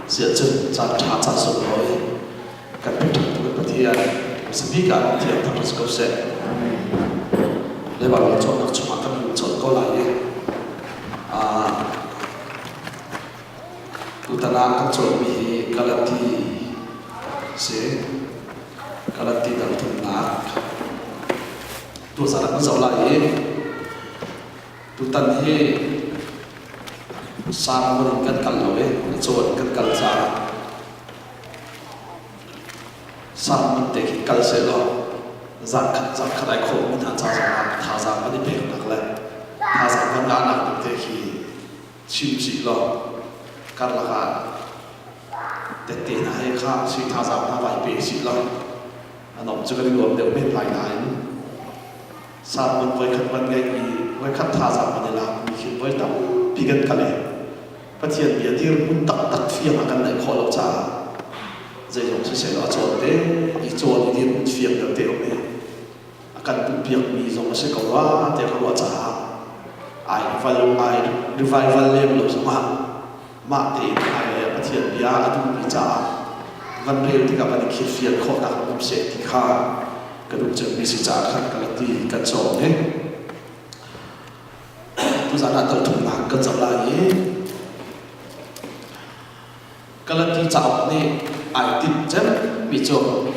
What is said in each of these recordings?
Siahcun caan ṭha caan sunglawi kan pekṭhantu kan Pathian hmasabik ah thiang thar si ko seh. Lebanon cawnnak chungah kan lut colh ko lai i tutan ah kan cawnmi hi Galati si. Galati dal thumnak tuzan ah kan zoh lai i tutan hi Sarmon in kan kal lo i na cawn kan kal caah Sarmon te khi kal sehlaw zankhat zankhat ai khawh mi hna ca zongah thazaang kan i peknak le thazaang kan ngahnak ding te khi chim chih law karlak ah tette hna he kha sui thazaang hna vai pe chih law an om cu kan i nuam deuh men lai nain Sermon voikhat van ngaih i voikhat thazaang van i lak mi khi voi tampi kan kal i Pathian bia dirhmun taktak fiang a kan neih khawh lo caah zeizong siseh law a cawn te i cawn i dirhmun fiang deuh te um i a kan duhpiak mi zong a si ko rua tiah ka ruah caah ai val ai revival lem lo zongah mah tein ai le Pathian bia a duhmi caah van rel tikah van i khirfian khawhnak um seh ti kha ka duh cemmi si caah khan ka la ti kan cawng i tuzan ah kalthumnak kan zoh lai i Galati cauk nih ai tinh cemmi cu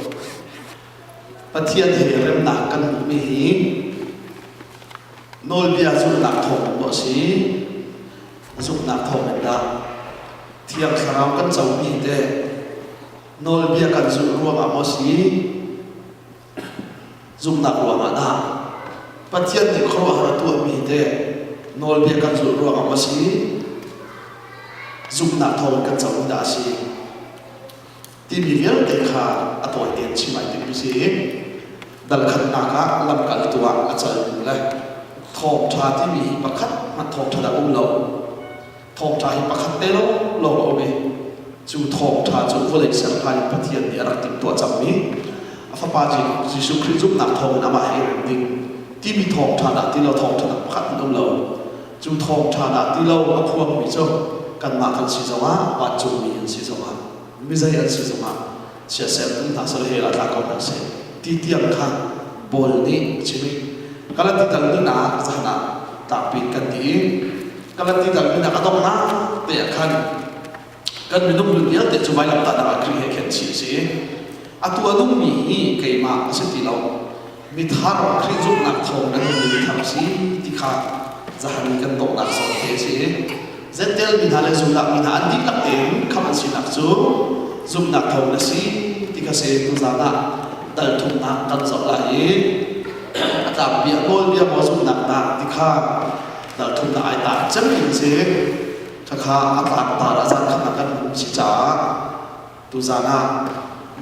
Pathian he remnak kan hmuhmi hi nawlbia zulhnak thawng maw a si zumhnak thawng in dah Thiang Thlarau kan comi teh nawlbia kan zulh ruangah maw si zumhnak ruangah dah Pathian nih khuaruahhar a tuahmi teh nawlbia kan zulh ruangah maw si zumhnak thawng kan comi dah a si timi vialte kha a tawi tein chim ai timmi si. Dal khatnak ah lamkaltu ah a cal le thawngṭha timi hi pakhat hmanh thawngṭha dah um lo. Thawngṭha hi pakhat te lawnglawng a um i cu thawngṭha cu vawlei serhla in Pathian nih a rak timhtuah cangmi a Fapa Jesuh Khrih zumhnak thawngin amah he i rem ding timi thawngṭha dah ti lo thawngṭha dang pakhat hmanh um lo. Cu thawngṭha dah ti lo a phuangmi cu kanmah kan si zongah vancungmi an si zongah mizei an si zongah chiatsertu hna sal hell ah tla ko hna seh ti tiang kha Paul nih a chim i Galati dal nihnak zahan ah tlangpi kan ti i Galati dal nihnak a donghnak te ah khan kan minung nun vialte cu vailamtahnak ah Khrih he khen chih a si i atu a nungmi hi keimah a si ti lo mithar Khrih zumhnak thawng nan nunmi mithar a si ti kha zahan i kan donghnak zawn te a si i Jentail mi hna le Judah mi hna an dihlak tein khamh an sinak cu zumhnak thawng a si ti kha si tuzan ah dal thumnak kan zoh lai i a tlangpi a nawlbia maw zumhnak dah ti kha dal thumnak ai tar cem in si khakha a tlangtar a zan khat kan um si caah tuzan ah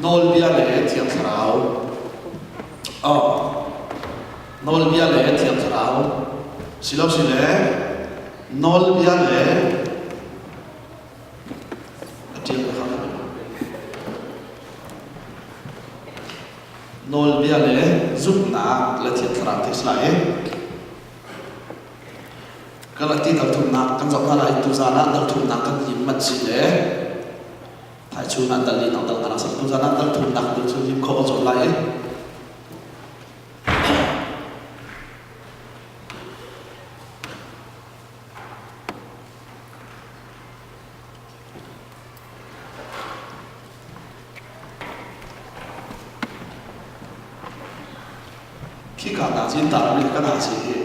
nawlbia le thiang thlarau oh nawlbia le thiang thlarau silo sile Nawlbia le a ṭial ka Nawlbia le zumhnak le Thiang Thlarau te si lai. Galati dal thumnak kan zoh hna lai tuzan ah dal thumnak kan lim mat si le thaichun ah dal li dal dal hna tuzan ah dal thumnak dal cu lim kho ka cawn lai. Khika hna cin ta mi kan ha si hi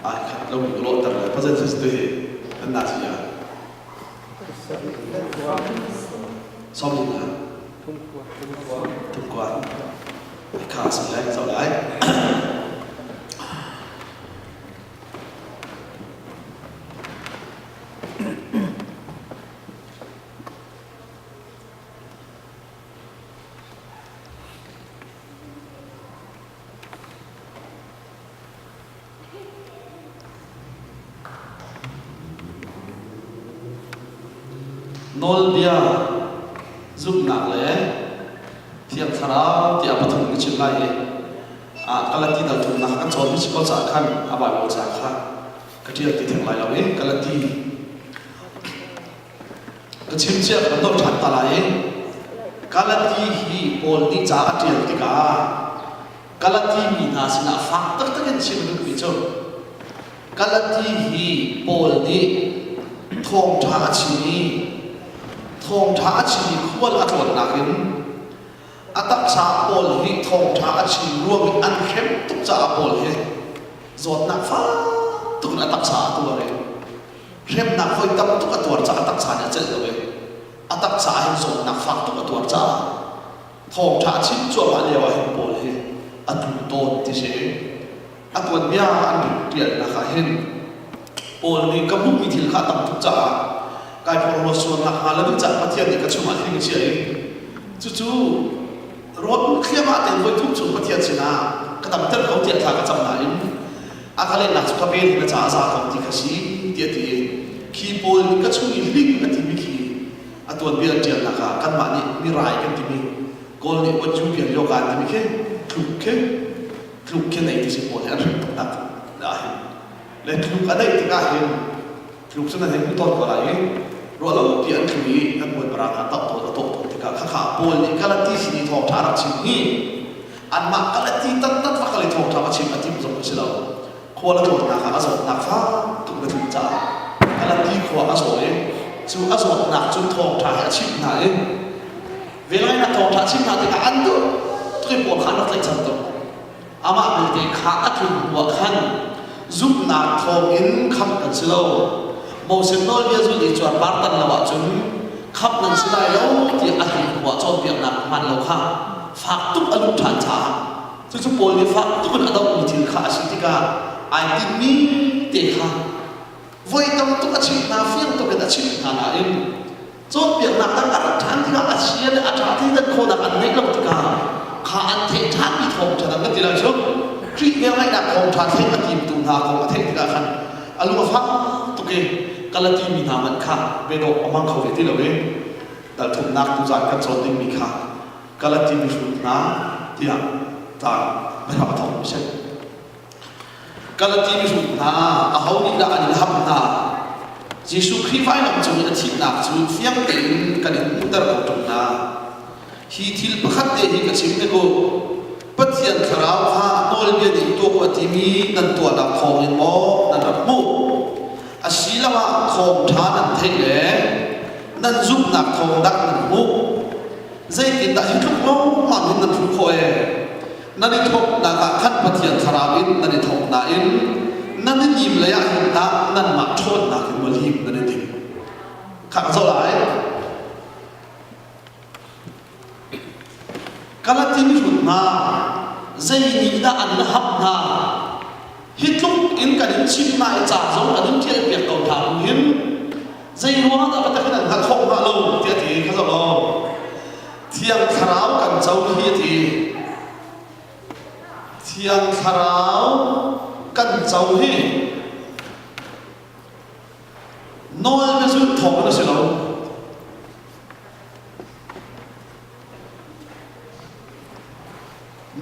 ai khat lo mi lawhter le pazen si tu hi kan na si ya som na thumkua kha si lai zo lai Nawlbia zumhnak le Thiang Thlarau tiah pathum ka chim lai i Galati dal thumnak kan cawnmi si ko caah khan a Baibal ca kha ka ṭial ti theng lai lo i Galati. Ka chim cia ka nolh ṭhan ta lai i Galati hi Paul nih ca a ṭial tikah Galati mi hna sinah fak taktak in chim a duhmi cu Galati hi Paul nih thawngṭha a chim i thawngṭha a chim i khual a tlawnnak in a taksa Paul hi thawngṭha a chim ruang i an hrem tuk caah Paul hi zawtnak fak tuk in a taksa a tuar i hremnak voi tam tuk a tuar caah a taksa nih a celh lo i a taksa ah hin zawtnak fak tuk a tuar caah thawngṭha a chim cuahmah lio ah hin Paul hi a tlu tawn ti si. A tuanbia an ṭialnak ah hin Paul nih ka hmuhmi thil kha a tam tuk caah kai porhlaw sual nakhnga lo ding caah Pathian nih ka chungah hling a chiah i cucu rawl thliahmah tein voi thum chung Pathian sinah ka damter ko tiah thla ka cam nain a ka lehnak cu ka vel hi na caah a za ko ti kha si tiah a ti i khi Paul nih ka chung i hling a timi khi a tuanbia an ṭialnak ah kanmah nih mirai kan timi Kawl nih Watju pian yoga an timi khi tluk khi tluk khi nei ti si pawl hi an hrim taktak ah hin le tluk a neih tikah hin tluk cu nan hei hmu tawn ko lai i ruah lo pi an tlu i an bawipa kha tauh tawn a tawh tawn tikah khakha Paul nih Galati sin i thawngṭha a rak chim hi anmah Galati taktak va kal i thawngṭha va chim a timh zong a si lo khual a tlawnnak ah a zawtnak fak tuk na tlun caah Galati khua a zaw i cu a zawtnak cu thawngṭha he a chimh hna i velngeihnak thawngṭha chim hna tikah an duh tuk i pawl kha an rak tlaihchan tuk. Amah belte kha a tlun hnuah khan zumhnak thawngin khamh kan si lo. Moses nawlbia zulh i cuarpar tan lo ahcun khamh nan si lai lo tiah a tlun hnuah cawnpiaknak hmaan lo kha fak tuk a luh ṭhan caah cucu Paul nih fak tuk in a dohmi thil kha a si tikah ai tinhmi te kha voi tam tuk a chimh hna fiang tuk in a chimh hna nain Cawnpiaknak dang a rat ṭhan tikah a chia le a ṭha thleidan khawhnak an ngeih lo tikah kha an theih ṭhanmi thawngṭha dang kan ti lai cu. Khrih velngeihnak thawngṭha theih a timtu hna kong a theih tikah khan a lung a fak tuk i Galati mi hna hmanh kha biadawh a hmang kho ve ti lo i dalthumnak tuzan kan cawn dingmi kha Galati mihrut hna tiah tlang biahram a thawkmi a si. Galati mihrut hna, aho nih dah an in ham hna? Jesuh Khrih vailam cung i a thihnak cu fiang tein kan in hmuhter ko ṭung hna. Hi thil pakhat te hi ka chim hnik u. Pathian Thlarau kha nawlbia nih tuah u a timi nan tuahnak thawngin maw nan rak hmuh? Asiloah thawngṭha nan theih le nan zumhnak thawng dah nan hmuh? Zeitindah hi tluk lawmmam hin nan hmuh khawh ee? Nan i thawknak ah khan Pathian Thlarau in nan i thawk nain nan i lim lei ah hin tah nanmah ṭhawnnak in maw lim nan i tim. Khang zoh lai. Galati mihrut hna, zei nih dah an na hap hna? Hi tluk in kan in chimh hna i ca zong kan in ṭial piak ko hna bu hin zei ruangah dah biatak in an hngalh khawh hnga lo tiah ti kha zoh law. Thiang Thlarau kan co hi a ti. Thiang Thlarau kan co hi nawl na zulh thawng in a si lo.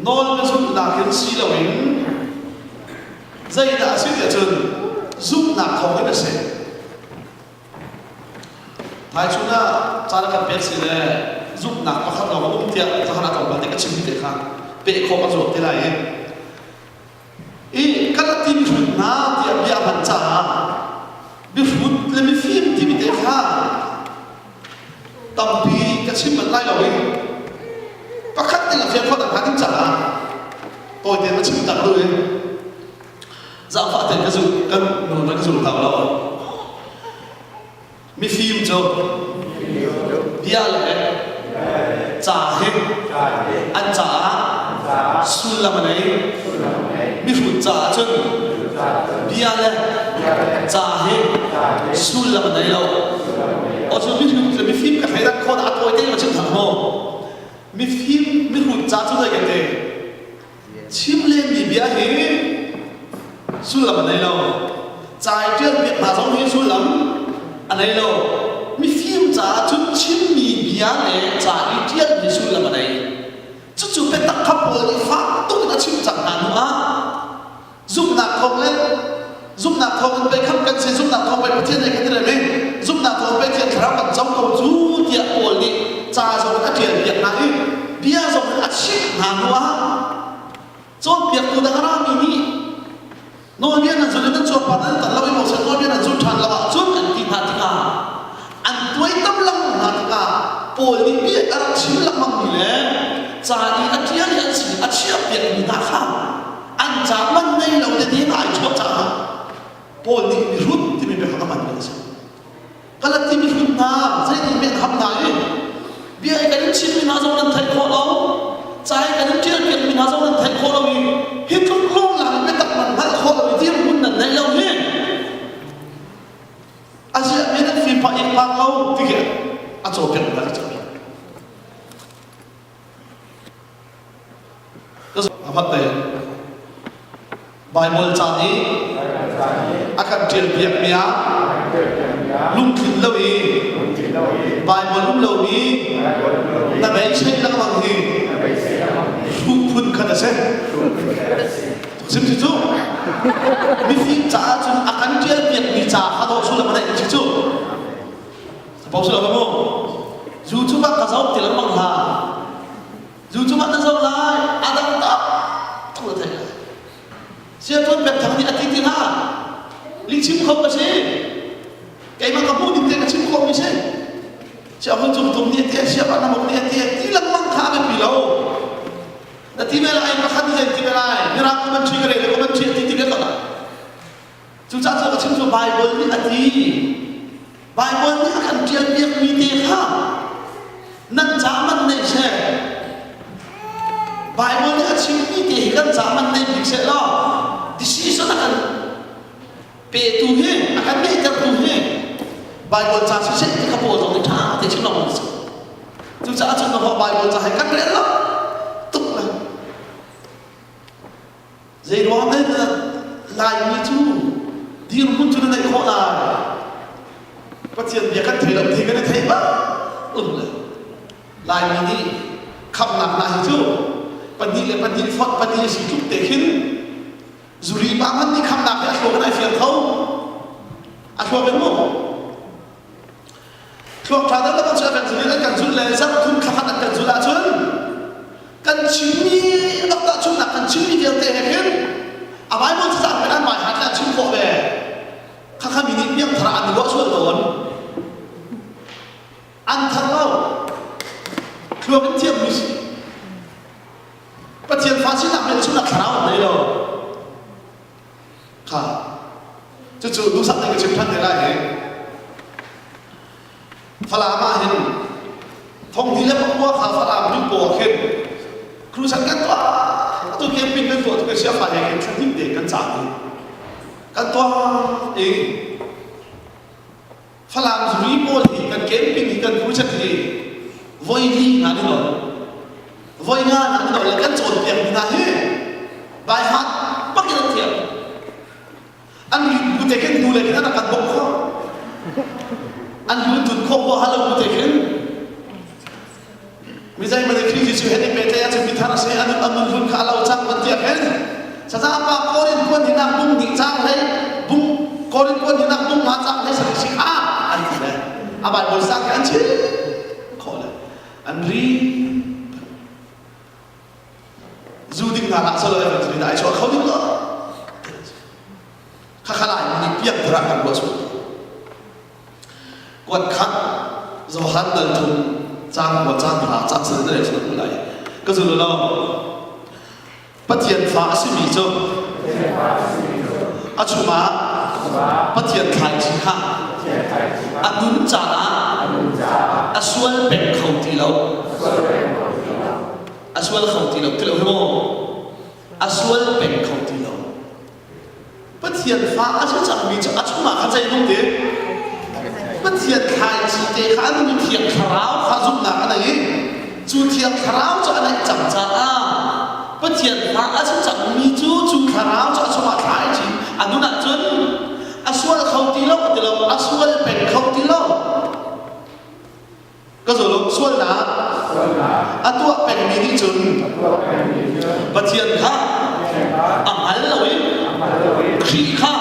Nawl na zulhnak in si loin zeidah a si tiah cun zumhnak thawng in a si. Thaicun ah caan a kan pek si le zumhnak pakhat lawng a um tiah zahan ah tlawmpal te ka chim te kha peh khawh ka zuam te lai i i Galati mihrut hna tiah bia a hman caah mihrut le mifim timi te kha tampi ka chim bal lai lo i pakhat ding a fiang khawh hnga ding caah tawite ma chim tak lu i Zaangfah tein ka zul kan nawl ka zul hna lo. Mifim cu bia le ca hi an caah sullam a nei. Mihrut caah cun bia le ca hi sullam a nei lo. O cu mihrut le mifim ka thleidan khawh dah a tawi te ma chim thang maw? Mifim mihrut ca cu zei kan ti? Chim lenmi bia hi sullam a nei lo. Ca i ṭialpiak hna zong hi sullam a nei lo. Mifim caah cun chimmi bia le ca i ṭialmi sullam a nei. Cucu biatak kha Paul nih fak tuk in a chim cang hna hnu ah zumhnak thawng le zumhnak thawng in pei khamh kan si, zumhnak thawng pei Pathian he kan i rem i zumhnak thawng pei Thiang Thlarau kan co ko cu. Bu dang a rami nih nawlbia nan zulh i nan cuarpar nan tan lo i Moses nawlbia nan zul ṭhan lo ahcun an ti hna tikah an tuaitam lengmang hna tikah Paul nih bia a rak chim lengmangmi le ca i a ṭial i an sin a chiahpiakmi hna kha an ca man nei lo tete hna ai chuah caah Paul nih mihrut timi biafang a hmanmi a si. Galati mihrut hna zeitin men ham hna i bia i kan in chimmi hna zong nan theih khawh lo ca i kan in ṭialpiakmi hna zong nan theih khawh lo i hi tluk lunglang biatak nan hngalh khawh lo i dirhmun nan neih lo hi aziah mi nan fim pah ik phak lo ti khi a cawnpiak hna ka cawnpiak Baibal ca nih a kan ṭialpiakmi ah lungtlin lo i Baibal um lomi na beisei lengmang hi hruh phun khat a si. Sim si cu mifim caah cun a kan ṭialpiakmi ca kha dawh sullam a neih si cu. Pau si lo mu. Zu cu ka zoh ti lengmang hlah. Zu cu na zoh lai, a dang tak thu a thei lai. Siatuan pek thang nih a ti ti hlah. Lihchim kho ka si. Keimah ka hmuh ning te ka chim khawh mi si. Siahmun cung tum nih a ti, siapa namuk nih a ti, ti lengmang kha a biapi lo. Na ti ve lai, pakhat nih zei ti ve lai, mirang commentary ka rel le commentary a ti ti ve ko lai. Cucaah cu ka chim cu Baibal nih a ti. Baibal nih a kan ṭialpiakmi te kha nan ca man nei seh. Baibal nih a chimmi te hi kan ca man nei bik seh law decision a kan petu hi a kan ngeihtertu hi Baibal ca siseh ti kha Paul zong nih ṭha te chim lo si. Cucaah cun na Baibal ca hi kan rel lo tuk le Zeiruang dah na Laimi cu dirhmun cu na neih khawh lai? Pathian bia kan thei lo ti kan i thei bak un le Laimi nih khamnak hna hi cu pahnih le pahnih fonh pahnih a si tluk te khin zuri pa hmanh nih khamnak hi a thluak in ai fiang kho. A thluak in mu. Thluak ṭha deuh cu a kan zulh i an kan zulh le zarh thum thla khat an kan zulh ahcun kan chimmi bak tahchunhnak kan chimmi vialte he khin a Bible cacang men an hmai hat le an chim khawh ve. Khakha mi nih piangthar ah an i ruah sual tawn. An thar lo. Thluak in thiammi si. Pathian fa sinak hmelchunhnak thlarau an nei lo. Kha cucu duhsah tein ka chim ṭhan te lai hi. Falam ah hin thong li le pakua kha Falam rimpo ah khin crusade kan tuah tu camping kan tuah tu kan siafa he khin thla hnih te kan caan i kan tuah i Falam zuri pawl hi kan camping hi kan crusade hi voi li hna ni lo voi nga hna ni lo le kan cawnpiak mi hna hi by heart bak in an thiam an rin bu te khin nu le khin an kan bawmh khawh an lu tun khawh huaha lo bu te khin mi zei mane Khrih Jesuh he ni pehtlaih ahcun mithar a si an an nun hlun kha a lo cang van tiah khin saza pa Korin kuan hinak bung nih cang hlei bung Korin kuan hinak bung ma cang hlei sarih si kha an ti le a Bible sang khi an chim khawh le an ri Zu ding hna hlah selaw evan dah ai chuah kho ding lo. Khakha lai mi nih piak thar ah kan ruah sual. Kuat khat Johan dal thum cang kua cang hra cang sal na rel sual lai. Ka zul lo. Pathian fa a simi cu a chungah Pathian thlaici kha a nun caah a sual peng kho ti lo. A sual kho ti lo ti lo hi maw? A sual peng kho ti lo. Pathian fa a si cangmi cu a chungah kha zei nung ti? Pathian thlaici te kha a nung i Thiang Thlarau kha zumhnak a nei i cu Thiang Thlarau cu a neih cang caah Pathian fa a si cangmi cu cu Thlarau cu a chungah thlaici a nun ahcun a sual kho ti lo ti lo a sual peng kho ti lo. Ka zuluk sualnak a tuah pengmi nih cun Pathian kha a hngal lo i Khrih kha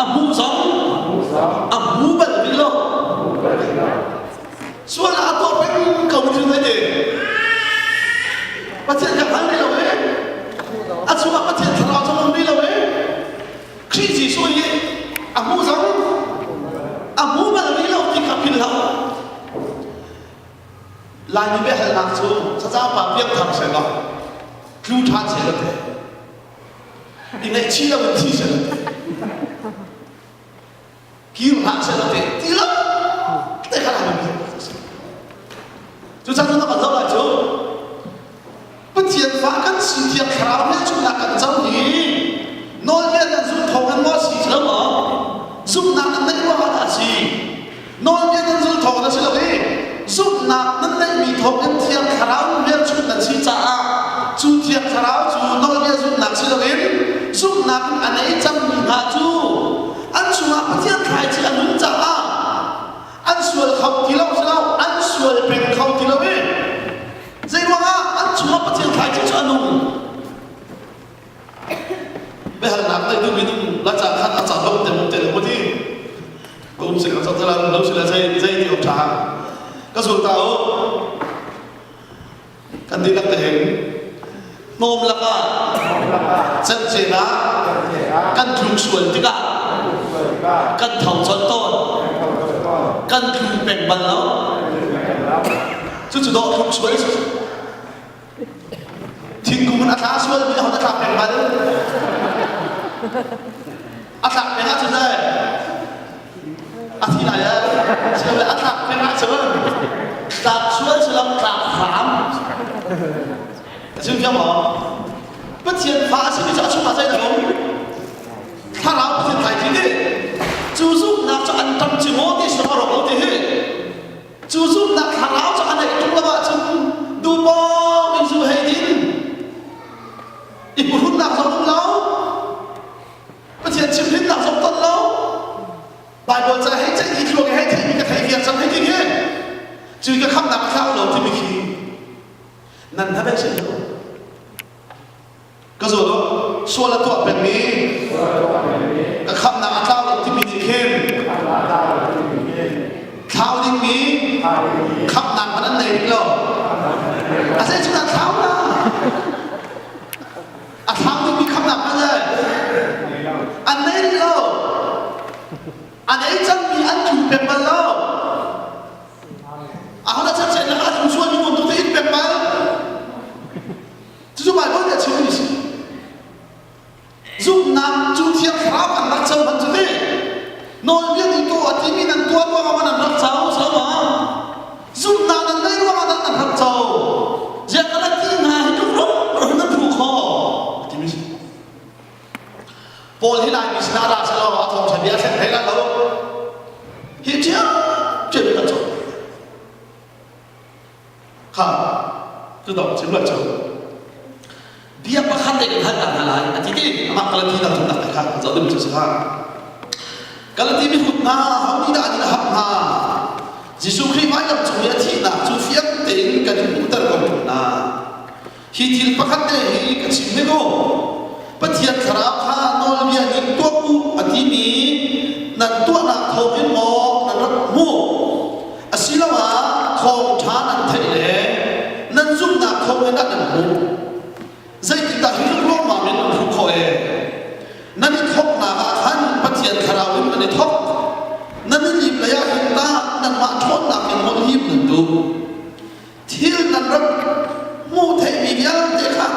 a hmuh zong a hmu bal rih lo. Sualnak a tuah peng ko mi cu zei ti? Pathian kha hngal rih lo i a chungah Pathian. Laimi biahalnak cu saza pa piangthar seh law tlu ṭhan seh law teh i ngaihchih lo in thi seh law teh kir hlah seh law teh ti lo te kha Laimi biahalnak cu a si. Cucaah cun kan zoh lai cu Pathian fa kan si Thiang Thlarau hmelchunhnak kan co hi nawlbia nan zulh thawng in maw si lo maw? Zumhnak nan neih ruangah dah a si? Nawlbia nan zulh thawng in a si lo i zumhnak nan neihmi thawng in Thiang Thlarau hmelchunh nan si caah cu Thiang Thlarau cu nawlbia zumhnak si loin zumhnak in a nei cangmi hna cu an chungah Pathian thlaici a nun caah an sual kho ti lo si lo an sual peng kho ti lo i Zeiruangah an chungah Pathian thlaici cu a nung? Biahalnak nei duh minung la ca khan a ca lo te mum te lo ti. Ka um se ka ca la lo sila zei zei ti ok tha. Ka sul ta o. Kan dihlak te hin hnawm lakah cencen ah kan tluk sual tikah kan tho colh tawn. Kan tlu peng bal lo. Cucu dawh thluk sual si. Thingkung in a thla sual mi hon a thlak peng bal. A thlak peng ahcun le a thi lai ah sile a thlak peng ahcun tlak sual si lo tlak hram. A chim fiang maw? Pathian fa a simi cu a chungah zei dah um? Thlarau Pathian tlai thi ti. Cu zumhnak cu an ṭam ci maw ti si a rawk lo ti hi. Cu zumhnak thlarau cu a neih ṭung lo ahcun duhpawng in zu hei din. I phuhrunnak zong um lo. Pathian chimhrinnak zong ton lo. Baibal ca hei ceih i thluak i hei theihmi ka thei viar cang hei ti khi. Cu ka khamnak a thlau lo timi khi nan hnabei si lo. Ka zawn sual a tuah pengmi ka khamnak a tlau lo timi nih khin thlau dingmi khamnak hmanh an nei rih lo. A zei cu dah thlau na? A thlau dingmi khamnak hmanh le an nei rih lo. A nei cangmi an tlu peng bal lo. Aho dah chan lakah a tlu sualmi bantuk te in peng bal. Cucu Baibal nih a chimmi a si. Zumhnak cu Thiang Thlarau kan rak co hman cu ti. Nawlbia nih tuah a timi nan tuah ruangah maw nan rak co so ma? Zumhnak nan neih ruangah dah nan rak co? Ziah ka rak ti hna hi tluk rum nan phu kho timi si. Paul hi Laimi sinah ra selaw a thawngṭha bia a thleng hlei lai lo. Hi ṭhiam ṭhiam in kan cawn. Kha cu dong chim lo cu bia pakhat te kan hal ta hna lai a ti ti amah Galati dang thumnak te kha zoh ding cu si kha Galati mihrut hna ho nih dah an in hap hna Jesuh Khrih vailam cung i a thihnak cu fiang tein kan in hmuhter ko hna hi thil pakhat te hi ka chim hnik u Pathian thlarau kha nawlbia nih tuah u a timi nan tuahnak thawngin maw nan rak hmuh asiloah thawngṭha nan theih le nan zumhnak thawngin dah nan hmuh zeitindah hi tluk ruangmang in nan hmuh khawh e nan i thawknak ah khan Pathian thlarau in nan i thawk nan i lim lei ah hin tah nanmah ṭhawnnak in maw lim nan duh Thil nan rak hmuh theihmi vialte kha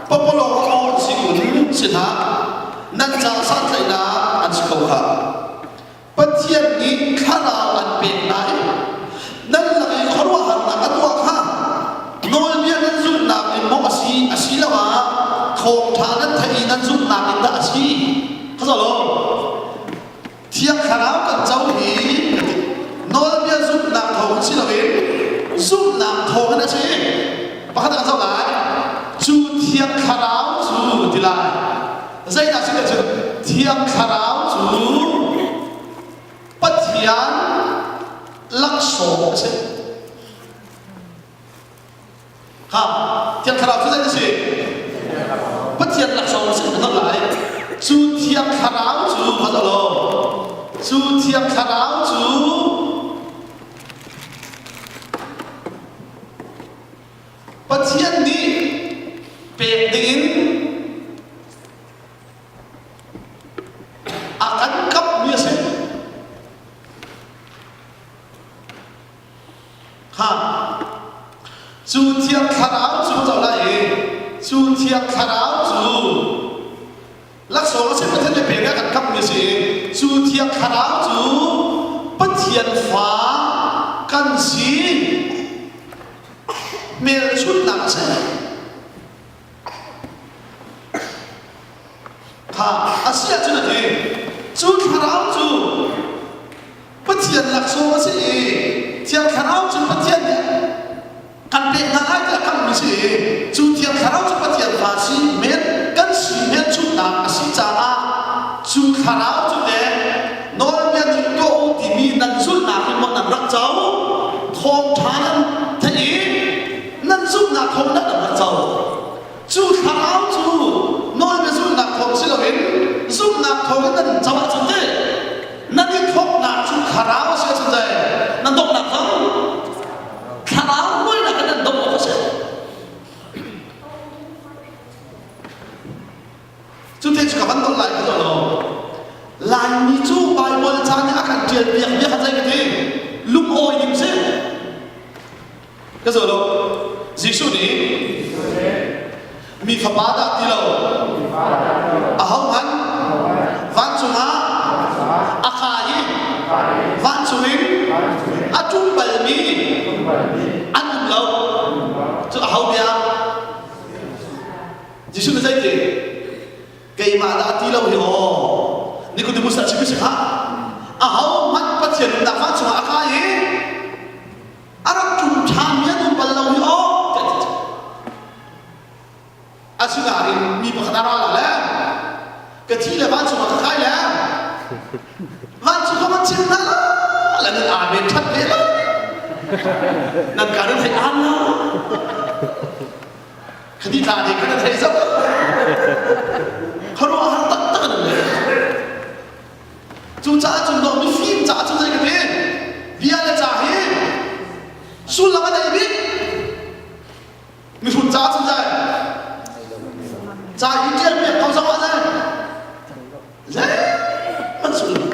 papalawng a aw an si kun si hlah nan ca santlaihnak an si ko khah. Pathian nih thlarau an pek hna i nan lak i khuaruahharnak a tuah kha nawlbia nan zulhnak in maw a si asiloah thawngṭha nan theih i nan zumhnak in dah a si? Kha lo. Thiang Thlarau kan co hi nawlbia zumhnak thawng si loin zumhnak thawng in a si. Pakhat kan zoh lai. Cu Thiang Thlarau cu ti lai. Zeidah si cu Thiang Thlarau cu Pathian laksawng a si. Kha Thiang Thlarau cu zei a si? Pathian laksawng a si kan lai. Cu Thiang Thlarau cu kha lo. Cu Thiang Thlarau cu Pathian nih pek dingin a kan kamhmi a si. Kha. Cu Thiang Thlarau cu co lai i cu Thiang Thlarau cu laksawng a si Pathian nih pek ah kan kammi a si i cu Thiang Thlarau cu Pathian fa kan si hmelchunhnak a si. Kha a si ahcun a ti. Cu thlarau cu Pathian laksawng a si i Thiang Thlarau cu Pathian nih kan pek hna lai tiah kammi si i cu Thiang Thlarau cu Pathian fa si men kan si hmelchunhnak a si caah cu Thlarau cu teh nawlbia nih tuah u timi nan zulhnak in maw nan rak co thawngṭha nan theih i nan zumhnak thawng nan rak co Cu thlarau cu nawlbia zulhnak thawng si loin zumhnak thawng in nan co ahcun teh nan i thawknak cu thlarau a si ahcun teh nan donghnak zong thlarau hruainak in nan dongh awk a si. Cu te cu ka van dolh lai ka lo. Laimi cu Baibal ca nih a kan ṭial piak bia kha zei ka ti? Lungawi ding si. Ka zo lo. Jesuh nih mi fapa dah ti lo. Ahohmanh vancung ah a kai i vancung in a ṭum balmi an um lo. Cu aho bia? Jesuh nih zei ti? Keimah dah ti lo hi aw. Nicodemus a chim si khah. Ahohmanh Pathian umnak vancung ah a kai i a rak ṭum ṭhanmi an um bal lo hi aw tiah ti asinain mi pakhat a ra la le ka thi le vancung ah ka kai le vancung ka van chim hna la la nan amen ṭhat ve lo nan ka nan thei aan lo khati tla ne kha nan thei zau khuaruahhar taktak an le Cucaah cun dawh mifim caah cun zei ka ti? Bia le ca hi sullam a nei bik. Mihrut caah cun zei? Ca hi ṭial piak ko zong ah zei? Zeihmanh sullam.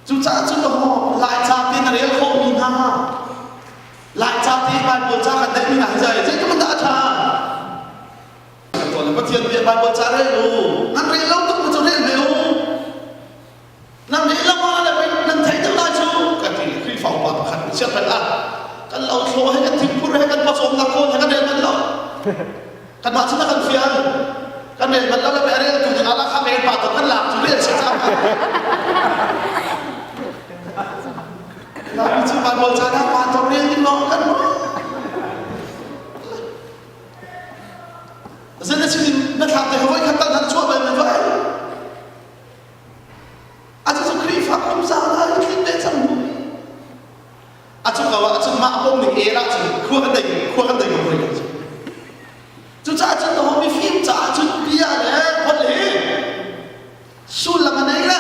Cucaah cun dawh Laica te na rel khawhmi hna Laica te Baibal ca kan neihmi hna hi zei? Zeitluk in dah a ṭha? Pathian bia Baibal ca rel u. Nan rel lo tuk cu rel ve u. Nan rel lo ah le nan theih deuh lai cu kan ti Khrihfa upa pakhat nih chiat ah kan lo thlo he kan thingphur he kan pawcawmnak kawl he kan rel manh lo. Kanmah cu na kan fial. Kan rel manh lo le rel tu ding ah la kha rel pa to kan lak cu rel se cang. Laimi cu Baibal ca dah pa to rel ding lawng kan Zan na sin na thlak te voi khat tal han chuah bal men vai. A cu Khrihfa kum za la i thlin ve cang mu. A cu ko ah cun mah pom ning e la cun khua kan dei khua kan dei ko hoi lo. Cucaah cun na mifim caah cun bia le holh hi sullam a nei le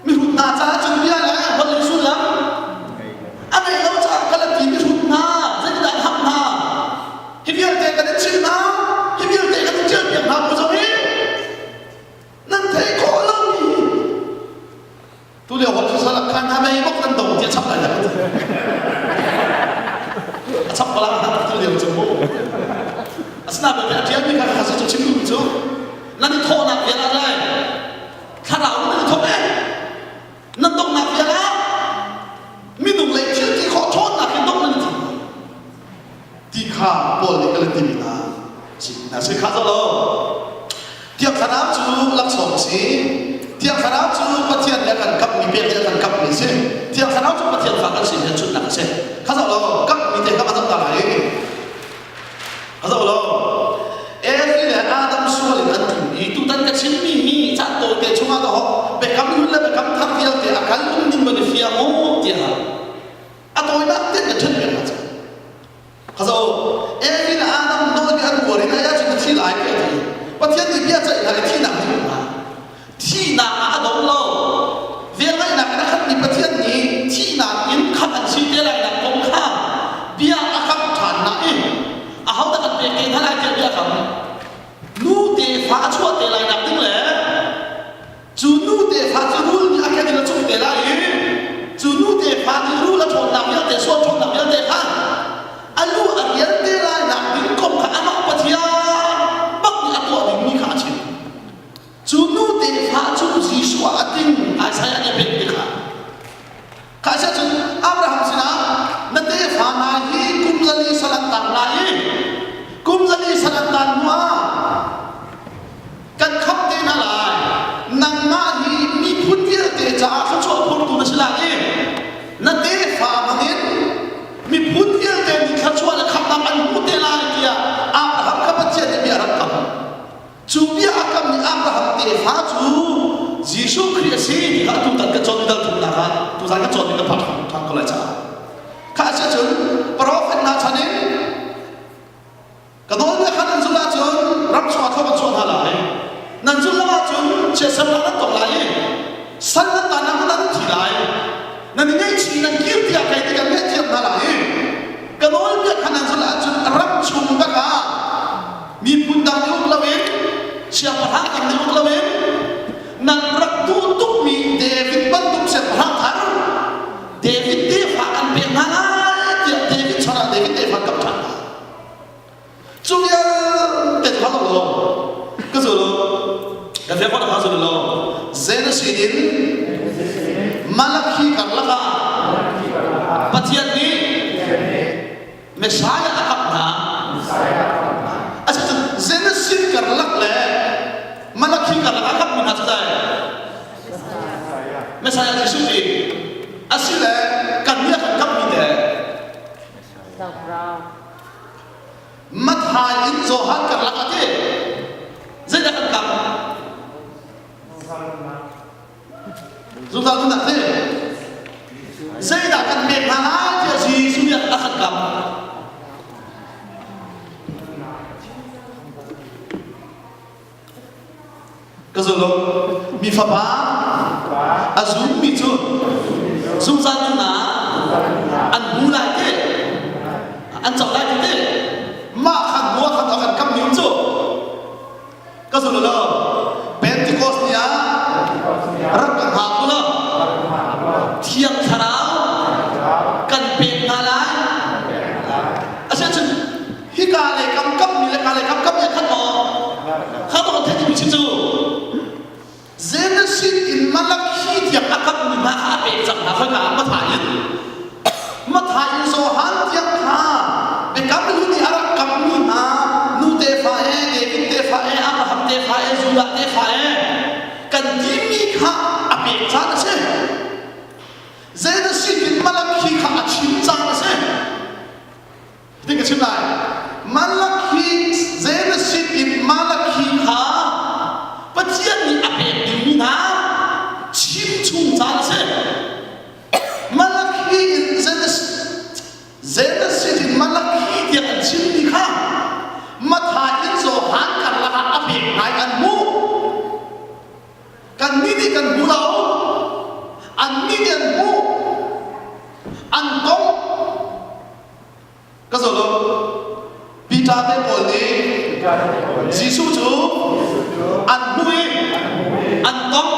mihrut hna caah cun bia le holh hi sullam a ngei lo caah Galati mihrut hna zeitindah an ham hna hi vialte kan in chimh hna hi vialte kan in ṭialpiak hna bu zong hi nan theih khawh lomi Tu lio holh cu salak khan hna mei bok nan dong tiah chap lai dah a chap pala hna tu lio cu mu asinain a ṭialmi kha kha cu chim duhmi cu nan i thawhnak vial ah lai thlarau nan i thawk eh nan donghnak vial ah minung lei thil ti khawh ṭhawnnak in dongh nan i thim ti kha Paul nih ka le timi hna si na si kha lo Thiang Thlarau cu laksawng a si. Thiang Thlarau cu Pathian nih a kan kamhmi pek nih a kan kamhmi a si. Thiang Thlarau cu Pathian fa kan si he chunnak a si. Kha zoh law kamhmi te kha va zoh ta lai. Kha zoh law Evi le Adam sual in an tlung i tutan ka chimmi hi caan tawite chungah dawh biakam hlun le biakam thar vialte a kal um ning van i fiang u tiah a tawinak tein ka ṭhen piak hna cang. Khazo, Evi le Adam nawl nih an buar in ai ahcun na thi lai tiah a ti. Pathian nih bia ceih hna i thihnak nih hna. Thihnak ah a dong lo. Velngeihnak in a khatmi Pathian nih thihnak in khamh an si te lai nak kong kha bia a kam ṭhan nain ahodah kan pek te hna lai tiah bia a kam. Nu tefa a chuah te lai nak ding le Cu nu tefa cu rul nih a khen in a cuk te lai i cu nu tefa nih rul a ṭhawnnak vialte sual ṭhawnnak vialte kha a tefa cu Jesuh Khrih a si ti kha tutan kan cawn dal thumnak ah tuzan kan cawn ding ka phak ṭhan ko lai caah. Kha a si ahcun profet hna chan in Ka nawlbia kha nan zulh ahcun ram chungah thaw kan chuah hna lai. Nan zulh lo ahcun chiatsernak nan tong lai i sal nan tanak hmanh ah nan thi lai. Nan i ngaihchih nan kir tiah kei nih kan ngaihthiam hna lai i ka nawlbia kha nan zulh ahcun ram chung bak ah miphun dang nih uk loin siangpahrang dang nih uk loin nan rak duh tukmi David bantuk siangpahrang thar David tefa kan pek hna lai tiah David chan ah David tefa kan ṭhan hna. Cu vialte cu hal lo ka zul ka fiang ko na zul lo Genesis in Malakhi karlak ah Pathian nih Messiah a kap hna. Asicun Genesis karlak le Malakhi karlak a kapmi hna cu dai Messiah Jesuh ti asile kan nih a kan kapmi te Matthai in Johan karlak ah ti zeidah kan kam? Zungzal nunnak ti zeidah kan pek hna lai tiah Jesuh nih a kan kam. Ka zul lo. Mi fapa a zummi cu zungzal nunnak an hmu lai ti an co lai ti ti mah khan hmu ah khan a kan kam mi cu ka zul lo. Pentecost ni ah rak ka hngak u law Thiang Thlarau kan pek hna lai. Asiahcun hika lei kam kam mi le ka lei kam kam mi khan maw kha bang theih mi cu Genesis in Malakhi tiang a kam mi hna kha a pek cang hna khoi ka Matthai in Matthai in Johan tiang kha biakam hlun i a rak kam mi hna nu tefa e David tefa e Abraham tefa e Judah tefa e kan timi kha a pek caan a si Genesis in Malakhi kha a chim caan a si Hitin ka chim lai. Malakhi Genesis in Malakhi kha Pathian nih a pek dingmi hna chim chung caan a si. Malakhi in Genesis Genesis in Malakhi tiang an chimmi kha Matthai in Johan karlak ah a pek hna i an hmuh. Kannih nih kan hmu lo. Annih nih an hmuh. An tong. Ka zoh lo. Peter te pawl nih Jesuh cu an hmuh i an tong.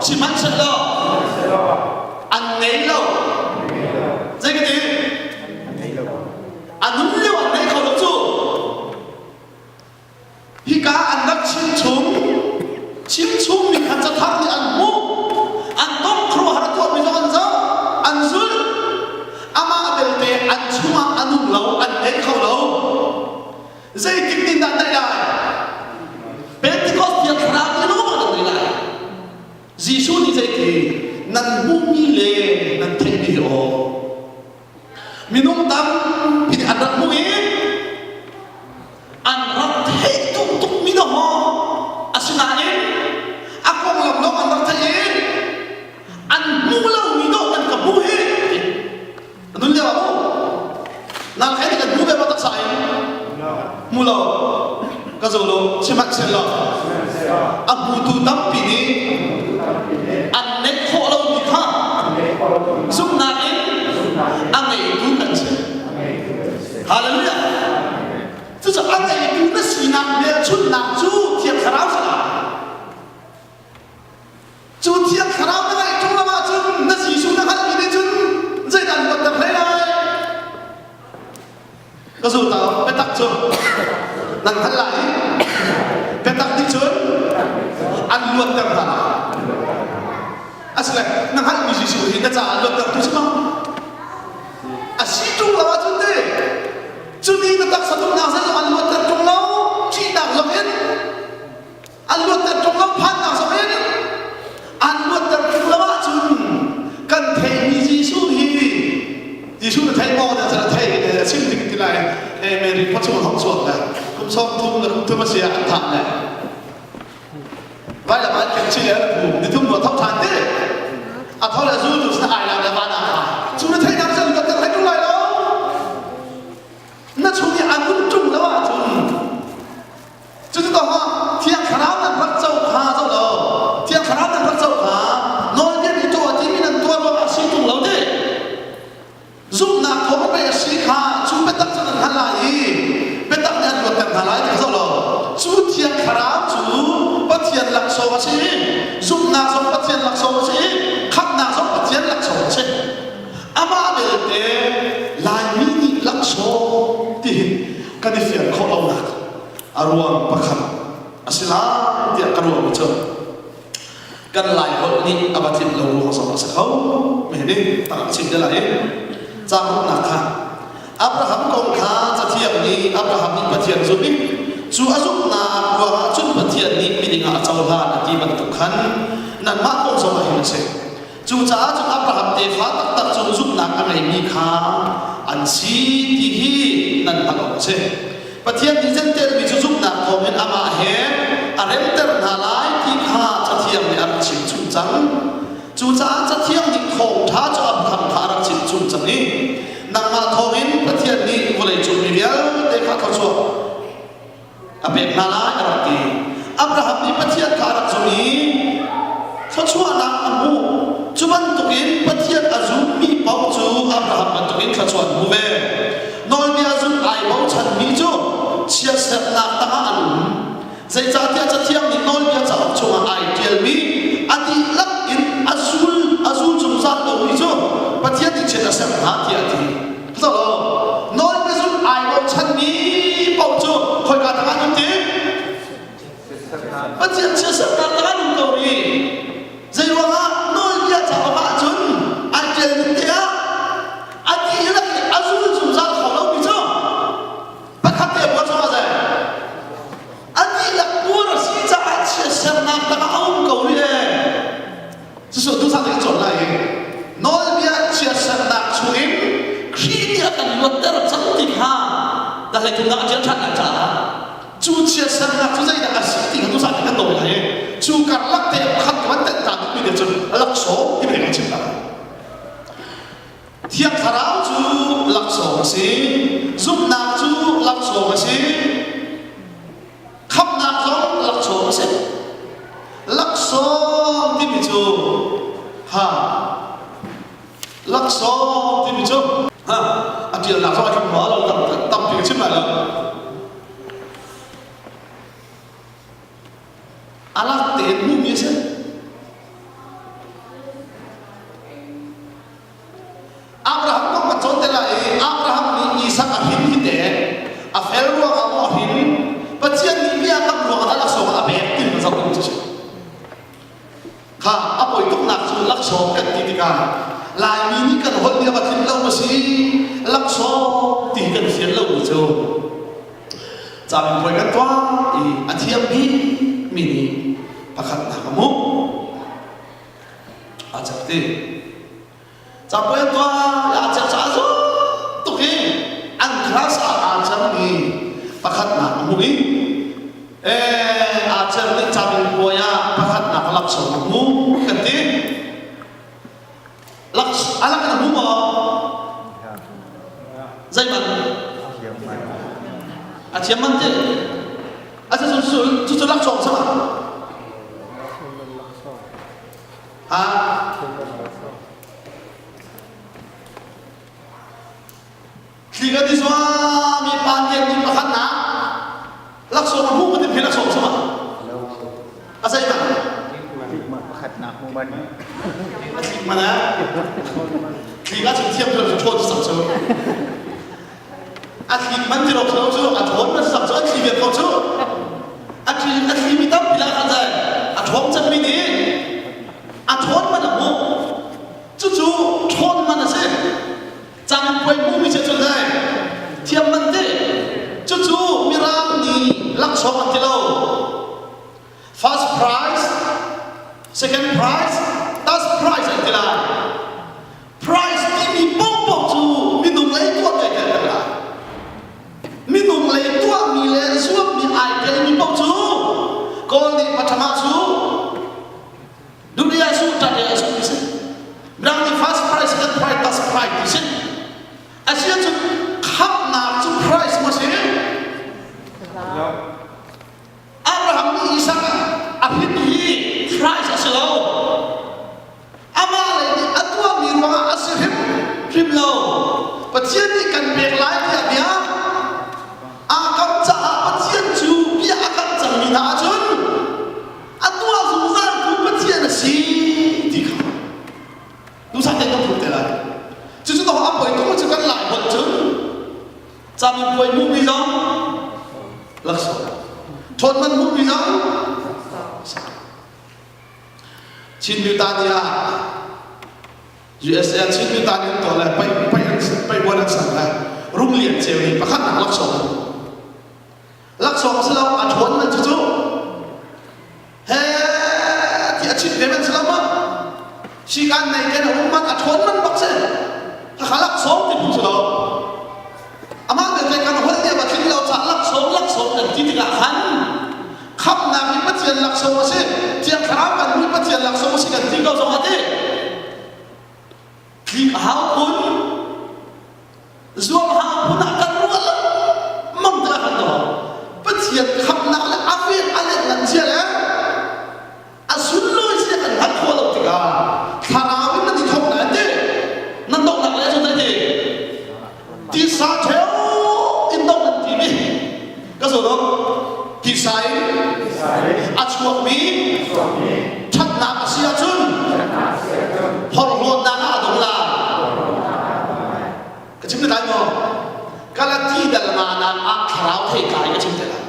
Sihmanhsehlaw an ngei lo. Zei ka ti? A nun lio an ngei kho lo cu. Hika an rak chimchung chimchungmi kha cathar nih an hmuh an tong khuaruahhar a tuahmi zong an zoh an zulh amah belte an chungah a nung lo an theih kho lo zeitik tin dah naih lai Pentecost tiang thlarau nih lawng an naih lai Jesuh nih zeiti nan hmuhmi le nan theihmi hi aw Minung tampi nih an rak hmuh i an rak theih duh tukmi dawh asinain a konglam lawng an rak theih i an hmuh lomi dawh kan ka hmuh hi nun lio ah mu nang he kan hmu ve ma taksa in hmu lo ka zo lo sihmanhsehlaw a hmutu tampi nih an neih khawh lomi kha zumhnak in a ngeitu kan si. Hallelujah! Cucu a ngeitu na sinak hmelchunhnak cu Thiang Thlarau si lai. Cu Thiang Thlarau na ngeih ṭung lo ahcun na Jesuh na hngalhmi nih cun zeidah an luatter hlei lai? Ka zul ta biatak cu nan hngalh lai i biatak nih cun an luatter hna lai. Asile na hngalhmi Jesuh hi na caah luattertu si maw? A si ṭung lo ahcun ti cu ni na taksa duhnak zeizong an luatter ṭung lo, ṭihnak zong in An luatter ṭung lo phannak zong in an luatter ṭung lo ahcun kan theihmi Jesuh hi Jesuh na theih maw tiah cun a thei a chim ding ti lai he Mary khua chung hong chuak le kum sawm thum le kum thum a si ah an thah le vailam. tho ṭhan ti. A tho le zultu sin ai la le van ah kai. Cu na theihnak cu kan tel hlei lai lo. Na chung i a nun ṭung lo ahcun cucu to ha Thiang Thlarau nan rak co kha zo lo. Thiang Thlarau nan rak co kha nawlbia nih tuah timi nan tuah ruangah si ṭung lo ti. Zumhnak thawng pei a si kha cu biatak cu nan hngalh lai i biatak nih an luatter hna lai ti kha zoh law cu Thiang Thlarau cu Pathian laksawng a si i zumhnak zong Pathian laksawng a si i khamhnak zong Pathian laksawng a si. Amah belte Laimi nih laksawng ti hi kan i fian khawh lonak a ruang pakhat a si lai tiah ka ruahmi cu kan lai holh nih a va tlinh lo ruang zong a si kho men i tak a chim te lai i caanguknak kha Abraham kong kha cathiang nih Abraham nih Pathian zumh i cu a zumhnak ruangah cun Pathian nih miding ah a cohlan a ti bantuk khan nanmah kong zong ah hin a si. Cucaah cun Abraham tefa taktak cu zumhnak a ngeimi kha an si ti hi nan hngalh awk a si. Pathian nih Jentail mi cu zumhnak thawngin amah he a remter hna lai ti kha Cathiang nih a rak chimchung cang. Cucaah Cathiang nih thawngṭha cu Abraham kha a rak chimchung cang i nangmah thawngin Pathian nih vawleicung mi vialte kha thluachuah a pek hna lai a rak ti. Abraham nih Pathian kha a rak zumh i thluachuahnak a hmuh. Cu bantukin Pathian a zummi paoh cu Abraham bantukin thluachuah an hmu ve. Nawlbia zumh ai bochanmi cu chiatserhnak tangah an um. Zeicahtiah Cathiang nih nawlbia cauk chungah ai ṭialmi a dihlak in a zul a zul zungzal lomi cu Pathian nih chiat a serh hna tiah a ti. Nawlbia zulh ai bochanmi paoh cu khoika tangah an um ti? Pathian chiatserhnak tangah an um ko rih. Zei ruangah nawlbia cauk ahcun ai ṭial ning te ah a dihlak in a zul zungzal kho lomi cu pakhat te buat zong a zei. A dihlak buar a si caah chiatserhnak tangah a um ko rih ee. Cucu tuchan kan cawn lai i nawlbia chiatsernak chungin Khrih nih a kan luatter cang ti kha dah hleithumnak a ṭial ṭhan lai caah cu chiatsernak cu zeidah a si ti kha tuchan kan dawi lai i cu karlak te pakhat ka van tenh ta duhmi te cun laksawng ti kan chim ta lai. Thiang Thlarau cu laksawng a si, zumhnak cu laksawng a si, Khamhnak zong laksawng a si. Laksawng timi cu ha laksawng timi cu ha a ṭialnak zong a tling hua lo tam tampi ka chim lai lo. A lak tein hmuhmi a si. Abraham kong kan cawn te lai i Abraham nih Isak a hrin hi te a fel ruangah maw a hrin Pathian nih bia kam ruangah dah laksawng a pek ti kan zoh ding cu si kha a poi tuknak cu laksawng kan ti tikah Laimi nih kan holh nih a va tlin lo ma si laksawng ti kan fian lo mi cu caminpuai kan tuah i a thiam bik mi nih pakhatnak a hmuh a cak ti Capuai an tuah aa cer caah zum tuk i an class ah aa cermi pakhatnak a hmu i aa cer nih caminpuai ah pakhatnak laksawng a hmu kan ti. Laks a lak in a hmu maw? Zeihmanh a thiam man ti. A cu cu cu laksawng sama. Ha? Thli kan i zuam i pa lian nih pakhat nak laksawng a hmuh kan ti laksawng sama. A zei man? Pakhat nak hmu man. A tlik man ah? Thli ka chung thiam cu ṭhawn sak cu. A tlik man ti lo cu a ṭhawn man sak cu a thli viar ko cu. A thli a thli mi tampi la khan zai. A ṭhawng cemmi nih a ṭhawn man a hmuh. Cucu ṭhawn man a si. Cangpuai hmuhmi si cun zai. Thiam man ti. Cucu Mirang nih laksawng an ti lo. First prize, second prize, third prize an ti lai. Prize timi paohpaoh cu minung lei tuah mi ai tel peng lai. Minung lei tuahmi le zuammi ai telmi paoh cu Kawl nih pathama cu Dunia su. Cucu to a poi tuk cu kan lai holh cun camipuai hmuhmi zong laksawng ṭhawnman hmuhmi zong Chin Mita ni ah USA Chin Mita ni an tuah le paih paih an paih buan an sang le rum lian ceu nih pakhat nak laksawng laksawng si lo a ṭhawn man cucu he ti a chim ve man si lo ma sikan nei ken a um man a ṭhawn man bak si khakha laksawng ti phung si lo amah belte kan holh nih a tling lo caah laksawng laksawng kan ti tikah khan khamnak hi Pathian laksawng a si Thiang Thlarau kan hmuh Pathian laksawng a si kan ti ko zong a ti tlik a hau phun zuam hau phun ah kan ruah lengmang tikah kan tuah Pathian khamnak le a vel a let ngan cia le a sunlawi sia kan hngalh khawh lo tikah thlarau in nan i thawk lai ti nan donghnak le cu ti tisa ṭheo in dong nan ti mi ka zo lo tisa in a chuakmi ṭhatnak a si ahcun phorhlawtnak ah a dong la ka chim te lai maw Galati dal nga nak ah thlarau theitlai ka chim te lai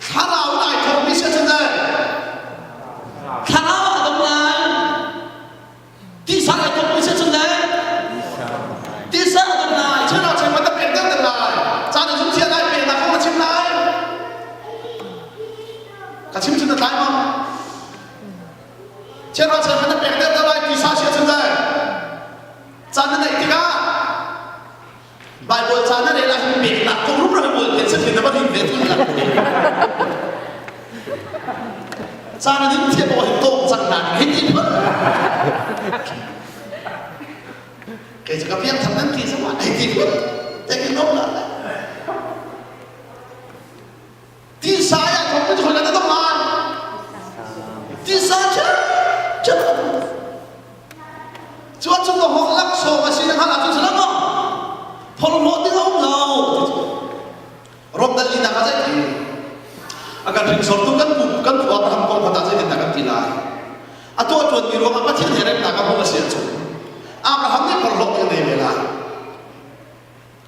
Thlarau in ai thawkmi si ahcun thlarau a dong lai. Tisa ai thawkmi si ahcun tisa a dong lai. Cheu cheu ta pek deuh lai. Caan in zumthian lai pek nak kong na chim lai. Ka chim cu na tlai maw? Cheu cheu na pek deuh lai tisa si ahcun caan na neih tikah Bible ca na rel ah hin peknak kong rumro hi bual phen sat hin na va rin ve thun la. Caan in thiam aw hin tawng cang na hi ti phun. Kei cu ka piang tham nan ti sama hei ti phun. Te kin nom la. Tisa ya thong tu khol na dong lai. Tisa cha cha. Cuan chung ka hong laksawng a si na hngalh ahcun si lo maw? Phorhlawt ding a um lo. Rom dal linak ah zei a kan hringsortu kan pu kan pu Abraham kong kha tah zeitindah kan ti lai? A tuah ṭuanmi ruangah Pathian he remnak a hmuh a si ahcun Abraham nih phorhlawt ding a nei ve lai.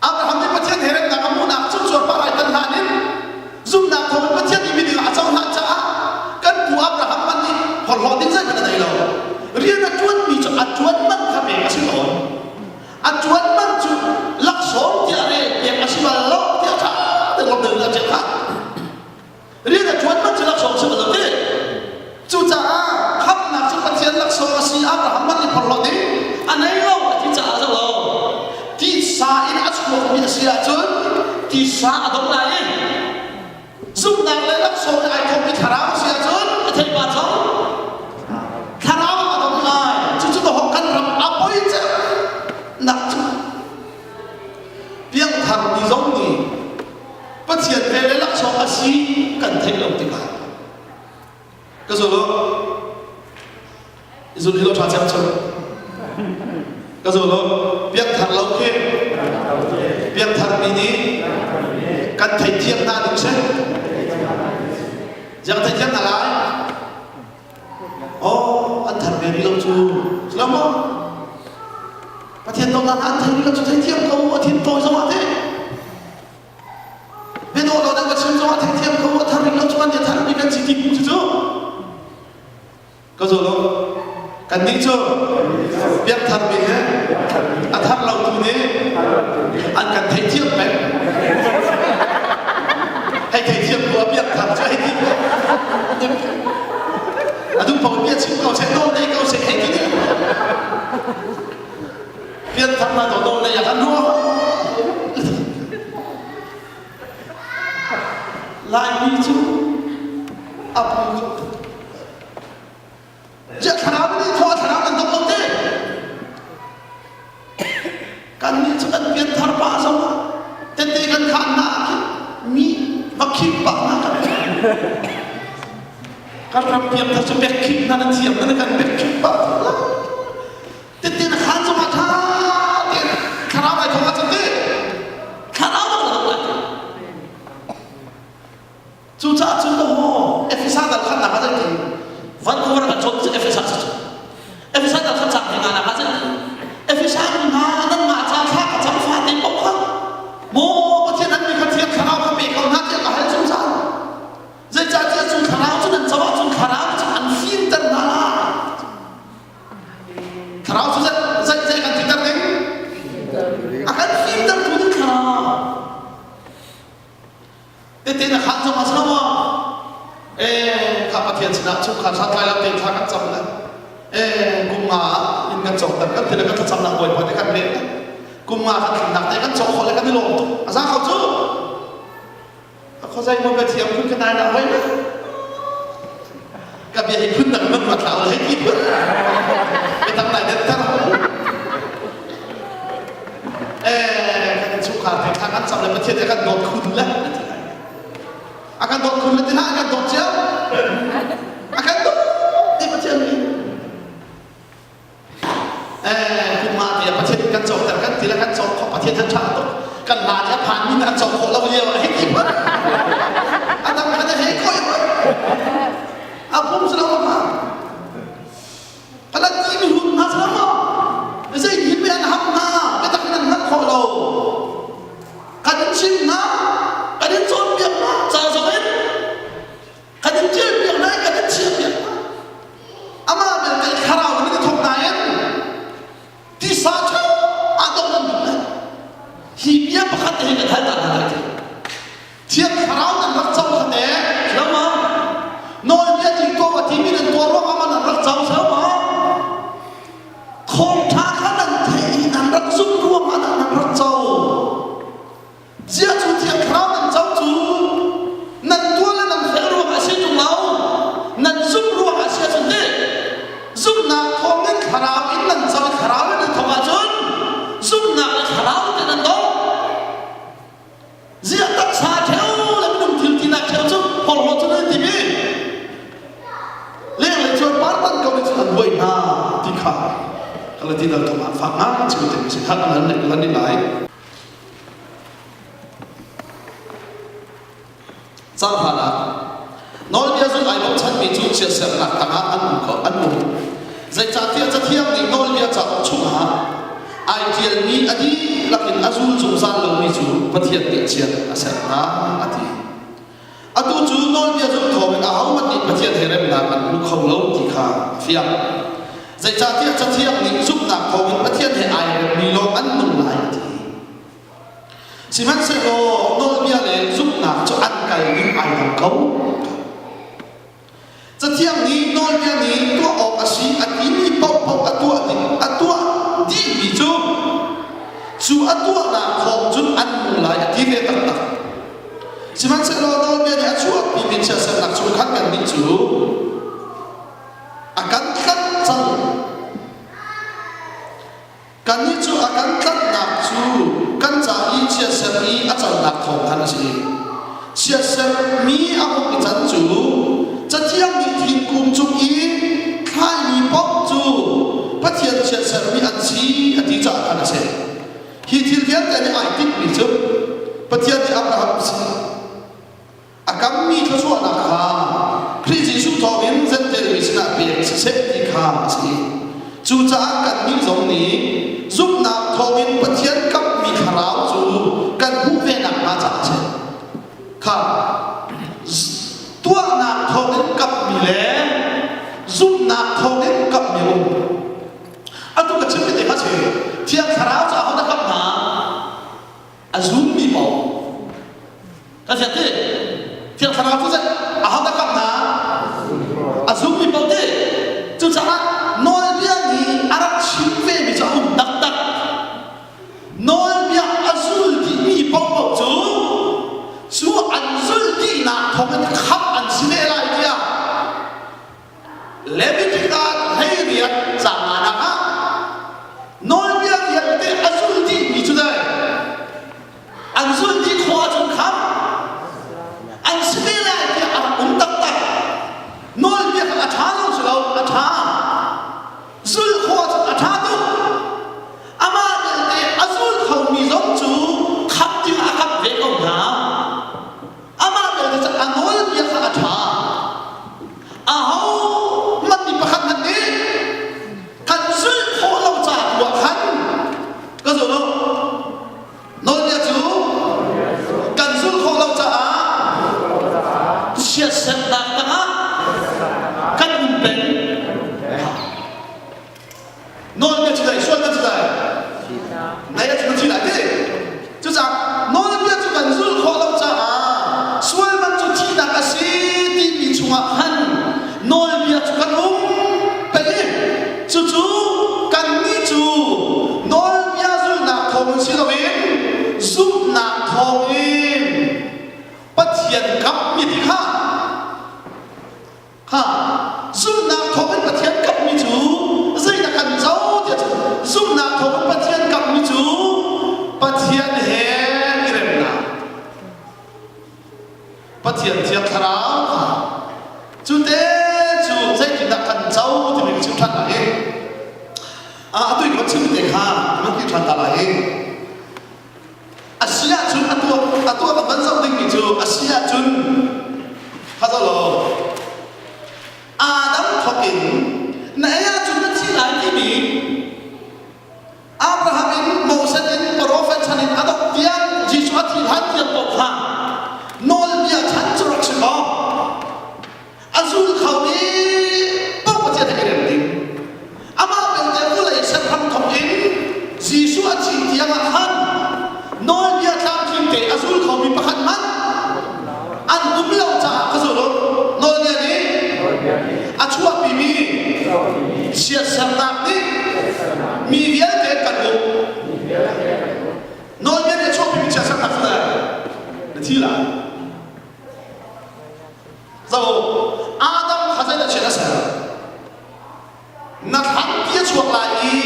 Abraham nih Pathian he remnak a hmuhnak cu cuarpar ai tan hlan in zumhnak thawngin Pathian nih miding ah a cohlan caah kan pu Abraham man nih phorhlawt ding zeihmanh a nei lo. Rian a ṭuanmi cu a ṭuan man kha pek a si tawn. A ṭuan man cu laksawng tiah rel pek a si bal lo tiah ṭha tein rom deuh in a ṭial khah. Rian a ṭuan man cu laksawng si bal lo ti. Cucaah khamhnak cu Pathian laksawng a si Abraham man nih phorhlawt ding a nei lo a ti caah zo lo. Tisa in a chuakmi a si ahcun tisa a dong lai i zumhnak le laksawng in ai thawkmi thlarau a si ahcun a theipar zong thlarau a dong lai. Cucu dawh kan ram a poi nak cu piangthar mi zong nih Pathian ve le laksawng a si kan theih lo tikah ka zul u zul hi lo ṭha cem cu ka zul u piangthar lo khi piangthar mi nih kan theithiam hna ding si ziang theithiam hna lai oh an thar ve rih lo cu si lo maw Pathian dawtnak an thei rih lo cu theithiam ko a thin tawi zong ah teh Biadawh lo deuh ka chim zongah theithiam ko a thar ring lo cu kan ti thar mi kan si ti cu cu ka zo lo kan nih cu biakthar mi he a thar lo tu nih an kan theithiam peng hei theithiam ko a biakthar cu hei ti ko a duh paoh bia chim ko seh nawl nei ko seh hei ti Pianthar na to nawl nei a kan ruah Laimi cu a pui kho tuk. Ziah thlarau nih thaw thlarau kan dong lo te. Kan nih cu kan pianthar pa zong ah tete kan khan na ah khin mi va khim pah na kan kan ram pianthar cu bek khim na na thiam na kan bek khim pah la. Tete na khan zongah ṭha tein thlarau ai thawng ahcun ti thlarau bak na dong lai ti. Cucaah cun maw Efesa dal khatnak ah zei Vancouver kan cawn cu Efesa cu Efesa dal khat cang nga nak ah zei. Pathian sinah chungkhar santlai lo tein thla kan cam le eh kum nga in kan cawkter kan ti le kan thlacamnak Bawipa nih kan leh kum nga kan tlinnak te kan cawk khawh le kan i lawm tuk a za kho cu a khuazei maw biathiam phun ka nai na hoi na ka bia hi phun dang man ruat hlah hei ti phun biatak lai den tar eh kan chungkhar te thla kan cam le Pathian nih kan dawt khun le a kan dawt khun le ti hlah a kan dawt cio a kan dawt ti Pathian nih eh kum nga ti Pathian kan cawkter kan ti le kan cawk khawh Pathian han ṭha tuk kan hla ti a phan mi an cawk khawh lo lio hei ti a dang khan hei khoi a pum si lo ma Kalan ti mi hun hna sa ma zei hi pe an ham hna biatak in an hngalh khawh lo kan in chim hna kan in cawnpiak hna ca zong in kan in ṭialpiak hna kan in chiahpiak hna amah belte thlarau in kan thawk nain tisa ṭheu ah dong nan duh hi bia pakhat te hi kan hal ta hna lai ti Thiang Thlarau nan rak co kha teh lo ma? Nawlbia ding ko a timi nan tuah ruangah ma nan rak co lo ma? Thawngṭha kha nan theih i nan rak zumh ruangah dah nan rak co? Zia cu Thiang Thlarau nan co cu nan tuah le nan fel ruangah a si ṭung lo, nan zumh ruangah a si ahcun teh zumhnak thawngin Thlarau in nan co i Thlarau in nan thawk ahcun zumhnak le Thlarau te nan dong. Ziah taksa ṭheo le minung thil tinak ṭheo cu porhlawt cu nan timi lenglei cuan partan ko nih cun an buai hna ti kha Galati dal thum ah fak ngai chim te si kha kan lan ni lai. Cang hlan ah nawlbia zulh ai bochanmi cu chiatsernak tangah an um ko an um. Zeicahtiah Cathiang nih nawlbia cauk chungah ai ṭialmi a dihlak in a zul zungzal lomi cu Pathian nih chiat a serh hna a ti. Atu cu nawlbia zulh thawngin ahohmanh nih Pathian he remnak an hmu kho lo ti kha a fiang. Zeicahtiah Cathiang nih zumhnak thawngin Pathian he ai remmi lawng an nung lai a ti. Sihmanhsehlaw nawlbia le zumhnak cu an kal ning ai dang ko. Cathiang nih nawlbia nih tuah awk a si a timi paohpaoh a tuah ding a tuah dihmi cu cu a tuahnak thawng cun an nung lai a ti ve taktak. Sihmanhsehlaw nawlbia nih a chuahpimi chiatsernak chung khan kannih cu a kan tlanh cang. Kannih cu a kan tlanhnak cu kan ca i chiatserh i a cannak thawng khan a si. Chiatserhmi a hung i can cu Cathiang nih thingkung cung i thlaimi paoh cu Pathian chiatserhmi an si a ti caah khan a si. Hi thil vialte nih ai tinhmi cu Pathian nih Abraham sin a kammi thluachuahnak kha Khrih Jesuh thawngin Jentail mi sinah pek siseh ti kha a si. Cucaah kannih zong nih zumhnak thawngin Pathian kamhmi thlarau cu kan hmuh ve nakhnga caah a si. Kha tuahnak thawngin kamhmi le zumhnak thawngin kamhmi a um. Atu ka chimmi te kha si. Thiang Thlarau cu ahodah kamh hna? A zummi paoh. Ka fiang ti? Thiang Thlarau cu aho dah kamh hna? A zummi paoh ti. Cucaah nawlbia nih a rak chim vemi cu a um taktak. Nawlbia a zul dihmi paohpaoh cu cu an zulh dihnak thawngin khamh an si ve lai tiah Leviticus 18 caang nganak ah nawlbia vialte a zul dihmi cu dai. ṭhan ta lai i a si ahcun a tuah a tuah ka van zoh dingmi cu a si ahcun kha zoh law Adam thawk in na ei ahcun na thi lai timi Abraham in Moses in profet chan in a dongh tiang Jesuh a thi hlan tiang paoh kha nawlbia chan cu rak si kaw a zul kho mi paoh Pathian he i rem ding. Amah belte vawlei ser hramthawk in Jesuh a thih tiang ah khan nawlbia tlamtling te a zul khomi pakhat hmanh an um lo caah ka zul u. Nawlbia nih a chuahpimi chiatsernak nih mi vialte kan uk. Nawlbia nih a chuahpimi chiatsernak cu na thi lai. Zo Adam kha zeidah chiat a ser? Na thlang ti a chuak lai i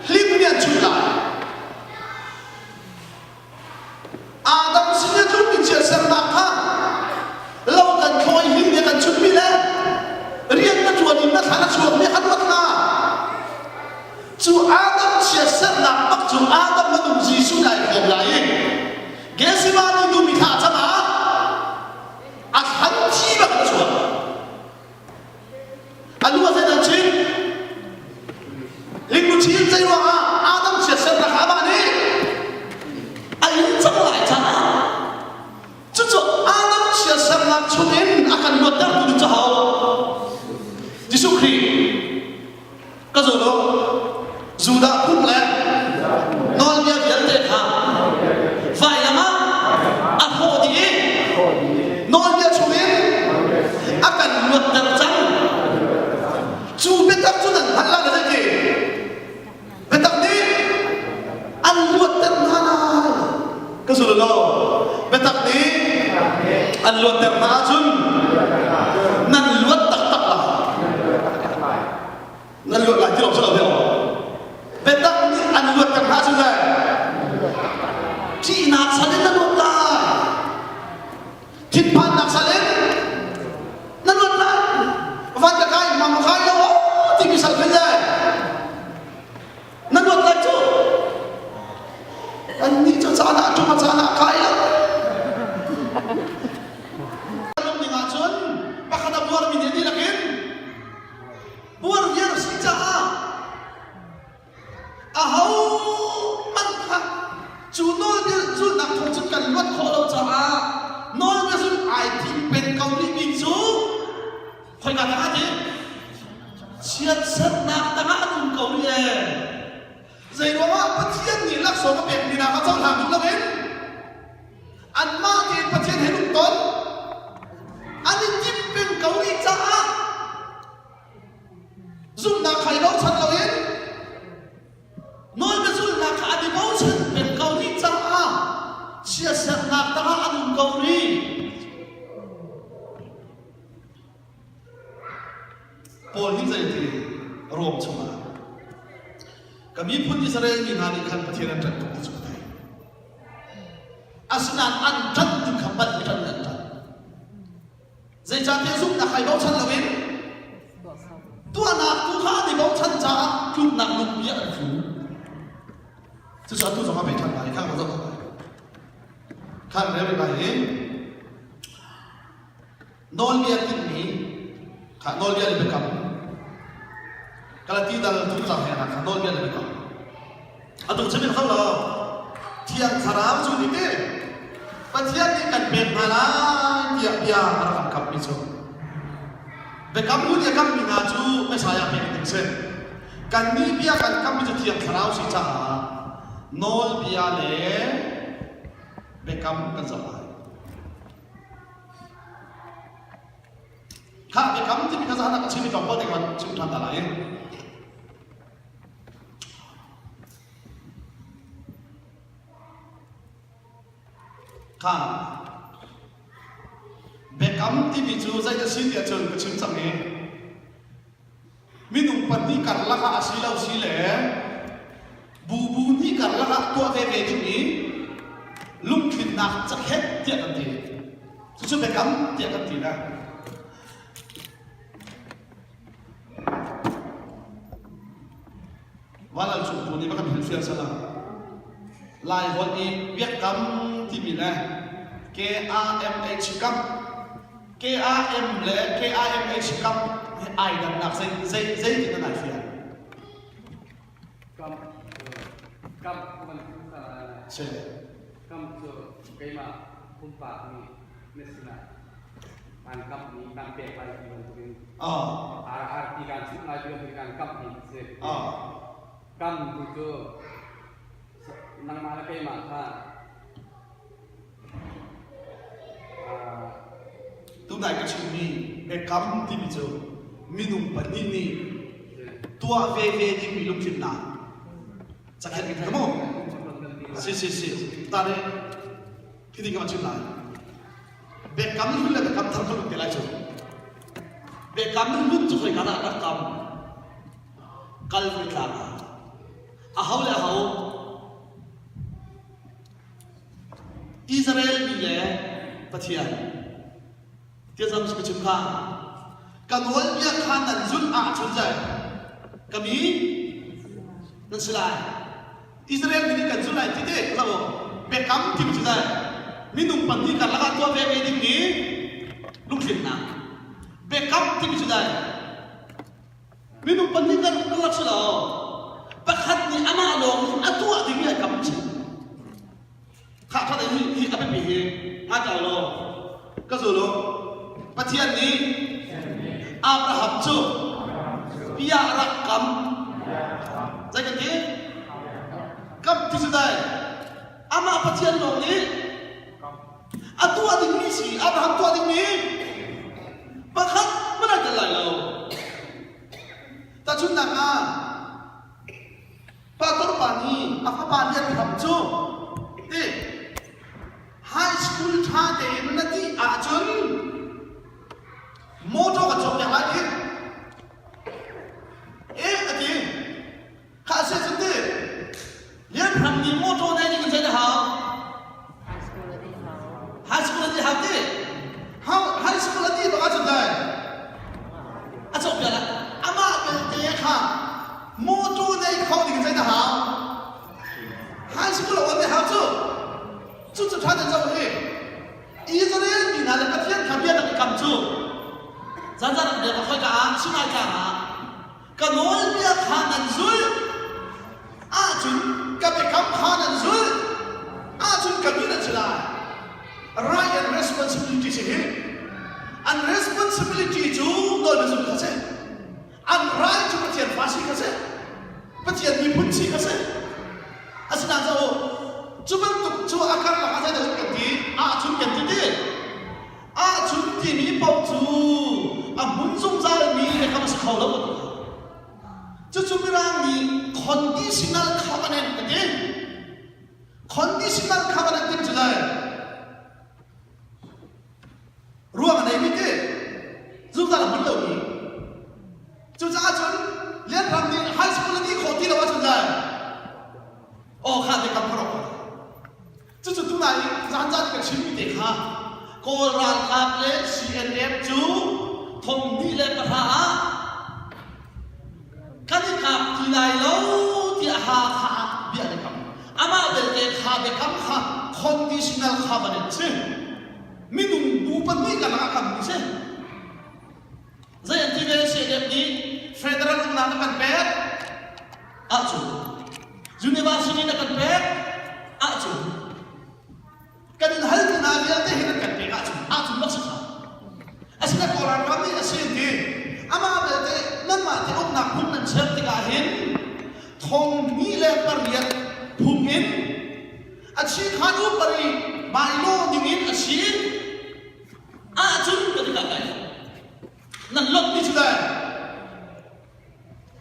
hlim nih an chut lai. Adam sin i tlungmi chiatsernak kha lo kan thlawi hlim nih kan chutmi le rian na ṭuan in na thlan a chuakmi kha ruat hna. Cu Adam chiatsernak bak cu Adam minung Jesuh nih ai hrawm lai i Gethsemane dum i thla cam ah a thlan thi bak in a chuak. A lu a zeidah chin? Lingluchin zei ruangah Adam chiatsernak kha amah nih a in cang lai caah cucu Adam chiatsernak chungin a kan luattertu ding cu ho? Jesuh Khrih. Ka zul u. Judah phung le nawlbia vialte kha vailam ah a hrawh dih i nawlbia chungin a kan luatter cang. Cu biatak cu nan hngalh lai na zeiti? Biatak nih an luatter hna lai. Ka zul law biatak nih an luatter hna ahcun nan luat taktak lai. Nan luat lai ti lo cu lo Biatak nih an luatter hna ahcun le ṭihnak sal in na luat lai. Thinphannak sal in na luat lai. Van ka kai mam kai lo timi sal khin le na luat lai cu. Annih cu caan ah ṭum a caan ah kai lo. Ning ahcun pakhat a buarmi nih a dihlak in buar viar a si caah ahohmanh kha cu nawlbia zulhnak thawng cun kan luat khawh lo caah nawlbia zulh ai tim peng ko rihmi cu khoika tangah ti chiatsernak tangah an um ko rih ee. Zeiruangah Pathian nih laksawng a pekmi hna kha cohlang duh loin anmah tein Pathian he lungton an i timh peng ko rih caah zumhnak kha i bochan loin nawlbia zulhnak kha an i bochan peng ko rih caah chiatsernak tangah an um ko rih. Paul nih zei ti Rom chungah ka miphun Israel mi hna nih khan Pathian an ṭanh tuk ti cu ka thei. Asinain an ṭanh ti kha palh i ṭanh an ṭanh. Zeicahtiah zumhnak hai bochan loin tuahnak tu kha an i bochan caah tluknak lungpi ah an tlu. Cucu atu zong a peh ṭhan lai kha ka zoh lai. Khan rel lai i Nawlbia tinhmi kha nawlbia le biakam Galati dal thumtlang he kha nawlbia le biakam atu chim kho lo Thiang Thlarau cu ni te Pathian nih kan pek hna lai tiah bia a rak kan kammi cu biakam hlun i a kammi hna cu Messiah pek ding si kannih bia kan kammi cu Thiang Thlarau si caah nawlbia le biakam kan zoh lai Khah biakam timi kha zahan ah ka chim i tlawmpal te kan chim ṭhan ta lai. Kha biakam timi cu zei a si tiah cun ka chim cang i Minung pahnih karlak ah a si lo si le bubu hnih karlak ah tuah veve dingmi lungtlinnak cakhenh tiah kan ti. Cucu biakam tiah kan ti na. Vanlal Cung Pu nih va kan hrilhfial sala. Lai holh i biakam timi le KAMH kam KAM le KIMH kam hi ai dannak zei zei zeitin an ai fial? Kam kam Si. Kam cu keimah pumpak nih na sinah kan kamh mi kan pek lai ti bantukin Ah. arti kan chimh lai ti bantukin kan kamh mi a si. Ah. Kam tu cu nangmah le keimah kha Tunai ka chimmi biakam timi cu minung pahnih nih tuah veve dingmi lungtlinnak cakhenh kan ka mu. Si si si. Tare khi ka chim lai. Biakam hlun le biakam thar ka te lai cu. Biakam hlun cu khoi ka dah rak kam. Kal voi tlang ah. A ho le a ho Israel mi le Pathian tiazam ka chim kha ka nawlbia kha nan zulh ahcun zai ka mi nan si lai Israel mi nih kan zulh lai ti te lo biakam tim cu zai minung pahnih karlak ah tuah ve ve ding mi lungthlinnak biakam timi cu zai Minung pahnih kan rak si lo. Pakhat nih amah lawng nih a tuah dingmi ai kam chih. Kha kha hi hi a biapi hi ngai ka law ka zul u. Pathian nih Abraham cu bia a rak kam. Zei kan ti? Kam ti cu dai. Amah Pathian lawng nih a tuah dingmi si Abraham tuah dingmi pakhat hmanh ai tel lai lo. Tahchunhnak ah pastor pa nih a fapa Lian Hram cu ti high school ṭha tein na dih ahcun motor ka cawk piak lai ti. Eh a ti. Kha a si cun ti Lian Hram nih motor nei ding in zei na hau? High school a dih hau. High school a dih hau ti. High school a dih bak ahcun dai a cawk piak ah amah belte kha motor nei kho ding in zei na hau? High school a on ne hau cu. Cucu ṭha te zoh hi Israel mi hna le Pathian kha bia rak i kam cu zanzan an bia ka khoi ka ah Sinai tlang ah Ka nawlbia kha nan zulh ahcun ka biakam kha nan zulh ahcun ka mi nan si lai. Right and responsibility si hi. An responsibility cu nawlbia zulh kha si. An right cu Pathian fa si kha si. Pathian miphun si kha si. Asinain cu cu bantuk cu a karlak ah zeidah kan ti? Ahcun kan ti ti. Ahcun timi paoh cu a hmun zungzalmi biakam a si kho lo. Cucu Mirang nih conditional covenant a ti. Conditional covenant ti cu lai. Ruang a neimi ti zungzal a hmun lomi. Cucaah cun Lianram nih high school a dih khawh ti lo ahcun lai. Aw kha biakam kha rawk Cucu tunai zanzan ka chimmi te kha Kawl ralkap le CNF cu thong hnih le pahra ah kan i kap ti lai lo tiah Hakha ah bia an i kam. Amah belte kha biakam kha conditional covenant si. Minung bu pahnih karlak ah kammi si. Zei an ti ve CNF nih federal uknak na kan pek ahcun university na kan pek ahcun kan in hal hna vialte hi nan kan pek ahcun ahcun bak si kha asina Kawl ram nih a si ti amah belte nanmah te uknak phung nan ser tikah hin thong hnih le pariat phung in a chi khan upari bylaw ding in a si ahcun kan i kah lai nan lawmh mi cu dai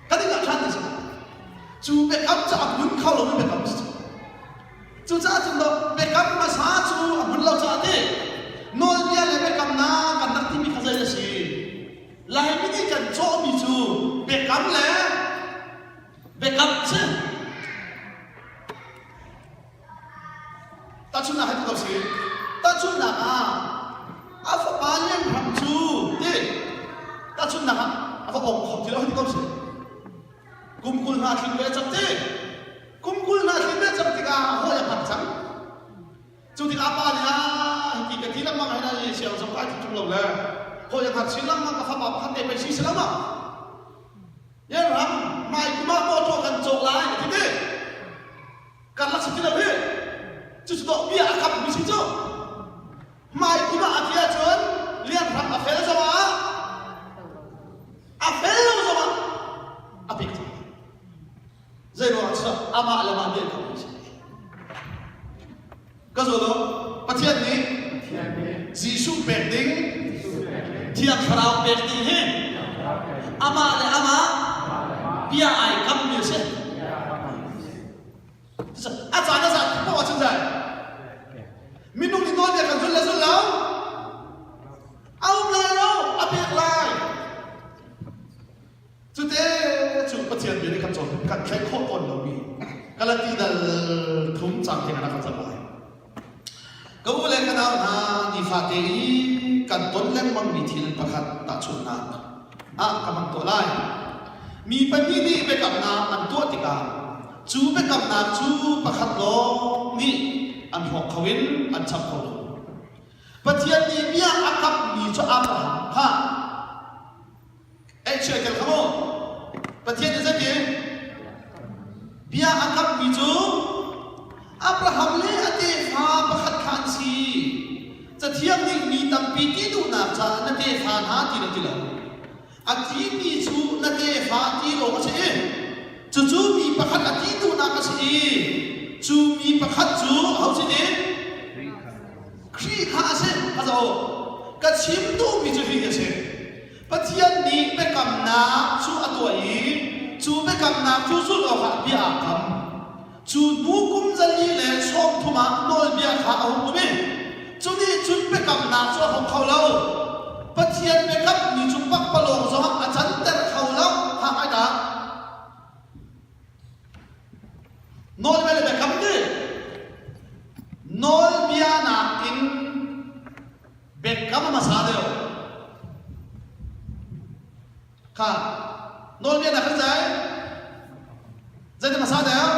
kan i kah ṭhan ti cu biakam cu a hmun kho lomi biakam si cu cucaah cun biakam hmasa cu a hmun lo caah ti nawlbia le biakamnak kan rak timi kha zei a si Laimi nih kan cawhmi cu biakam le biakam si Tahchunhnak hei ko si. Tahchunhnak ah a fapa Lian Ram cu ti tahchunhnak ah a va ong kho ti lo hei ti ko si. Kum 20 hna. hna tling ve cang ti. Kum 20 hna tling ve cang tikah hawi a hman cang. Cu tikah pa nih ah hiti ka ti lengmang ai na siang zong kai ṭung lo le hawi a hngar chin lengmang ka fapa pakhat te pei si si lo ma. Yan ram mai kum ah motor kan cawk lai a ti ti. Kan lak si ti lo hi. Cucu dawh bia a kap mi si cu. Hmai kum ah a ti ahcun Lian Ram a fel zongah a fel lo zongah a pek cang. Zei ruangah cun amah le mah bia kho si. Ka zawn u, Pathian nih Jesuh pek ding, Thiang Thlarau pek ding hi amah le amah bia ai kammi a si. A caan a zat poah ahcun zai. Minung nih nawlbia kan zul le zul lo. A um lai lo, a pek lai. Cute cu Pathian bia nih kan cawn kan tlaih khawh tawn lomi Galati dal thum cang theng ah kan cam lai. Ka u le ka nau hna nifate i kan ton lengmangmi thil pakhat tahchunhnak ah ka hmang tuah lai. Mi pahnih nih biakamnak an tuah tikah cu biakamnak cu pakhat lawng nih an hrawk kho in an chap kho lo. Pathian nih bia a kammi cu Abraham kha Eihchiah kel kha mu. Pathian nih zeitin? Bia a kammi cu Abraham le a tefa pakhat kha an si. Cathiang nih mi tampi ti duhnak caah na tefa hna ti na ti lo. A timi cu na tefa ti lawng a si i cucu mi pakhat a ti duhnak a si i cu mi pakhat cu aho si ti? Khrih kha a si. A zoh. Ka chim duhmi cu hihi a si. Pathian nih biakamnak cu a tuah i cu biakamnak cu zulh awkah bia aa kam. Cu hnu kum zali le 30 ah nawlbia kha a hung um i cu nih cun biakamnak cu a hung kho lo. Pathian biakammi cu pakpalawng zongah a canter kho lo. Ha ai dah. Nawlbia le biakam ti. Nawlbia nakin Biakam hmasa deuh. Kha nawlbia na kan zai. Zei hmasa deuh?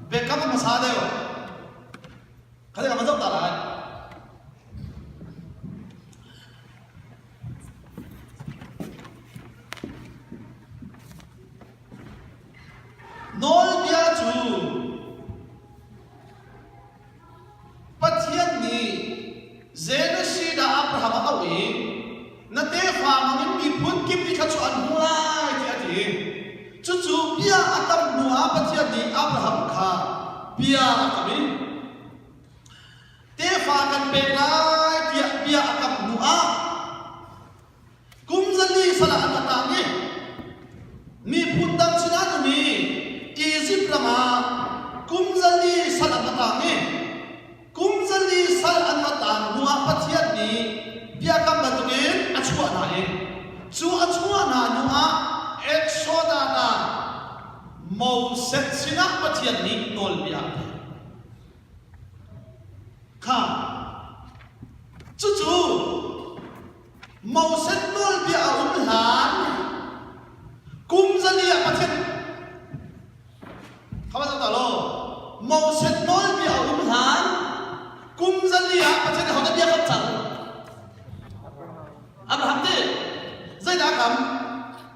Biakam hmasa deuh. Kha ka zoh ta lai. Nawlbia cu Pathian nih Genesis ah Abraham a auh i na tefa hmangin miphun kip nih thluachuah an hmu lai tiah a ti. Cucu bia a tam hnu ah Pathian nih Abraham kha bia a kam i tefa kan pek lai tiah bia a kam hnu ah Kum zali sal ah an rak tang i miphun dang sinah an um i Izipt ram ah kum zali sal an rak tang i kum zali sal an rak tang hnuah Pathian nih biakam bantukin a chuah hna i cu a chuah hna hnuah Exodus ah Moses sinah Pathian nih nawlbia a pek. Kha cucu Moses nawlbia a um hlan kum zali ah Pathian kha va ta law Moses nawlbia a um hlan kum zali ah Pathian nih hodah bia kam cang Abraham ti zeidah kam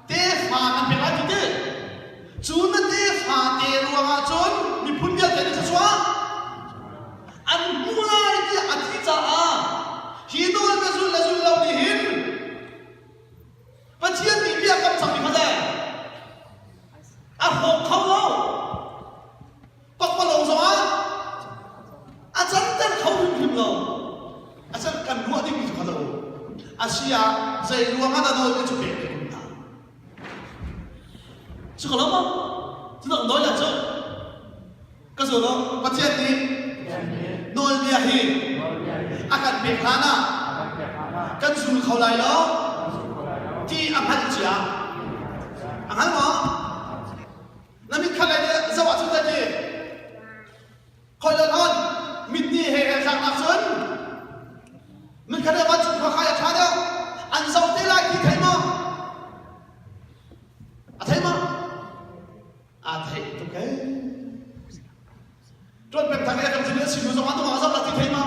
tefa kan pek lai ti ti cu na tefa te ruangah cun miphun vialte nih thluachuah an hmu lai tiah a ti caah hi nawl na zul le zul lo nih hin Pathian nih bia kam cangmi kha le a hrawk kho lo pakpalawng zongah a canter kho hrimhrim lo a can kan ruah dingmi cu kha lo a si ah zei ruangah dah nawl cu pek te kun hna cu ka lo maw cu dang nawl cu Ka zul u, Pathian nih nawlbia hi a kan pek hlan ah kan zul kho lai lo ti a hngalh cia. A hngal maw? Na mit khat lei zoh ahcun zeiti? Khoi lo hon mit nih he he thlaknak cun mit khat le vancung khua khai a ṭha deuh. An zoh te lai ti thei maw? A thei maw? Hei. Tuan pek thang e kan thil a si nu zong ah nungak zoh la ti thei ma?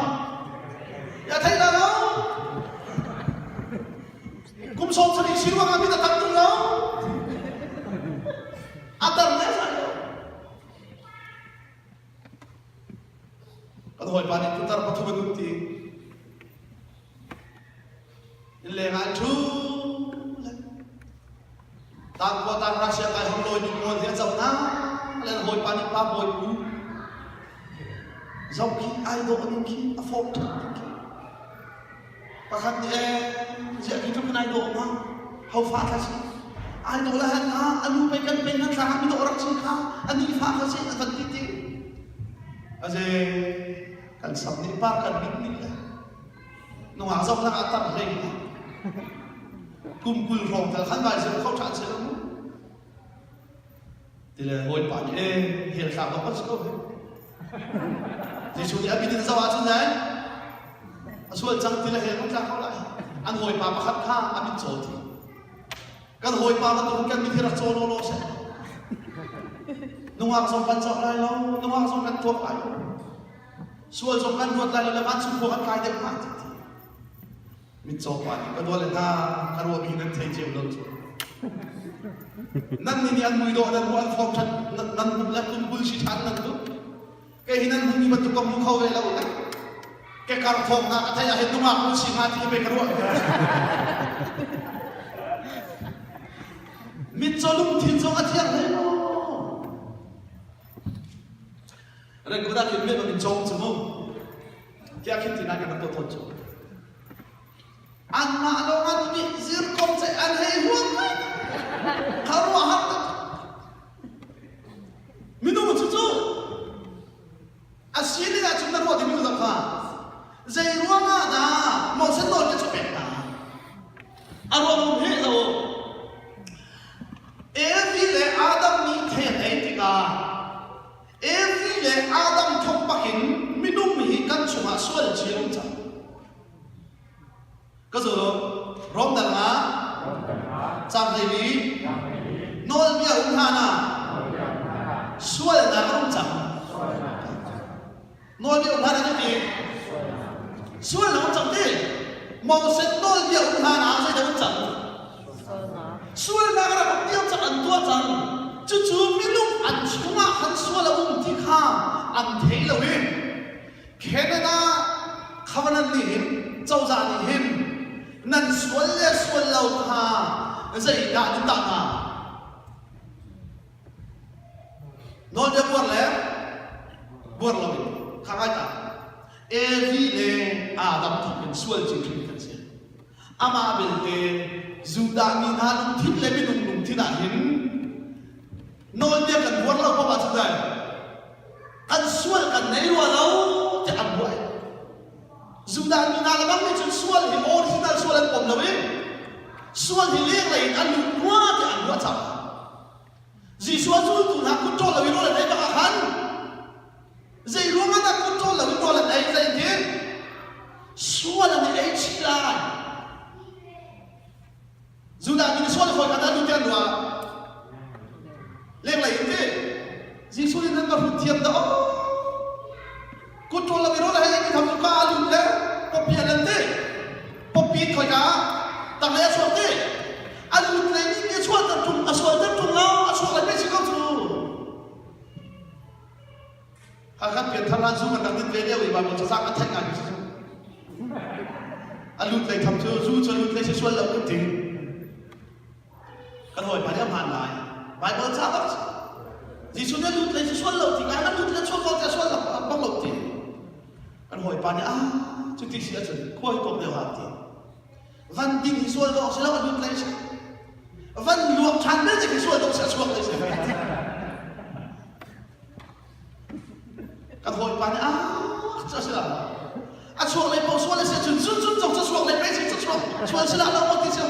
Ya thei la lo. Kum sawm sarih si ruang ah mit a tak tung lo. A tar ne sai lo. Kan hawipa nih putar pathum an um ti. Inn leng ah an ṭhu le tangkua tang Russia kai hong lawi mi pawl hi a zoh hna le an hawipa nih pa bawi pu zoh khi ai dawh ning khi a fawm ṭhat ning khi pakhat nih ee ziah khi tluk in ai dawh ma ho fa kha si ai dawh le han ha a nu pei kan pei nan thla mi dawh rak si kha a ni fa kha si a van ti ti aze kan sam nih par kan mit nih le Nungak zoh lang ah tam hlei kum 20 hrawng tal khan vai zel kho ṭhan seh mu. Tile hawipa nih ee hel thlak dok kan si ko he. Jesuh nih a mit in zoh ahcun le a sual cang tile hel kan tla kho lai. An hawipa pakhat kha a mit caw ti. Kan hawipa bantuk kan mit hi rak caw law law seh. Nungak zong kan cawk lai lo, nungak zong kan tuak lai lo. Sual zong kan ruat lai lo le vancung khua kan kai deuh hnga ti ti. Mitcaw pa nih ka dawt le hna ka ruahmi nan thei cio lo cu. Nan nih nih an mui dawh nan hmuh an form ṭhat nan hmuh le kumbul si ṭhan nan duh. Kei hi nan hmuhmi bantuk ka hmu kho ve lo le. Ke kar thawng hna ka theih ah hin nungak mun si hnga ti hi pei ka ruah. Mitcaw lungthin zong a thiang hlei maw? Record ah khin men in cong cu mu. Tiah khin ti na kan to thon cu. Anmah lawng an mi zir kom che an hei huam mai. Kharuah har tak. Minung cu cu a sining ah cun na ruah ding mi kha zei ruang ah dah Moses nawl cu pek hna a ruang um he lo Evi le Adam nih the an ei tikah Evi le Adam thawk bakin minung hi kan chungah sual cia um cang. Ka zul Rom dang ah cang hleili nawlbia um hlan ah sualnak a um cang. Nawlbia um hlan ah ti sualnak um cang ti. Moses nawlbia um hlan ah zeidah um cang? Sualnak a rak um diam cang an tuah cang. Cucu minung an chungah khan sual a um ti kha an thei lo i Canada covenant nih hin cozah nih hin nan sual le sual lo kha zeidah nan tah hna? Nawlbia buar le buar loin kha ngai ta. Evi le Adam thawk in sual cin hrim kan si. Amah belte Judah mi hna lungthin le minung lungthin ah hin nawlbia kan buar lo paoh ahcun dai kan sual kan nei rua lo tiah an buai. Judah mi hna le bang nih cun sual hi original sual an pom lo i sual hi lenglei in an lut rua tiah an ruah caah Jesuh a zultu hna kut ṭawl loin rawl an ei bak ah khan zei ruang ah dah kut ṭawl loin rawl an ei zei ti sual an i ei chih lai. Judah mi nih sual hawi kha dah lut an ruah lenglei in ti Jesuh nih nan va hrut thiam dah aw kut ṭawl loin rawl a hei mi tham cu ka a lut le pawpi an lan ti pawpi in khoika tanglei a chuak ti a lut lei nih mi a chuahter ṭung a sualter ṭung lo a chuak lai pei si ko cu Hakha pianthar hlan zu kan rak din ve lio i Bible cacang a theih ngai mi cu a lut lei tham cu zu cu a lut lei si sual lo kan ti kan hawipa nih a hmaan lai Bible ca bak Jesuh nih a lut lei si sual lo ti ngai a lut le chuak ko ti a sual lo bak lo ti kan hawipa nih ah cuti si ahcun khua hi tuak deuh ha ti van ding hi sual dawh si lo a lut lei si van luak ṭhan belte khi sual dawh si a chuak lei si Kan hawipa nih ah cu a si lo. A chuak lei paoh sual a si cun cun cun zong cu chuak lei pei si cu chuak sual si lah lo maw ti si.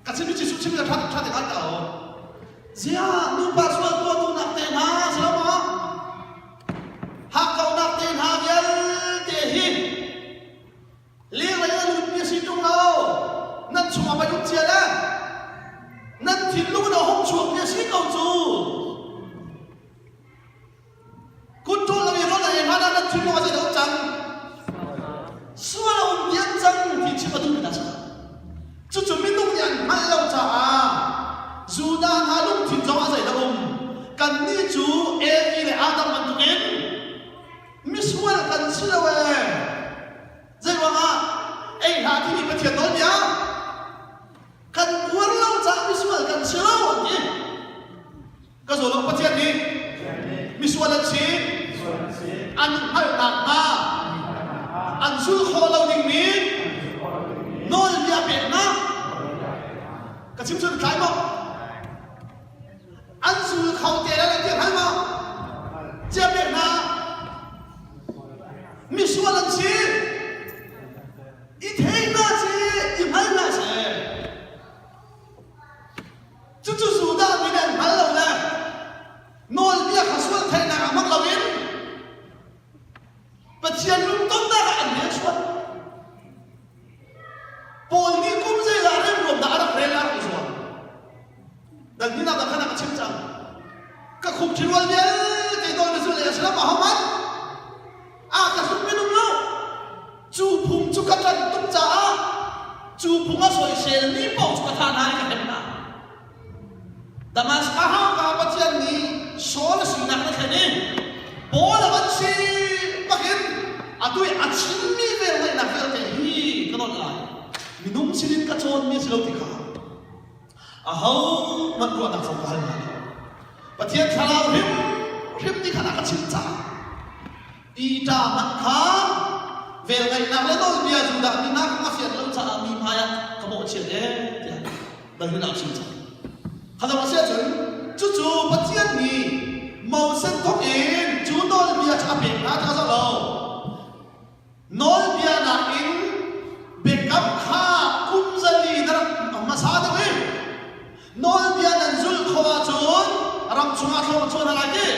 Ka chim Jesuh chim le ṭha ṭha te ngai ta o. Ziah nupa sual tuah duhnak te hna si lo maw? Hakkauhnak te hna vialte hi Lenglei na lutmi a si ṭung lo. Nan chungah pei um cia le nan thinlung in a hung chuakmi a si ko cu. Misual an si. An hngalhnak hnga an zul khawh lo dingmi nawlbia peknak ka chim cu tlai maw? An zul kho te lai ti hngal maw? Cia pek hna. Misual an si. I thei hna si, i hngal hna seh. Cucu Judah mi nih an hngal lo le nawlbia kha sual theihnak ah hmang loin Pathian lungtonnak ah an nehsuat. Paul nih kum zeizah remruam dah a rak rel a rak i zuam. Dal hnihnak ah khan a ka chim cang. Ka khuk ṭhirual vialte nawl na zulh le a si lo ma hohmanh? A ka hlut minung lo. Cu phung cu ka ṭanh tuk caah cu phung a soiselmi paoh cu ka thah hna i ka hrem hna. Damaskas hauka Pathian nih Saul a sinak na thlen i Paul a van si bakin atu i a chimmi velngeihnak vialte hi ka nolh lai. Minung sinin ka cawnmi a si lo ti kha ahohmanh ruahnak zong ka hal hna lo. Pathian thlarau hrimhrim nih khan a ka chimh caah Peter hmanh kha velngeihnak le nawlbia Judah mi hna kha a fian lo caah mi hmaiah ka mawhchiat ee tiah David a chim cang. Kha a si ahcun cucu Pathian nih Moses thawk in cu nawlbia cu a pek hna ti kha zoh lo. Nawlbia nakin biakam kha kum zali na rak hmasa deuh i nawlbia nan zulh khawh ahcun ram chungah thlawh a chuah hna lai ti.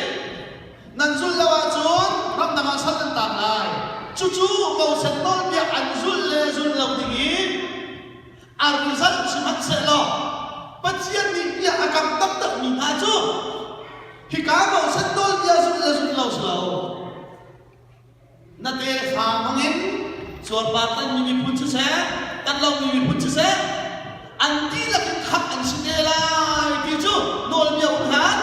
Nan zulh lo ahcun ramdang ah sal nan taang lai. Cucu Moses nawlbia an zulh le zulh lo ding i a result sihmanhsehlaw Pathian nih bia a kam taktakmi hna cu hika Moses nawlbia zulh le zulh lo si lo. Na tefa hmangin cuarpar tanmi miphun siseh, tan lomi miphun siseh, an dihlak in khamh an si te lai ti cu nawlbia um hlan.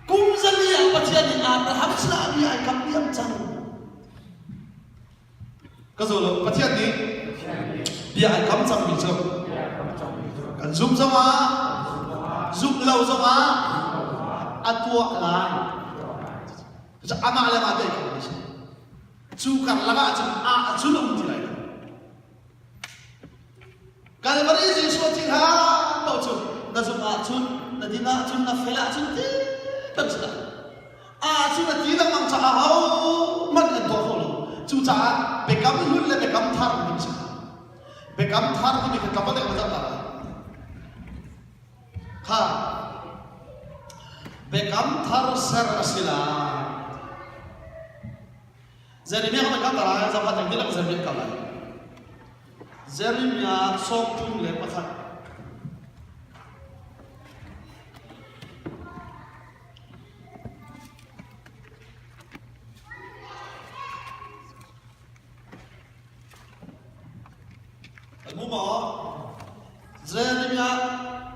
Kum zali ah Pathian nih Abraham sinah bia ai kam diam cang. Ka zo lo, Pathian nih bia ai kam cangmi cu kan zumh zongah zumh lo zongah a tuah lai. Amah le amah bia i si. Cu karlak ah cun a cun a um ti lai lo. Kalvari Jesuh a thih hlan paoh cu na zumh ahcun, na din ahcun, na fel ahcun ti kan si lai. Ahcun a ti lengmang caah ahohmanh an tuah kho lo. Cucaah biakam hlun le biakam thar timi si. Biakam thar timi kha tlawmpal deuh ka zoh ta lai. Kha biakam thar ser a si lai. Jeremiah kan kal lai, zakhat eng tilak Jeremiah kal lai. Jeremiah 31. Kan hmu maw? Jeremiah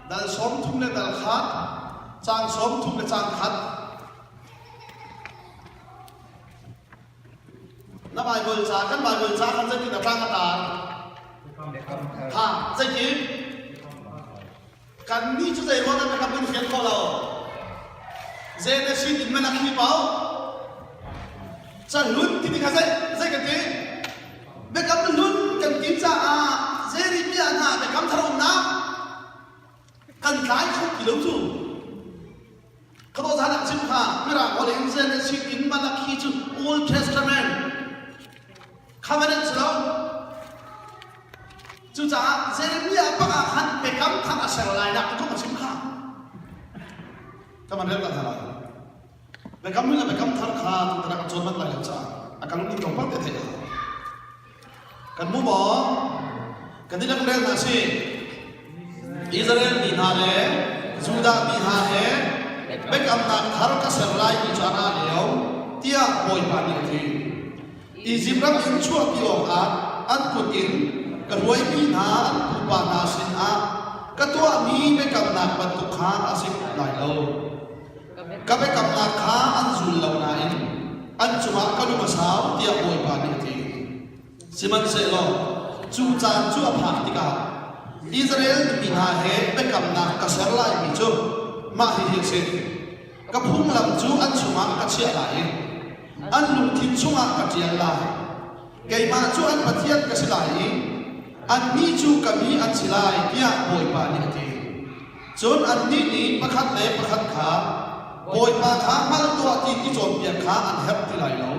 dal 30 le dal khat, caang 30 le caang khat. Na Bible ca kan Bible ca khan zeitin a tlang a tar? Ha, zeitin? Kannih cu zei ruang dah kan kan fian kho lo? Zei na sin in man a khi pau? Cahlun timi kha zei zei kan ti? Biakam hlun kan ti caah Jeremiah hna biakam thar umnak kan tlai kho ti lo cu. Khado zan ah chim kha Mirang holh in Genesis in Malachi cu Old Testament covenant si lo. Cucaah Jeremiah bak ah khan biakam thar a ser lai nak kong a chim kha. Kaman rel ta lai. Biakam hlun le biakam thar kha tutan ah kan cawn bak lai lo caah a kan ning tlawmpal te theih a hau. Kan mu maw? Kan i rel hna si. Israel mi hna le Judah mi hna he biakamnak thar ka ser lai ti cu a ra lio tiah Bawipa nih a ti. Izipt ram in chuahpi awkah an kut in ka hruaimi hna an pupa hna sinah ka tuahmi biakamnak bantuk kha a si lai lo. Ka biakamnak kha an zul lo nain an cungah ka lung a sau tiah Bawipa nih a ti. Sihmanhsehlaw cu caan cu a phak tikah Israel mi hna he biakamnak ka ser laimi cu mah hihi a si. Ka phunglam cu an chungah ka chiah lai i an lungthin chungah ka ṭial lai. Keimah cu an Pathian ka si lai i annih cu ka mi an si lai, tiah Bawipa nih a ti. Cun annih nih pakhat le pakhat kha, Bawipa kha hngal tuah ti i cawnpiak kha an herh ti lai lo.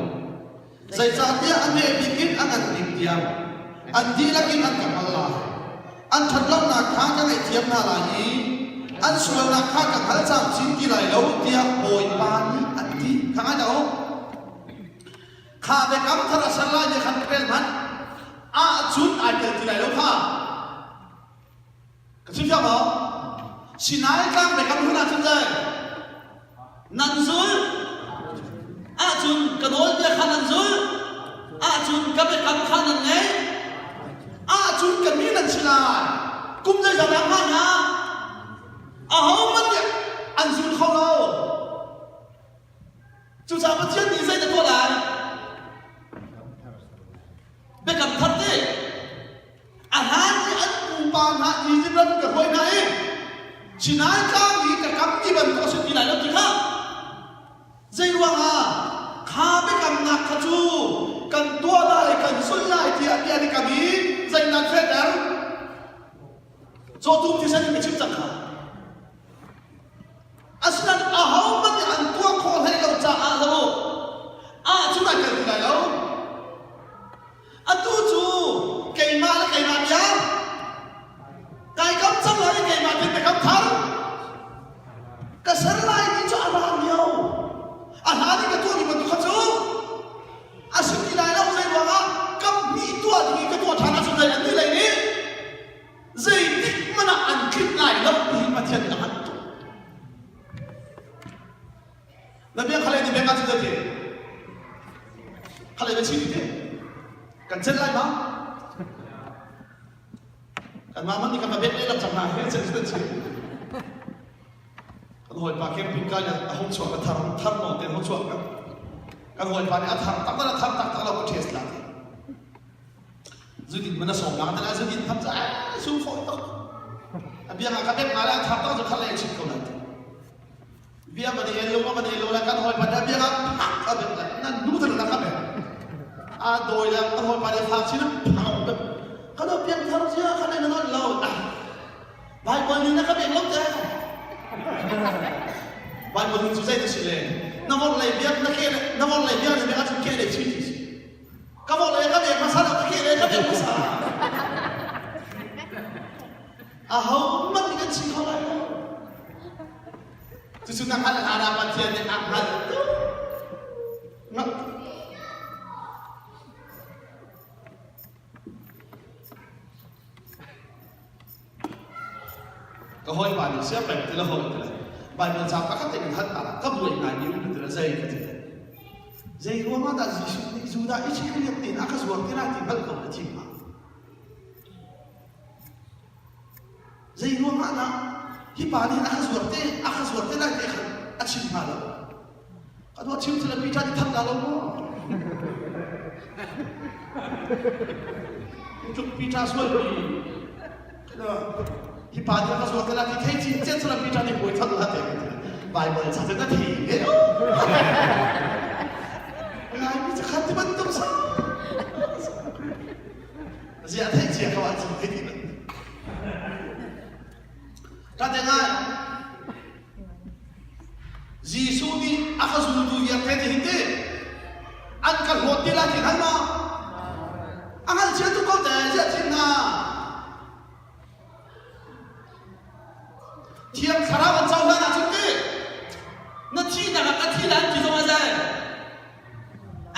Zeicahtiah a hme bik in a ngan bik tiang an dihlak in an ka hngal lai. An ṭhatlonak kha ka ngaihthiam hna lai i an sualnak kha ka hngal camcin ti lai lo tiah Bawipa nih a ti. Kha ngai u. Kha biakam thar a ser lai nih khan rel hmanh. Ahcun ai tel ti lai lo kha. Ka chim fiang maw? Sinai tlang biakam hun ahcun zei? Nan zul ahcun ka nawlbia kha nan zul ahcun ka biakam kha nan ngei ahcun ka mi nan si lai. Kum zeizat ah hman hna? Ahohmanh nih an zul kho lo. Cucaah Pathian nih zei na tuah lai? Biakam thar ti. A hlan i an pupa hna Izipt ram ka hruai hna i Sinai tlang i ka kam ti bantuk a si ti lai lo ti kha zei ruangah kha biakamnak kha cu kan tuah lai kan zulh lai tiah ti an i kam i zeinak fehter cawtum thisen in ka chim cang kha Asinain ahohmanh nih an tuah khawh hlei lo caah lo ahcun ai tel ti lai lo. Atu cu keimah le keimah bia kai kam cang lai i keimah tin biakam thar ka ser lai ti cu a ra lio. A hlan i ka tuahmi bantuk kha cu a si ti lai lo zei ruangah kam hnih tuah ding i ka tuah ṭhan ahcun zei an ti lei nih zeitik hmanh ah an tlinh lai lo ti hi Pathian nih a hngalh tuk. Na bia khale ni bia cu ti. Khale na chim ti. Kan cel lai ma? Kan mah man nih kan bek le lam cang hna he cel cu chim. Kan hawipa camping kai a hung chuak a thar thar nawn te hung chuak kan. Kan hawipa nih a thar tak tak a thar tak tak lo ka test la ti. Zudin man a sawm nak te zudin tham ca sum fawi tuk. A biang ah ka bek ma la thar tak cu khat le chim ko lai. Bia man el lo man el lo la kan hoi pa da biang ah phak a bek la nan nu thar la ka bek. A doi la kan hoi pa le phak chin phak bek. Kan piang thar sia khan nan non lo. Bible nih na ka bek lo te. Bible nih cu zei na si le na vor lei biak na ke na vor lei biak na biak ahcun ke lei chi ti si. Ka vor le ka bek hmasa lo ka ke le ka bek hmasa. Aho hmanh nih kan chim kho lai lo. Cucu na hngalh hlan ah Pathian nih a hngalh tuk. Ka hawipa nih sia peng ti la hawi ti la Bible ca pakhat te kan hat ta ka buai ngai mi um ti la zei ka ti zei ruangah dah Jesuh nih Judah Iskariot nih a ka zuar ti lai ti hngalh ko na thim hnga zei ruangah dah hi pa nih a ka zuar te a ka zuar te lai ti khan a chim hnga lo ka dua chim cu le Peter nih that la lo maw Tluk Peter sual mi hi pa nih a ka zuar te lai ti thei cin cen cu le Peter nih buai that la te Bible ca cu na thei ve Laimi cu khat ti bantuk sa Zia thei cia ko ah cin thei ti bantuk Ka te ngai Jesuh nih a ka zultu vialte nih hin ti an ka hlawt ti lai ti hngal maw? A hngal chia tuk ko te ziah thim hna. Thiang Thlarau an cohlan ahcun ti na thihnak ah ka thi lai an ti zong a zai.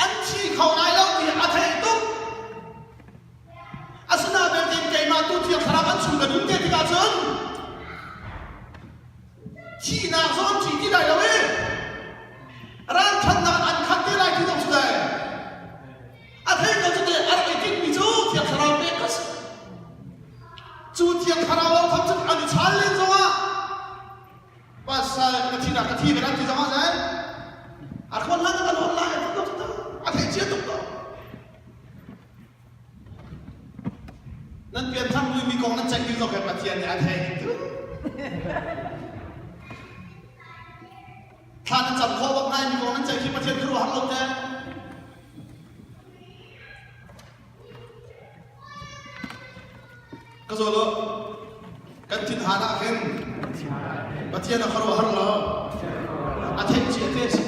An thi kho lai lo ti a theih tuk. Asinain belte keimah tu Thiang Thlarau an chung ka dum te tikah cun thihnak zong an thi ti lai lo i ralṭhatnak an khat te lai ti zong cu dai. A thei ko cu te a rak i tinhmi cu Thiang Thlarau pek kha si. Cu Thiang Thlarau lo tham cun an i chal len zongah pasal ka thi ka thi ve an ti zongah zei a khawn hlan kan hon lai a ti a theih cia tuk ko. Nan pianthar mi kong nan ceih ding zong kha Pathian nih a theih. Thla. khi Pathian khuaruahhar lo te. Ka zaw lo. Kan thin han ah khin Pathian a khuaruahhar lo. A theih cia te si.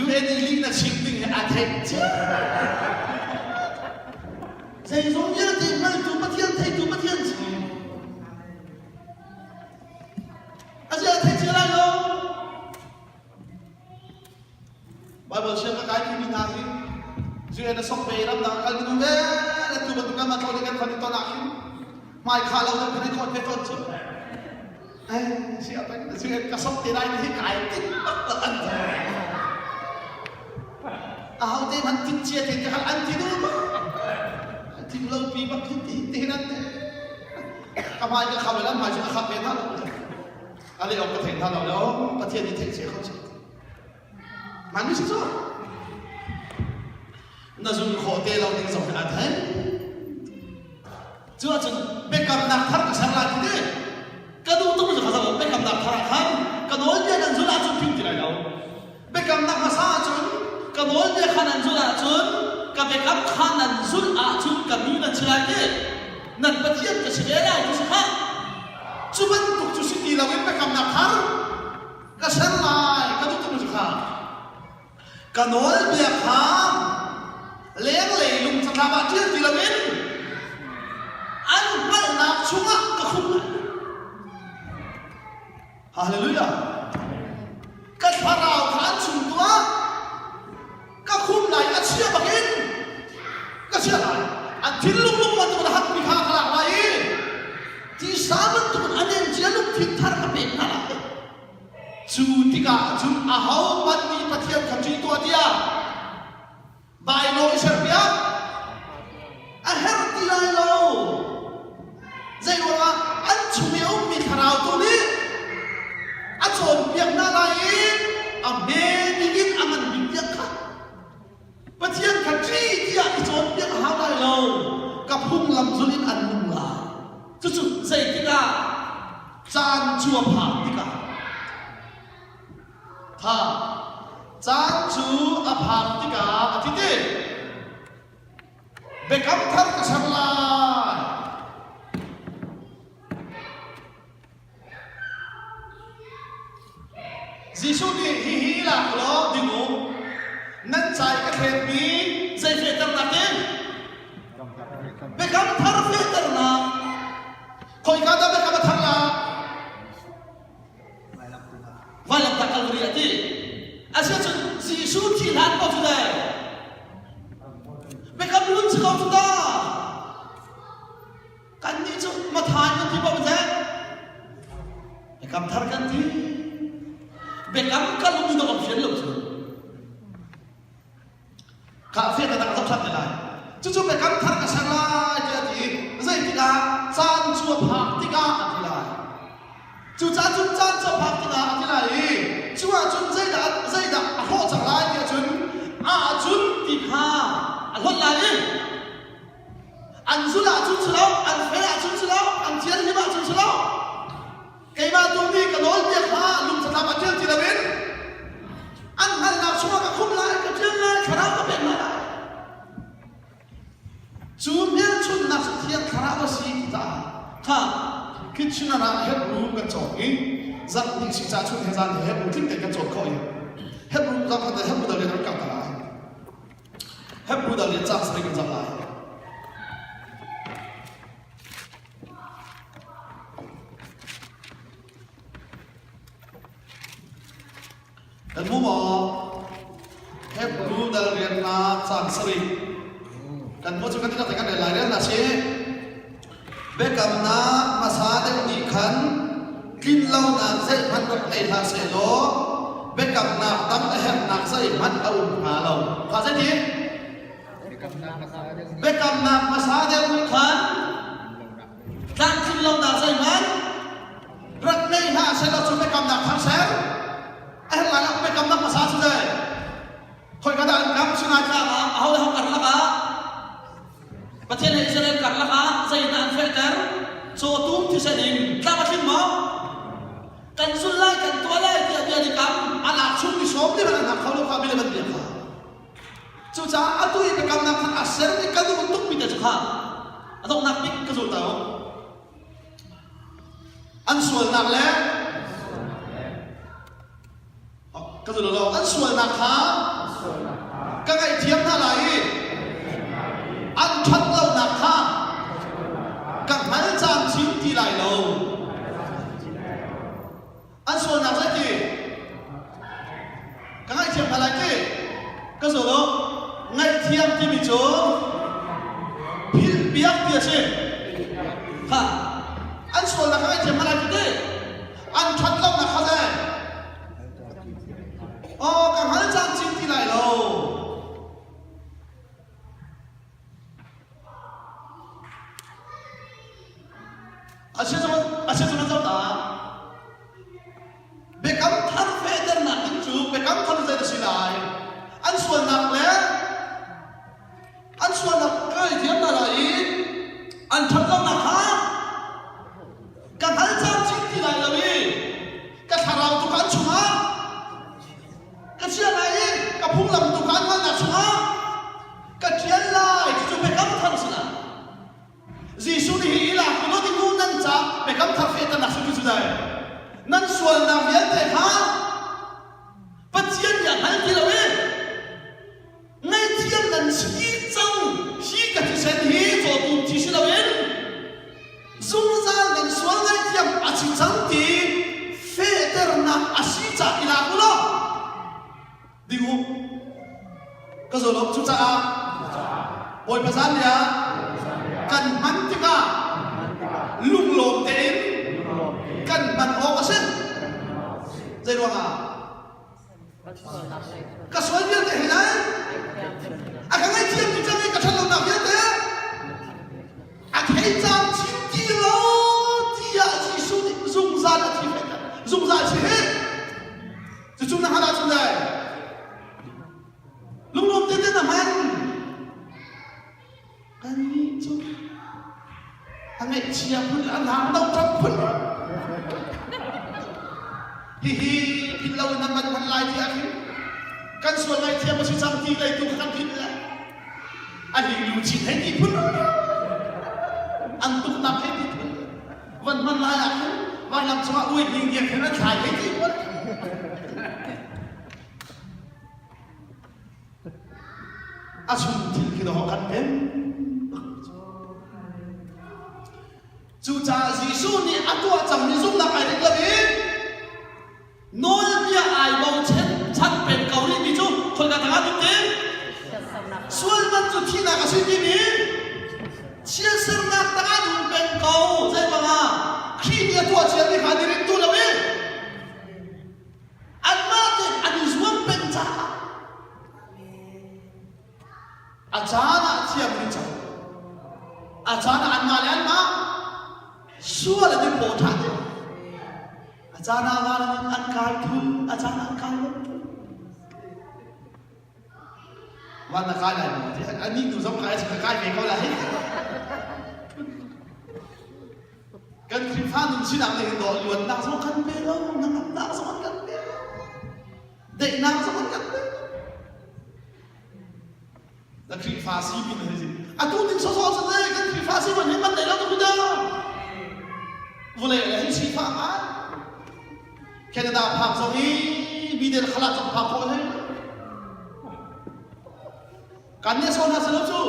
UN i lih na chim ding hi a theih cia. Zeizong vialte hngaltu Pathian theitu Pathian si. A zia thei cia lai lo. Bible siang ka kai timi hna hi UN a sok ve ramdang kal minung ve le tu bantuk kan tlawn kan van i ton ah khin hmai kha lo kan i khawt ve tawn cu. Eh, si a peng UN ka sok te lai hi kai tin bak la an ti. A ho te man tin chia te ka an ti du ma. Tim lo pi bak hin ti ti hin an te. Ka hmai ka kham le hmai cu ka kham ve hna lo. A leh awk ka thei hna lo lo Pathian nih theih cia kho si. Man si cu. Na zun khawh te lo ding zong a thei. Cu ahcun biakamnak thar ka ser lai ti ti. Ka duh tuk cu kha biakamnak thar ah khan ka nawlbia nan zulh ahcun phing ti lai lo. Biakamnak hmasa ahcun ka nawlbia kha nan zulh ahcun ka biakam kha nan zulh ahcun ka mi nan si lai ti. Nan Pathian ka si ve lai ti si khah. Cu bantuk cu si ti loin biakamnak thar ka ser lai ka duh tuk cu kha. Ka nawlbia kha lenglei lung catlap ah ṭial ti loin an hngalhnak chungah ka khumh lai. Hallelujah! Ka thlarau kha an chung tuah ka khumh lai a chia bakin ka chia lai. An thinlung lung bantuk in a hatmi kha ka lak lai i tisa bantuk in an en cia lungthin thar ka pek hna lai. Cu tikah cun ahohmanh nih Pathian kha ṭih tuah tiah Baibal i serpiak a herh ti lai lo. Zei ruangah an chung i a ummi thlarau tu nih a cawnpiak hna lai i a hme bik in a ngan bik tiang kha Pathian kha ṭih tiah i cawnpiak a hau lai lo. Ka phunglam zulh in an nung lai. Cucu zeitikah caan cu a phak tikah Tha caan cu a phak tikah a thi ti. Biakam thar ka ser lai. Jesuh nih hihi lak law ding u. Nan ca i ka thletmi zei fehternak in? Biakam thar fehternak. Khoika dah biakam a thar la? Vailamtah Calvary a ti. Asiahcun Jesuh thi hlan ko cu dai. Biakam lun si ko cu ta. Kannih cu Mathai kan ti ko ze. Biakam thar kan ti. Biakam ka lung i dawm fian lo cu. Kha fian a dang zoh ṭhan te lai. Cucu biakam thar ka ser lai tiah a ti i zeitikah caan cu a phak tikah a ti lai. Cucaah cun caan cu a phak tikah a ti lai i cu ahcun zeidah zeidah a hrawh cang lai tiah cun ahcun ti kha a hlonh lai i an zulh ahcun si lo, an fel ahcun si lo, an thianhlim ahcun si lo, Keimah tu nih ka nawlbia kha lungthatlap ah ṭial ti loin an hngalhnak chungah ka khumh lai, ka ṭial lai, thlarau ka pek hna lai. Cu hmelchunhnak cu Thiang Thlarau a si ti caah kha Kitchener ah Hebrew kan cawng i zarh hnih si ca chun he zan he Hebrew tling tein kan cawn khawh i Hebrew zarh khat Hebrew dal in an kal ta lai. Hebrew dal in caang sarih kan zam lai. Kan hmu maw? Hebrew dal riannak caan sarih. Kan hmu cu kan ti kan rel lai rian na si. Biakamnak hmasa deuh nih khan tlinlonak zeihmanh rak ngei hlah sehlaw biakamnak dang a herhnak zeihmanh a um hnga lo. Kha zeitin? Biakamnak hmasa deuh nih khan tlamtlin lonak zeihmanh rak ngei hlah sehlaw cu biakamnak thar ser a herh lai lo. Biakamnak hmasa cu zei? Khoika dah an kam? Sinai tlang ah aho le ho karlak ah Pathian le Israel karlak ah zeidah an fehter? Cawtum thisen in tlam a tling maw? Kan zul lai. sawm li hmanh an hngak kho lo kha mi le van bia kha. Cucaah atu i biakamnak khan a ser i kan um tukmi te cu kha a donghnak bik ka zul ta u. An sualnak le ka zul lo an sualnak kha ka ngaihthiam hna lai i an ṭhat lonak kha ka hngal camcin ti lai lo. An sualnak zei ti? Ka ngaihthiam hna lai ti? Ka zawl u. Ngaihthiam timi cu philhpiak ti a si. Kha an sualnak ka ngaihthiam hna lai ti ti? An ṭhat lonak kha zei? Aw, ka hngal camcin ti lai lo. Asicun zoh ta. Biakam thar fehternak ding cu biakam thar zei a si lai? An sualnak le an sualnak ka thiam hna lai i an ṭhatlonak kha ka hngal camcin ti lai lo i ka thlarau tu kha an chungah ka chia lai i ka phunglam tu kha an hngalhnak chungah ka ṭial lai cucu biakam thar si lai. Jesuh nih hi i lak u law ding u nan ca biakam thar fehternak si cu dai. Nan sualnak vialte kha Pathian nih a hngal ti lo i ngaihthiam nan si cang hi ka thisen hi cawtu thi si loin zungzal nan sual ngaihthiam a si cang ti fehternak a si ca i lak u law ding u ka zawl awk cucaah Bawipa zanriah kan hman tikah lunglawm tein kan hman awk a si zei ruangah ka sual vialte hi lai a ka ngaihthiam tu cang i ka ṭhatlonak vialte a thei cang chin ti lo tiah Jesuh nih zungzal a thi zungzal si hi Cucu na hngalh ahcun dai lunglawm te na hman. Kannih cu a ngaihchia phun a hlang do ṭap phun. Hihi philh lo in nan van hman lai ti ahkhin kan sual ngaihthiam a si cang ti lei tu kha kan philh le a hling lu chin hei ti phun an tuknak hei ti phun van hman lai ah khin vailam cungah ui hling ngiak hin an thlai hei ti phun a chung thil khi dawh kan pen cucaah Jesuh nih a tuah cangmi zumhnak ai ring lo i Nawlbia ai bochan chan peng ko rihmi cu khoika tangah lut ti? Sual man cu thihnak a si timi chiatsernak tangah an um peng ko. Zeiruangah? Khrih nih a tuah ciami kha an i ring tu lo i anmah tein an i zuam peng caah a caan ah thiam an i co. A caan ah anmah le anmah sual an i phaw ṭhan i A caan ah van an kai thul, a caan ah an kai lo thul. Van na kai lai maw? Anih tu zong kai ka kai ve ko lai. Kan Khrihfa nun sinak nih hin dawh luatnak zong kan pe lo, hnangamnak zong an kan pe lo, daihnak zong an kan pe lo. Na Khrihfa si mi na si. Atu ning sawsawh cu le kan Khrihfa si man hi man nei lo tu da. Vulei le hi sifah ngai. Canada phak zong hi bidel khala zong phak khawh hlei. Kan ne so na si lo cu.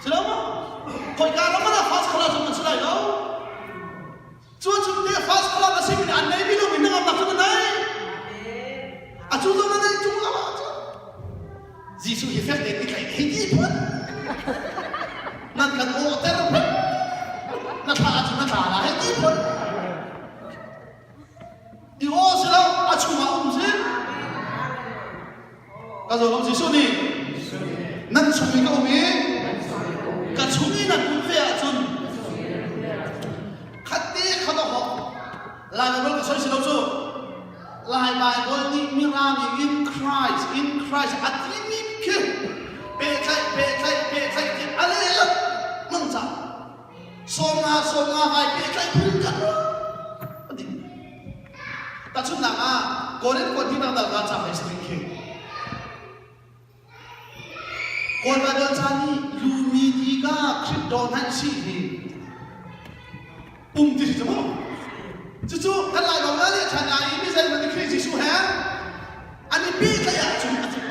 Si lo ma? Khoi ka ram mana fast khala zong kan si lai lo. Cu chung te first class a simi an nei mi lo min ngam nak cu nei. A cu zong na nei chung awa cu. Jesuh hi fek tein i tlaih hei ti phun. Nan kan aw ter phun. Na thla cu na thla la hei ti phun. I aw si lo a chungah um si. Ka zawlawm Jesuh nih nan chung i ka um i ka chung i nan um ve ahcun khat te kha na hawk Lai Bible ka soi si lo cu Lai Bible nih Mirang i in Christ in Christ a timi khi pehtlaih pehtlaih pehtlaih ti a leh mang ca 50 50 vai pehtlaih phun kan ati tahchunhnak ah. Korin kuat hi dangdang nga cang hei si khi. Kawl Baibal ca nih lumi ti ka Khrih hna si hi um ti si cu mu. Cucu kan Lai bang nih ṭhan lai i mi zeihmanh nih Khrih Jesuh he an i pehtlaih ahcun a thih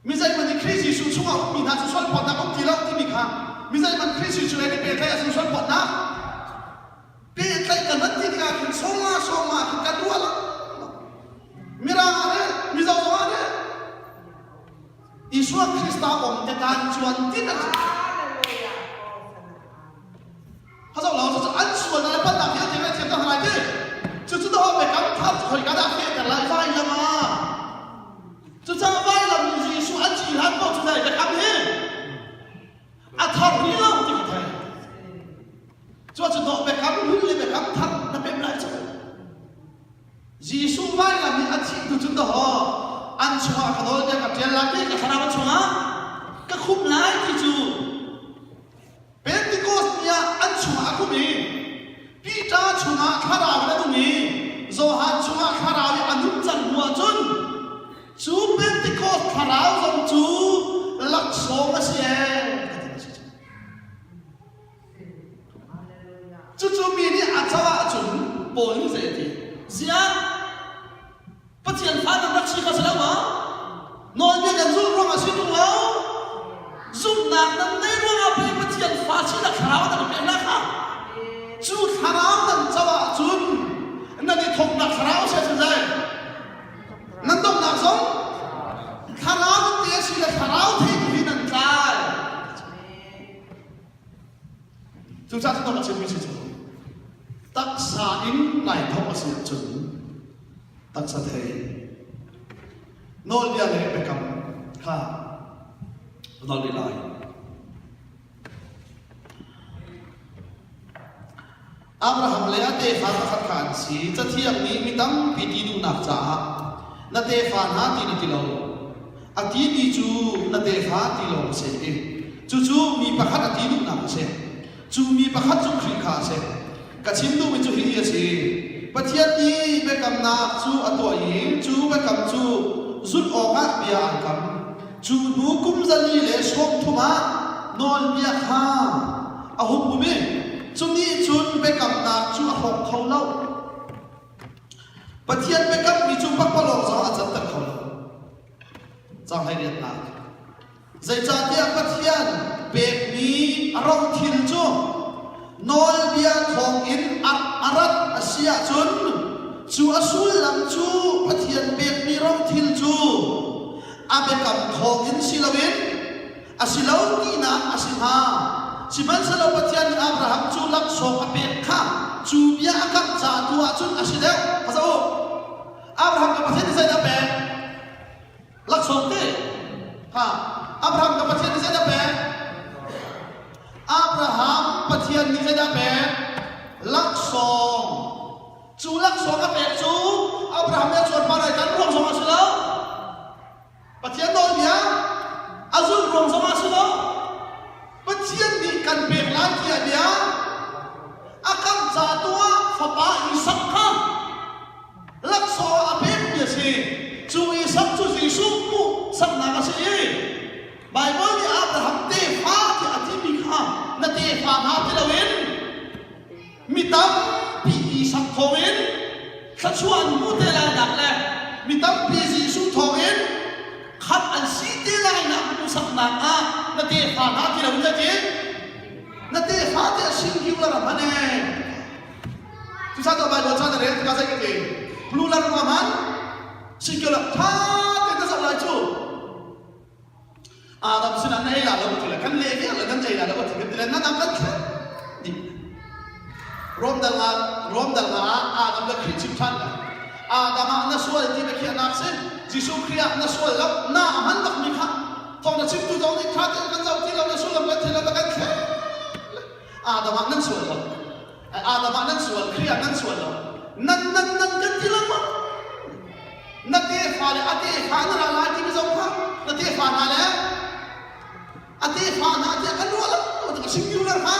Mi zeihmanh nih Khrih Jesuh chungah ummi hna cu sualphawtnak um ti lo timi kha mi zeihmanh Khrih Jesuh he an i pehtlaih ahcun sualphawtnak pehtlaih kan van ti tikah khin sawma sawma khin kan ruah lo. Mirang ah le Mizo zong ah le Isua Krista om te tan chuan tin an si. Hazau lo cu an sual na pan nak vialte na thiam ta lai ti. Cu cu do be kam thar cu khoi ka dah fe ter lai vai lama. Cu ca vai lam Jesuh an ci hlan ko cu dai be kam hi. A thar ri lo ti ka thai. Cu cu do be kam hun le be kam thar na pem lai cu. Jesuh vailam i a thih tu cun dawh an chungah ka nawl bia ka ṭial lai ti ka thlarau chungah ka khum lai ti cu Pentecost ni ah an chungah a khum i Peter chungah thlarau in a nung i Johan chungah thlarau i a nun cang hnu ahcun cu Pentecost thlarau zong cu laksawng a si ee ka ti a si cu. Cucu mi nih a co ahcun Paul nih zei a ti? Ziah Pathian fa nan rak si kha si lo maw? Nawlbia nan zulh ruangah si ṭung lo? Zumhnak nan nei ruangah pei Pathian fa sinak thlarau nan pek hna kha. Cu thlarau nan co ahcun nan i thawknak thlarau si ahcun zei? Nan donghnak zong thlarau te si le thlarau theitu hi nan tlai. Cucaah cu a chimmi si cu taksa in nai thawk a si ahcun taksa thei nawlbia le biakam kha nawl rih lai. Abraham le a tefa pakhat kha an si. Cathiang nih mi tampi ti duhnak caah na tefa hna ti na ti lo. A timi cu na tefa ti lawng a si i cucu mi pakhat a ti duhnak a si. Cu mi pakhat cu Khrih kha a si. Ka chim duhmi cu hihi a si. Pathian nih biakamnak cu a tuah i cu biakam cu zulh awkah bia an kam. Cu hnu kum 130 ah nawlbia kha a hung um i cu nih cun biakamnak cu a hrawk kho lo. Pathian biakammi cu pakpalawng zong a canter kho lo. Caang hleiriatnak. Zeicahtiah Pathian pekmi a rothil cu nawlbia thawngin a rat a si ahcun cu a sullam cu Pathian pekmi rothil cu a biakam thawngin si loin a si lo tinak a si hnga. Sihmanhsehlaw Pathian nih Abraham cu laksawng a pek kha cu bia a kamh ca tu ahcun a si deuh. A zoh u. Abraham ka Pathian nih zeidah a pek? Laksawng te. Ha. Abraham ka Pathian nih zeidah a pek? Abraham Pathian nih zeidah a pek? Laksawng. Cu laksawng a pek cu Abraham nih a cuarpar ai kan ruang zong a si lo. Pathian nawlbia a zulh ruang zongah si lo. Pathian nih kan pek lai tiah bia a kan ca tu ah fapa Isak kha laksawng a pekmi a si. Cu Isak cu Jesuh hmuh saknak a si i Baibal nih Abraham tefa tiah a timi kha na tefa hna ti loin mi tampi Isak thawngin thluachuah an hmu te lainak le mi tampi Jesuh thawngin khamh an si te lainak hmuhsaknak ah na tefa hna ti lo in ti na tefa te a singular a hman ee cucaah Bible ca na rel tikah zei ka ti plural ma hman singular tha te na zoh lai cu Adam sinah na ei la lo ti le kan leh vial le nan ei la lo ti kan ti le nan am kan thlen dih. Rom dal nga Rom dal nga ah Adam le Khrih chim ṭhan le Adam ah na sual ti biakhiahnak si Jesuh Khrih ah na sual lo na hman bak mi kha thawng na chimtu zong nih ṭha tein kan zoh ti lo na sullam kan thei lo na kan thlen Adam ah nan sual lo Adam ah nan sual Khrih ah nan sual lo nan nan nan kan ti lo ma Na tefa le a tefa na ra lai timi zong kha na tefa hna le a tefa hna tiah kan ruah lo a singular kha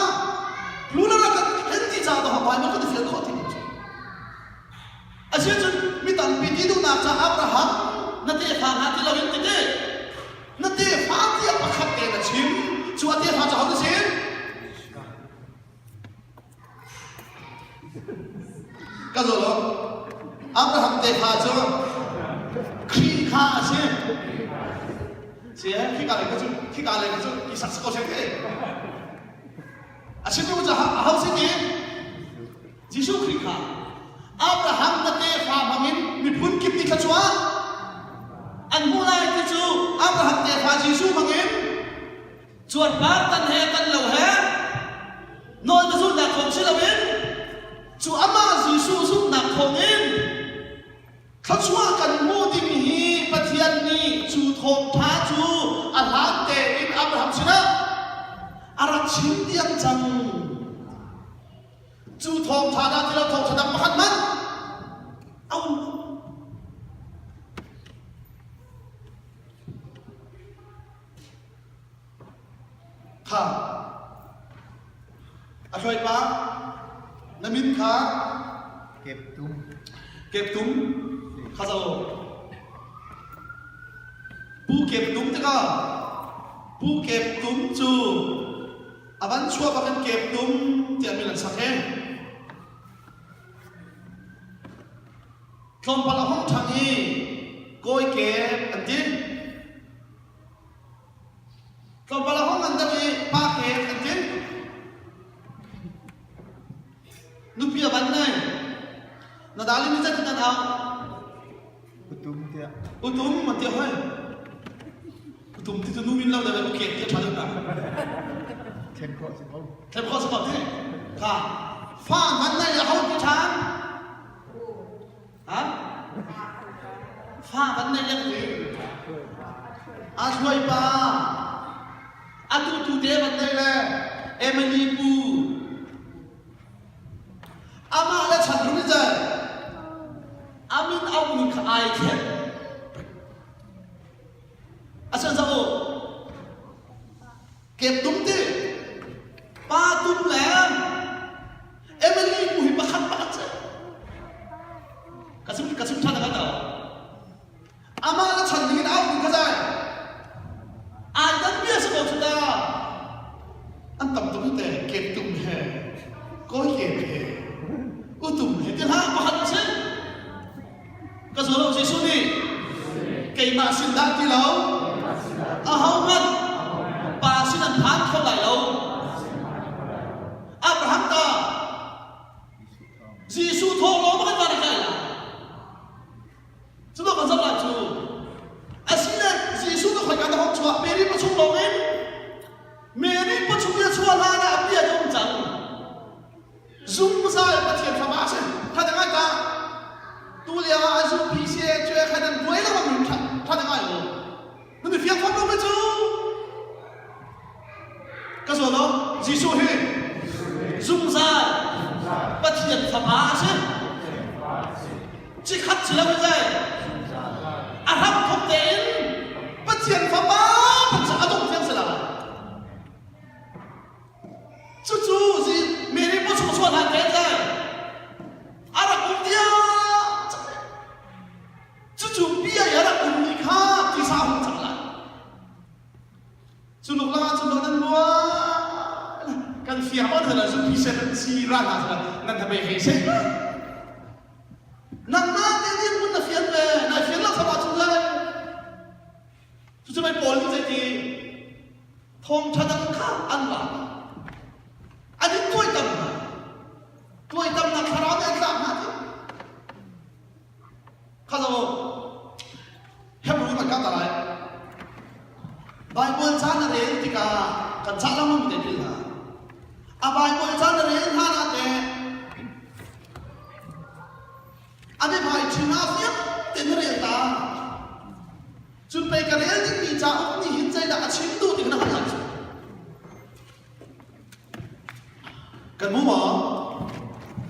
plural ah kan then ti caah Bible kan i fian khawh ti cu. ca Abraham na tefa hna ti loin ti ti na tefa tiah pakhat te na chim cu a tefa cu ho na si? Ka zo lo. Abraham tefa cu Khrih kha a si. Si khika lei ka cu khika lei ka cu Isak si ko seh ti. A chimtu cu aho si ti? Jesuh Khrih kha. Abraham na tefa hmangin miphun kip nih thluachuah an hmuh lai ti cu Abraham tefa Jesuh hmangin Cuarpar tan he tan lo he nawl na zulhnak thawng si loin cu amah Jesuh zumhnak thawngin thluachuah kan hmuh ding hi Pathian nih cu thawngṭha cu a hlan tein Abraham sinah a rak chim diam cang. Cu thawngṭha dah ti lo thawngṭha dang pakhat hmanh a um lo. Kha a hruaipa na min kha Keptum. Keptum kha zo Pu Keptum tikah Pu Keptum cu a van chuah bak in Keptum tiah min an sak he Tlawmpal a hung ṭhang i kawi kep an ti. Tlawmpal a hung ngan deuh i pa kep an ti. Nupi a van nei. Na dali ni zeitin an au? Utum tiah. Utum an ti hoi. Utum ti cu nu min lo deuh i ukep ti a ṭha deuh na. Thlen khawh si ko. Thlen khawh si ko ti. Kha fa ngan nei a ho ti ṭhan. Ha? Fa kan nei lek ti. A hruai pa. Atu tu te van nei le Emily pu. Amah le chan run zai. Amin au ning kha ai khen. Asan sa Kep tum ti. Pa tum le Emily mu hi pakhat pakhat si. Ka sim ka sim than ka tau. Amah na chan ding in au ding ka zai. Ai dan bia sa ko chuta. An tam tuk te kep tum he koi kep he utum he ti hlah pakhat si. Ka zo lo Jesuh nih keimah sin dah ti lo aho hmanh pa sin an phan kho lai lo. Abraham ta Jesuh thawng lawng kan van kai la. Cu kan zoh lai cu asile Jesuh tu khoi ka hong chuah Mary pachung lawng in Mary pachung ya chuah hlan ah a bia um cang. Zungzal Pathian fapa a si. Tha ngai ta. Tu lio ah a zum PCA cu khan an buai lo ang tha tha ngai lo. Nan fiang fam lo cu. Ka zaw lo Jesuh hi zungzal Pathian fapa a si. Cikhat si lo zai. A hram thok tein Pathian fapa a dong thiang si lo. Cucu Mary paw chung chuah hlan te tlai a rak um dia. Cucu bia i a rak ummi kha tisa a hung cang lai. Cu luk lang ah cun nan mua kan fiang on hna zu pi sen si ra hna sala nan tha bei hei se. Nangmah te din mun na fian ve na fian lo sama chung lai. Cucu mei Paul nih zeiti thawngṭha dang kha an lak. An in tuaitam hna. Tuaitamnak thlarau nih an tlak hna ti. Kha zo Hebrew kan kah ta lai. Bible ca na rel tikah kan cah lengmang te phil hna. A Bible ca na rel hna na te a biahmai ṭhing ah fiang tein na rel ta. Cun pei ka rel dingmi cauk nih hin zeidah a chim duh ti kha na hngalh lai cu. Kan hmu maw?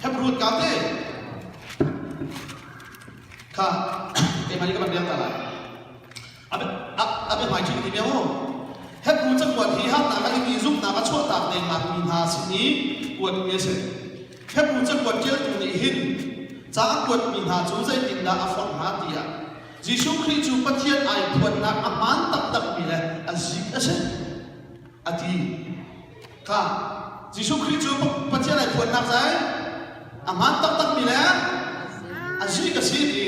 Hebrew ka te. Kha, keimah nih ka van biak ta lai. A biahmai ṭhing ti bia mu. Hebrew cakuat hi harnak a ing i zumhnak a chuahtak dengmang mi hna sin i kuatmi a si. Hebrew cakuat ṭialtu nih hin ca a kuatmi hna cu zeitindah a forh hna tiah. Jesuh Khrih cu Pathian ai phuannak a hmaan taktakmi le a zik a si a ti. Kha Jesuh Khrih cu Pathian ai phuannak zai a hmaan taktakmi le a zik a si ti.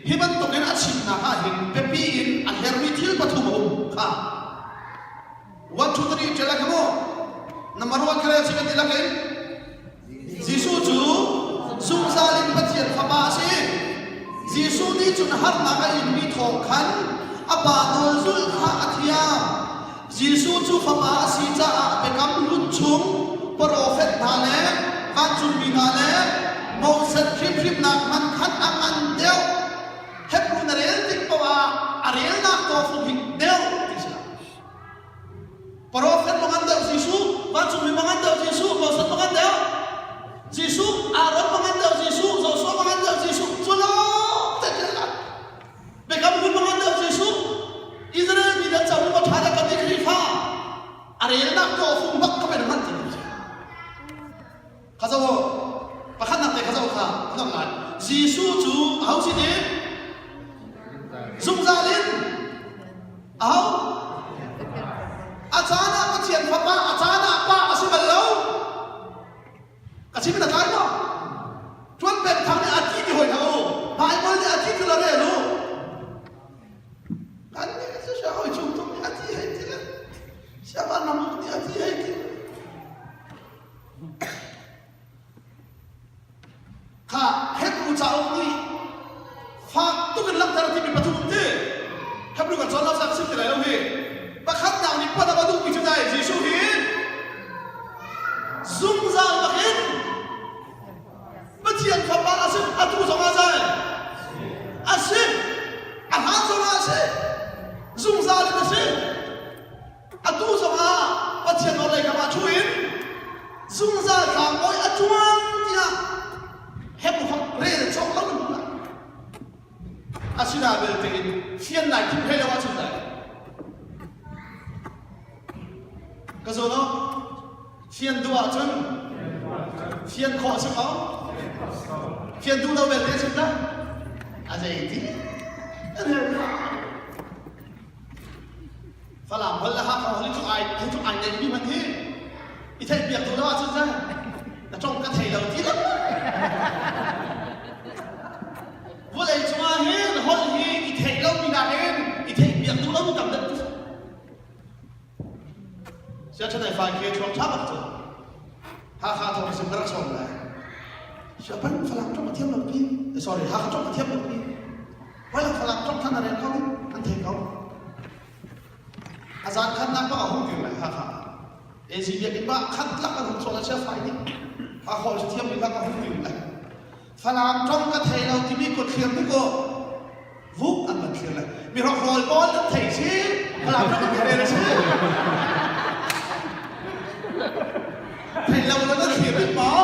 Hi bantukin a chimnak ah hin biapi in a hermi thil pathum a um kha. 1 2 3 ṭel kha mu. Number 1 kha si kan ti lakin Jesuh cu zungzal in Pathian Fapa a si. Jesuh nih cun harnak a inmi thawng khan a Pa nawl zulh kha a thiam. Jesuh cu Fapa a si caah Biakam Hlun chung profet hna le vancungmi hna le Moses hrimhrimnak hmanh khan a ngan deuh. Hebru na rel tik paoh ah a relnak tawfung hi deuh ti si. Profet mangan deuh Jesuh, vancungmi mangan deuh Jesuh, Moses mangan deuh Jesuh, Aaron mangan deuh Jesuh, Joshua mangan deuh Jesuh, cu lawng te ṭial ah Biakam Hlun mangan deuh Jesuh, Israel mi dan cang ma ṭha kan Khrihfa a relnak tawfung bak ka pen hman ti Kha zo pakhatnak te kha zo kha kan lai. Jesuh cu aho sin in zungzal in aho a caan ah Pathian Fapa a caan ah Pa a si bal lo. Ka chim in a tlai maw? Tuan pek thang nih a ti ti hoi hlah u. Bible nih a ti ti lo rel u. Kan nih cu sia hoi chung tung nih a ti hei ti le sia van ram nih a ti hei ti. Kha Hebrew cauk nih fak tuk in langhter a timi pathum um ti. Hebrew kan cawn lo sak sim ti lai lo hi. Pakhatnak nih pan a duhmi cu dai Jesuh hi zungzal bakin Pathian Fapa a si, atu zong ah zai a si, a hlan zong ah a si, zungzal in a si. Atu zongah Pathian nawlei kam ah ṭhu in zungzal tlangbawi a ṭuan tiah Hebru rel cawk lo in hmuh Asina belte in fian lai thim hlei lo ahcun dai. Ka zawn o, fian duh ahcun fian khawh a si ko. Fian duh lo belte cun dah a zei ti? Falam holh le Hakha holh hi cu ai hi cu ai neihmi hmanh hi i theihpiak duh lo ahcun seh na ṭong ka thei lo ti lo. Vawlei cungah hin holh hi i theih lomi nakin i theihpiak duh lomi tam deuh. Siaṭhan ai fai khi ṭhuang ṭha bak cu. Hakha thawng sim ka rak sawm lai. Siapan Falam ṭong a thiam lo pi. Sorry, Hakha ṭong a thiam lo pi. Falam Falam ṭong khan a rel kho an thei ko. A zan khan nak bak a hung dir lai Hakha. AC biakinn ba khat lak an hung chuak a chia fai ding. A hawl thiam mi lak a hung dir lai. Falam ṭong ka thei lo timi kut thlir ni ko. Vuk an van thlir lai. Mi hrokhrawl pawl an thei si. Falam ṭong an rel si. Thei lo na thlir dik maw?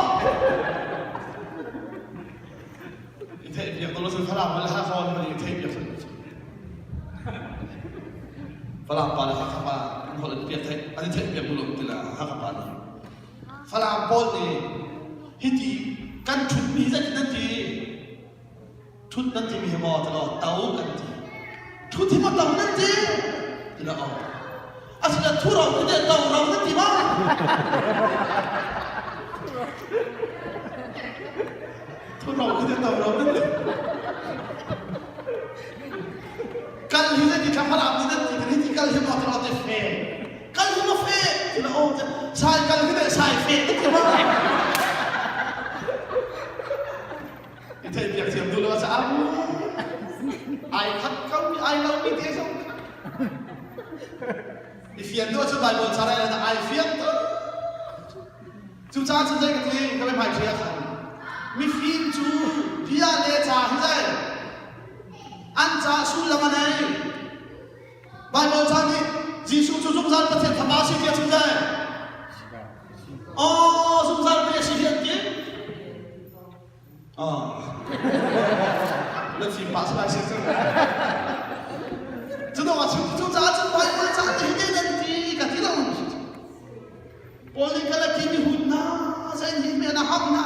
I theihpiak to lo Falam le Hakha hman i theihpiak Falam pa le Hakha pa an holh an piak theih an i theihpiak duh lo ti la Hakha pa nih Falam pawl nih hiti kan ṭhutmi zeitin nan ti ṭhut nan timi hi maw ti law to kan ti ṭhut hi maw to nan ti ti la aw asina thu ro ti te to ro nan ti ma Thu ro khi te to ro nan ti. Kal hi le ti thla falam ni nan ti hi ti kal hi mo te te fe. Kal hi mo fe ti la o te sai kal hi le sai fe te ti ma. I thei biak thiam du lo sa am. Ai khat ko mi ai lo mi te zong. I fian du cu Bible charai la ai fian to. Cucaah cun zei ka ti ka hmai ṭhi ah khan mifim cu bia le ca hi zei an ca sullam a nei. Baibal ca nih Jesuh cu zungzal Pathian Fapa a si tiah cun zei? Aw zungzal Pathian si hi an ti. Na fim pah salai si cu. Cu dong ah cucaah cun Baibal ca nih hi nan ti ka ti lo. Paul nih khan a ti mi hun hna zein hi men a ham hna.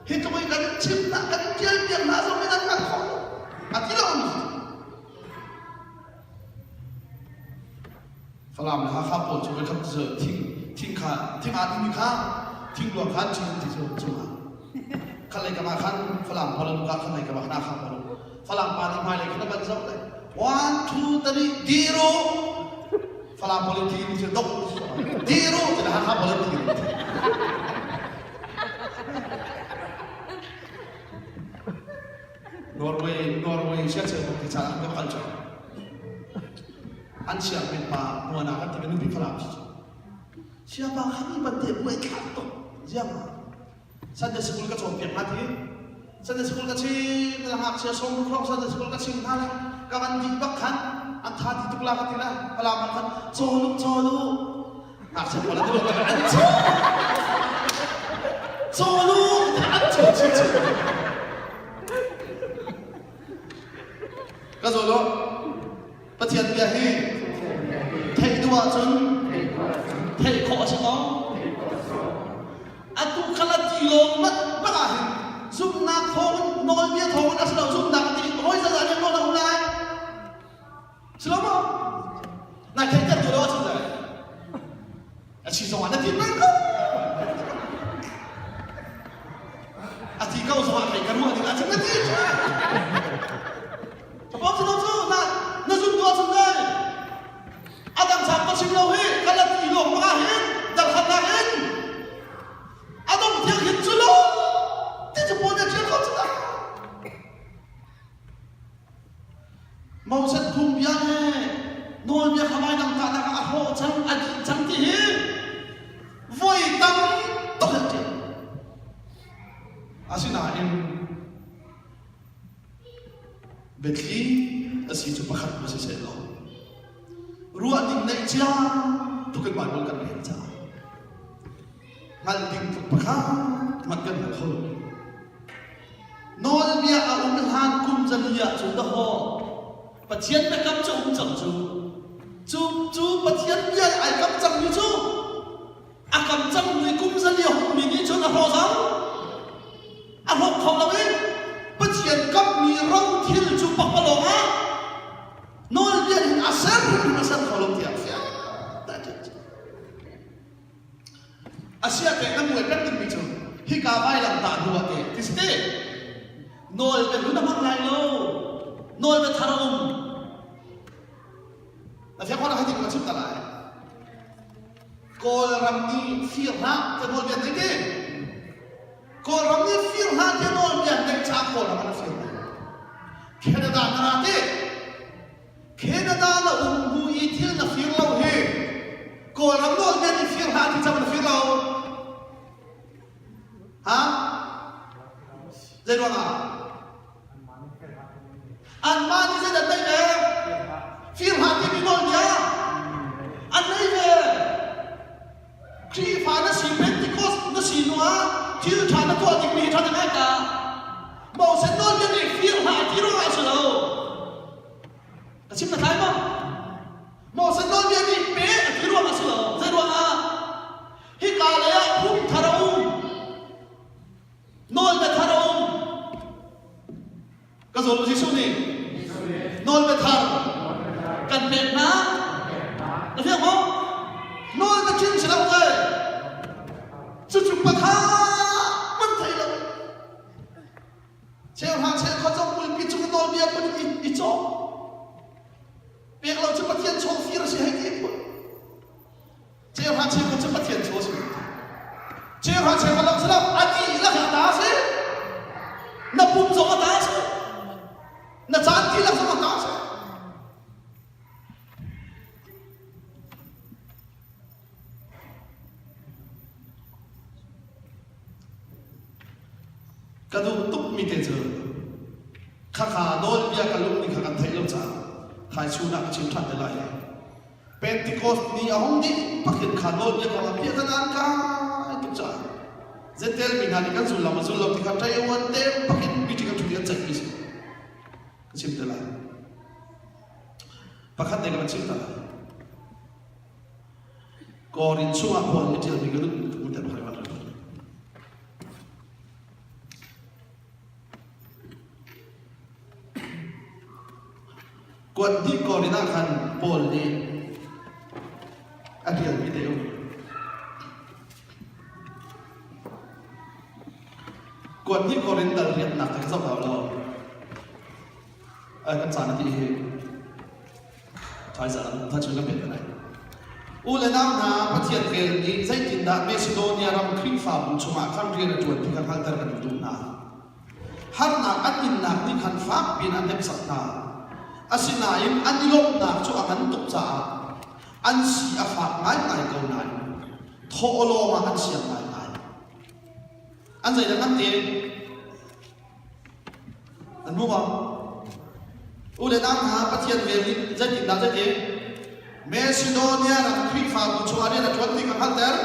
Hi tluk in kan chim hna kan tial piak hna zong in an kan khawh lo. A ti lo mi. Falam le Hakha pawl cu voikhat cu thing thing kha thing aa timi kha thing luang khan chin ti cu cungah khat lei kam ah khan Falam pawl an ka khat lei kam ah khan Hakha pawl Falam pa nih hmailei khan a van zoh le one two three diru Falam pawl in ti cu dok diru ti Hakha pawl in ti Norway Norway siangsiang bak ti caan an kal cang. An sianginn pa muana kan ti nupi falam si cu. Siapa kha mi ban te buai thlak tuk ziang ah. Sunday school ka cawnpiak hna ti. Sunday school ka chim la ngakchia sawm ruk Sunday school ka chim hna le ka van dih bak khan an tha ti tuk la ka ti la falam ah khan cawlu cawlu ngakchia pawl an an caw cawlu an caw chi chi ka zaw lo Pathian bia hi theih duh ahcun theih khawh a si ko atu kha la ti lawng mat bak ah hin zumhnak thawngin nawlbia thawngin a si lo zumhnak ti hawi zazah nih nawl a um lai si lo maw nai theihter tu lo a si lai a si zong ah na ti peng ko a ti ko zong ah thei ka ruah ding ah cun na ti Kapom si lo cu na na zum tu ahcun dai a dang sang ka chim lo hi ka la ti lawng bak ah hin dal khat nak in a dong thiang hin cu lo ti cu pawl ne thiang ko cu ta Moses phungbia le nawlbia kha vailamtahnak ah a hrawh cang a dih cang ti hi voi tam tuk an ṭial. Asinain biathli a si cu pakhat ma si seh law ruah ding neih cia tuk in Bible kan rel caah hngalh ding tluk pakhat hmanh kan hngal kho lo. Nawlbia a um hlan kum zali ah cun dahawh Pathian biakam cu um cang cu cu cu Pathian bia ai kam cangmi cu a kam cangmi kum zali a hummi nih cun a hrawh cang a hrawk kho lo i Pathian kammi ro thil cu pakpalawng ah nawlbia in a ser hrimhrim a ser kho lo tiah fiang Asia te na muai pek dingmi cu hika vailam tah hnu ah te ti si te nawl bia hlun a hmang lai lo nawl bia thar a um na fiang hoi ti ka chim ta lai Kawlram nih fir hlah ti nawl bia nei ti Kawlram nih fir hlah ti nawl bia neih caah Kawlram an fir Canada na ra ti Canada na um bu i thil na fir lo hi Kawlram nawlbia nih fir hlah ti cang na fir lo. Ha? Zei ruang ah? Anmah nih zeidah neih ve? Fir hlah timi nawlbia an nei ve. Khrihfa na si Pentecost na si hnu ah thil ṭha na tuah dingmi hi ṭha na ngai ta. Moses nawlbia nih fir hlah ti ruangah a si lo. Ka chim na tlai maw? Moses nawlbia nih pe a ti ruang a si lo. Zei ruangah? Hika lei ah phung thar a um. Nawlbia thar a um. Ka zawn Jesuh nih nawlbia thar kan pek hna. Na fiang maw? Nawlbia ṭhin si lo ke. Cucu pakhat man thei lo. Cheuhra cheukhat zong pulpi cung nawlbia phun in i cawk. Pek lo cu Pathian chaw fir a si hei ti phun. Cheuhra cheukhat cu Pathian chaw si. Cheuhra cheukhat lo si lo a dihlak a ta si. Na pum zong a ta si. Na caan dihlak zong a ta si. Ka duh tukmi te cu khakha nawlbia ka lung nih kha kan theih lo caah thaichun ah ka chim ṭhan te lai. Pentecost ni a hung dih pakhin kha nawlbia kong ah piah an kai tuk caah Zentel mi hna nih kan zul lo ma zul lo ti kha ṭaiuan te pakhin meeting an ṭhu i an ceihmi si. Ka chim te lai. Pakhat te ka van chim ta lai. Korin chungah Paul nih ṭialmi ka duh tuk te pakhat van rel. Kuat dih Korin ah khan Paul nih a ṭialmi te um. Kuat dih Korin dal riatnak te ka zoh hau lo. Kan caan a ti hi. Thaizang thachun kan pek lai. U le nau hna, Pathian vel nih zeitindah Macedonia ram Khrihfabu chungah khan rian a ṭuan ti kha hngalhter kan in duh hna. Harnak an innak nih khan fak piin an hneksak hna. Asinain an i lawmhnak cu a ngan tuk caah an si a fak ngaingai ko nain thawhlawm ah an siang ngaingai. An zeidah an ti? An hmu maw? U le nau hna, Pathian vel nih zeitindah zeiti? Macedonia ram Khrihfabu chungah rian a ṭuan ti kha hngalhter.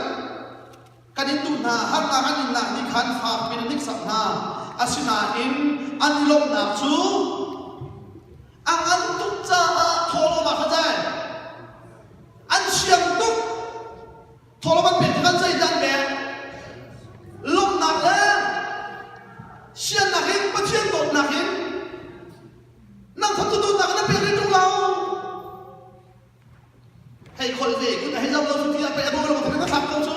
Kan in duh hna, harnak an innak nih khan fak piin a hniksak hna. Asinain an i lawmhnak cu a ngan tuk caah thawhlawm ah khan cai. An siang tuk. Thawhlawm an pek tikah zeidah an pek? Lawmhnak le siannak in Pathian dawtnak in nang kha tu dawtnak na pek rih ṭung lo. Hei kholh ve kun hei zau lo cu ti ah pei a bo lo ka thlak ko cu.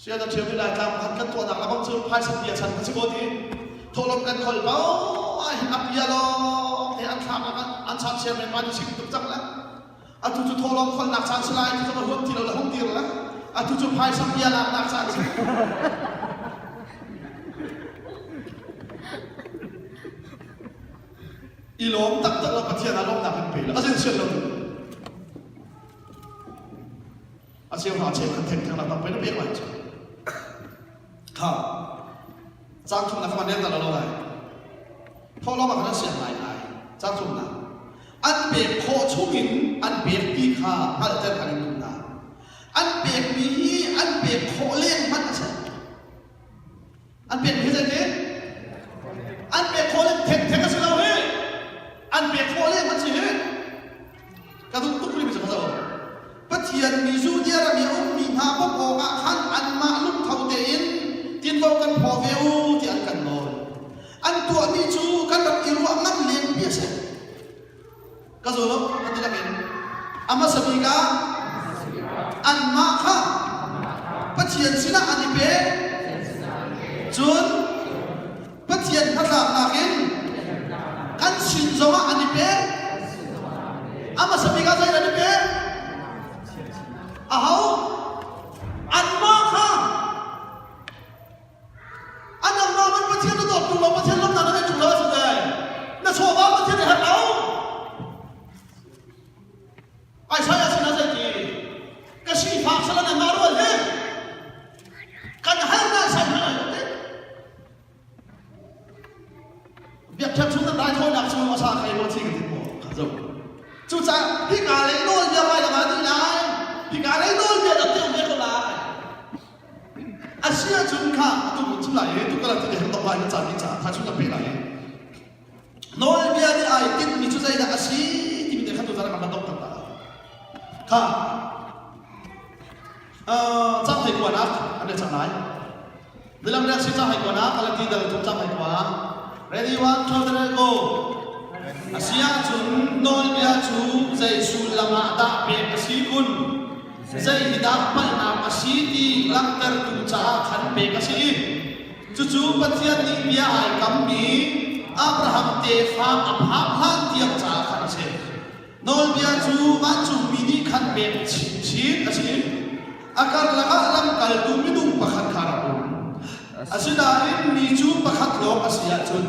Sian a ṭhiam i Laitlang pakhat kan tuahnak lamang cu phaisa bia chan kha si ko ti. Thawhlawm kan kholh paoh ah hin a bia lawng te an thlak ah an chan chairman pa nih chim tuk cang le. Atu cu thawhlawm kholhnak caan si lai ti cu huam ti lo le hung dir le. Atu cu phaisa bia laknak caan si. I lawm taktak lo Pathian ah lawmnak kan pe lo. A zin sian lo. A cheu hna cheu khat theng theng la tam pei na pek lai cu. Kha cang thum na kha man ta lo lai. Thawhlawm ah khan an siang ngai ngai. Cang thum na. An pek khawh chungin an pek ti kha hngalhter kan in duh hna. An pekmi hi an pek khawh leng hmanh a si. An pek hi zeitin? An pek khawh le thek thek a si lo hi. An pek khawh le an si hi. Ka duh tuk rih mi cu Pathian mi Judea ram i a ummi hna bawmh awkah khan anmah lungtho tein tinvo kan phaw ve u tiah an kan nawl. An tuahmi cu kan rak i ruah ngam lenpi a si. Ka zul ka ti lakin a hmasa bik ah anmah kha Pathian sinah an i pe. Cun Pathian hnatlaknak in kan sin zongah an i pe. A hmasa bik ah zei an i pe? Aho? Anmah kha A nangmah man Pathian na dawt ṭung lo, Pathian lawmhnak na ngeih ṭung lo ahcun dai na chawva Pathian i herh lo. Isaiah sinah zeiti ka sifak sala nangmah rual hi kan halnak sai hna lai ti. Biakṭheng chung nan raithawinak cu a sa khai maw thi ka ti maw kha zo. Cucaah hika lei nawlbia vai lam ah dih lai, hika lei nawlbia dak te um ve ko lai. A si ahcun kha atu kun chim lai i tukala ti hang dok lai na caan caah tha chung ka pe lai i nawlbia nih ai tinhmi cu zeidah a si timi te kha tu zan kan dok tak ta kha cang hai kuanak an cang lai Bilam reaksi cang hai kuanak kalati dal tum cang hai kua ready one two three go a si ahcun nawlbia cu zei sullam ah dah pek a si kun Zei hi dah palhnak a si ti langhtertu caah khan pek a si. Cucu Pathian nih bia ai kammi Abraham tefa a phak hlan tiang caah khan a si. Nawlbia cu vancungmi nih khan pek chinchin a si. A karlak ah lamkaltu minung pakhat kha rak um. Asinain mi cu pakhat lawng a si ahcun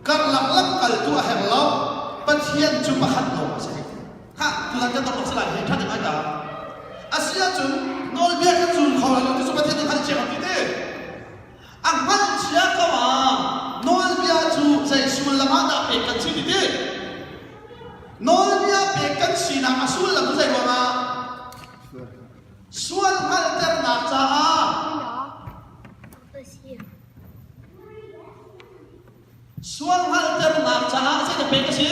karlak lamkaltu a herh lo, Pathian cu pakhat lawng a si. Khah, tuzan kan dong si lai hi ṭhat in ai ta. A si ahcun nawlbia kan zul kho lai lo ti cu Pathian nih hngalh cia ko ti ti. A hngalh cia ko ah nawlbia cu zei sullam ah dah pek kan si ti ti. Nawlbia pek kan sinak a sullam cu zei ruangah? Sual hngalhternak caah Sual hngalhternak caah zeidah pek a si?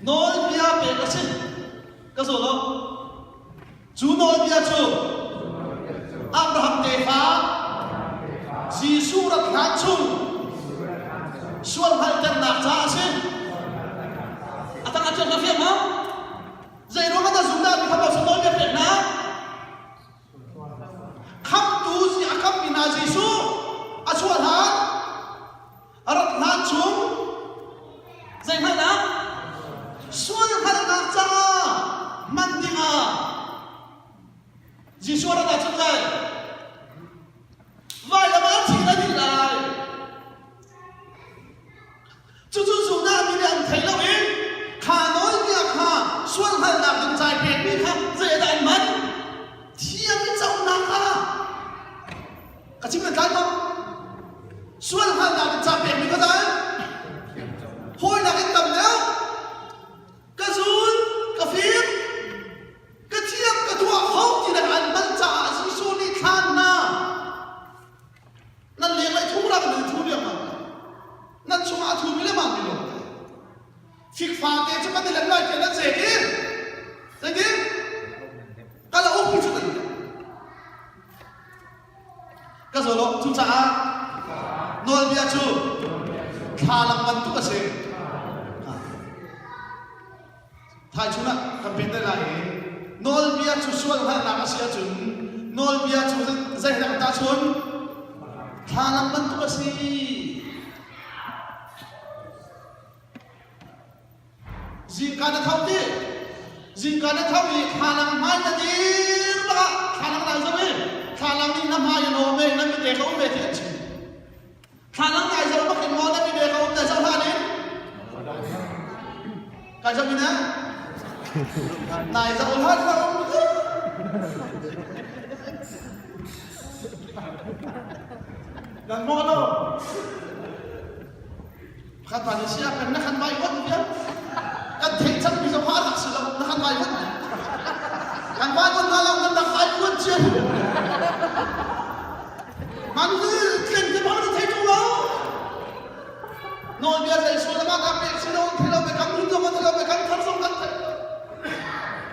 Nawlbia pek a si. Ka zaw lo. Cu nawlbia cu Abraham tefa Jesuh rak hlan chung. Sual hngalhternak caah a si. A tang ah ka fiang maw? Zei ruang ah dah Judah mi kha Moses nawlbia pek hna? Khamhtu a khammi hna Jesuh a chuah hlan, a rat hlan chung zei hngalhnak? Sual hngalhnak caah hman dingah Jesuh a rat ahcun zei? Vailam ah thi na dih lai. Cucu Judah mi nih an thei lo i kha nawlbia kha sual hngalhnak ding ca i pekmi kha zeidah an hman? Thiam i conak kha ka chim nan tlai maw? Sual hngalhnak ding ca pekmi kha dai hawinak in tam deuh ka zul ka fim ka thiam ka tuah kho ti le an hman caah Jesuh nih thlan hna nan lenglei thu rak nan thu riangmang nan chungah a thumi le mami lawng te fikfa te cu kan i lem lai tiah nan zek i zeitin kala uk cu nan Ka zaw lo. Cucaah nawlbia cu thlalang bantuk a si. Thaichun ah kan pet te lai i nawlbia cu sual hngalhnak a si ahcun nawlbia cu zeidah tahchun thlalang bantuk a si. Zingka na tho ti. Zingka na tho i thlalang hmai na dir bak ah thlalang nai zoh i thlalang nih na hmai a nawm e na mite ka um e ti an chim. Thlalang nai zoh bak in maw na mite ka um na zoh hlan in kai zoh in nai zoh hlan na um Nan maw lo? Pakhat pa nih sia peng na kan vai vat vial. Kan theih cang mi zong a rak si lo na kan vai vat. Kan vai vat hna lo nan rak vai vat cia. Man tlen te bang na thei tung lo. Nawlbia zei sual ma ka pek si lo thei lo me kam hun zong thei lo me kam thar zong kan thei lo.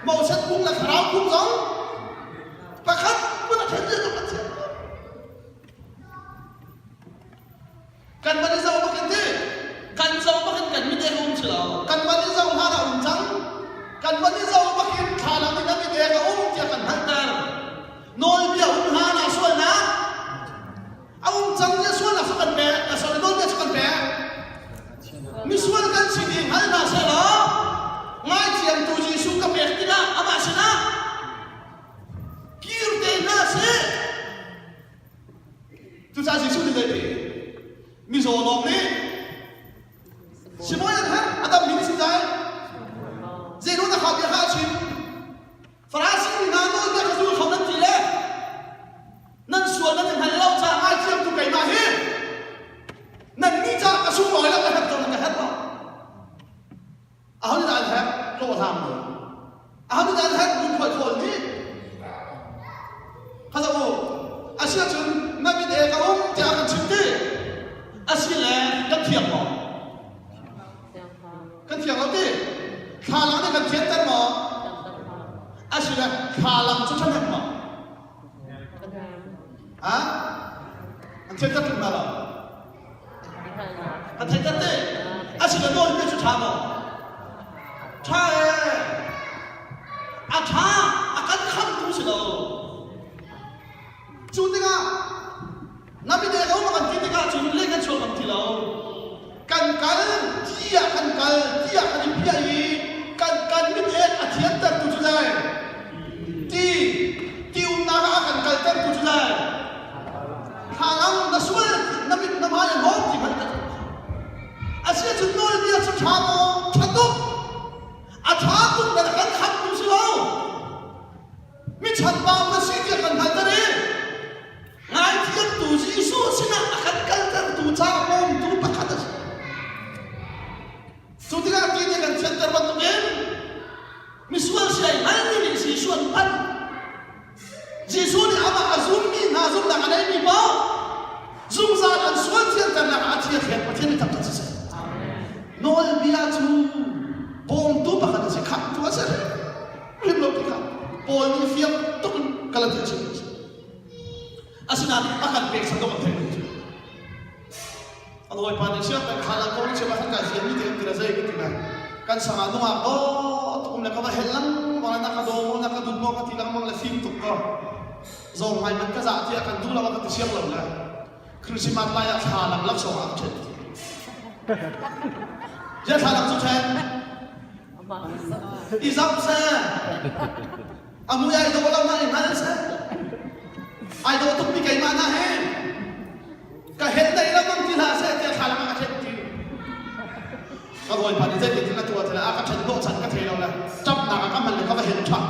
Moses phung le thlarau phung zong pakhat pun a then zong kan thiam lo. Kan van i zoh bak in ti. Kan zoh bak in kan mit a um si lo. Kan van i zoh hlan a um cang. Kan van i zoh bak in thlalang in a mit a um tiah kan hngalhter. Nawlbia um hlan ah sualnak a um cang tiah sualnak cu kan pek. A sorry, nawlbia cu kan pek. Misual kan si ti hngal hna seh law ngaithiamtu Jesuh ka pek tikah amah sinah kir te hna seh. Cucaah Jesuh nih zei ti? Mizaw lawng nih sibawi an herh, a dammi nih si dai. Zeiruang dah kha bia kha a chim? Farasi mi hna nawlbia kha zul kho nan ti le nan sual nan i hngal lo caah ngaithiamtu keimah hi nan nih caah ka sunglawi lo ka herh lo ka herh lo. Aho nih dah an herh? Hlawhhlang nih. Aho nih dah an herh? Lungkhual khawl nih. Kha zoh u. A si ahcun na mit e ka um tiah kan chim ti. A si le kan thiang maw? Kan thiang lo ti. Thlalang nih kan thianter maw? A si le thlalang cu ṭhahnem maw? Ha? An thianter ṭung hna lo. Kan theih tak te. A si le nawlbia cu ṭha maw? Ṭha ee. A ṭha, a kan khamtu si lo. Cu tikah na bia ko kan ti tikah cun le kan chuak ngam ti lo. Kan kal, ti ah kan kal, ti ah kan i piah i kan kan mit ek a thiantertu cu zei? Ti, ti umnak ah a kan kaltertu cu zei? Thlalang na sual na mit na hmai a hnawm ti hmanh ka a si ahcun nawlbia cu ṭha maw ṭha tuk a ṭha tuk na kan khamtu si lo mi chanbau na si tiah kan hngalhter i ngaithiamtu Jesuh sinah a kan kaltertu caah bawmtu pakhat a si cu tikah ti nih kan thianter bantukin misual siai hngalmi nih Jesuh an panh Jesuh nih amah a zummi hna zumhnak a neimi paoh zungzal an sual thianternak ah a thi a thlet Pathian nih thangṭhat siseh. Nawlbia cu bawmtu pakhat a si khamhtu a si hrim lo ti kha Paul nih fiang tuk in Galatia chim a si. Asinain a kan pek chan dawh an theih lo cu. Ka hawipa nih siang kan khal ah kong chim ah khan kai fian mi te kan ti la zei ka ti lai. Kan sang ah nungak daw tuk um le ka va hel lengmang le na ka daw maw na ka dut maw ka ti lengmang le fim tuk ko. Zawng ngai man ka zah tiah kan duh lo ah ka ti siang lo le. Christmas lai ah thla lam laksawng ah ka ṭhen ti. Zia thla lam cu ṭhen. I zam seh. A mui ai dawh lo na i hngal seh. Ai dawh tuk mi keimah na he. Ka hel dai lo mang ti hlah seh tiah thla lam ah ka ṭhen ti. Ka hawipa nih zeitin thil a tuah ti le a ka ṭhen dawh chan ka thei lo le ṭapnak ah ka hman le ka va hel ṭhan.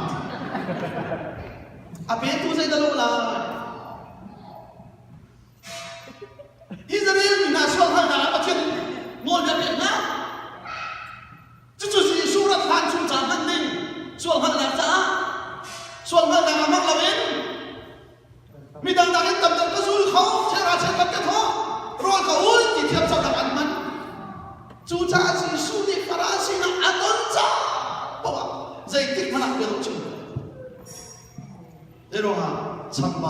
A petu zei dah lo lai. Israel mi hna sual halnak ah Pathian nawlbia pek hna. Cucu Jesuh rat hlan chung ca hman ding sual hngalhnak caah sual hngalhnak ah hmang loin midang nakin tam deuh ka zul kho chera cheukhat ka thawh rawl ka ul ti thiam conak an hman. Cucaah Jesuh nih Farasi hna a ton ca poah zeitik hmanh ah bia chim. Zeiruangah chambau.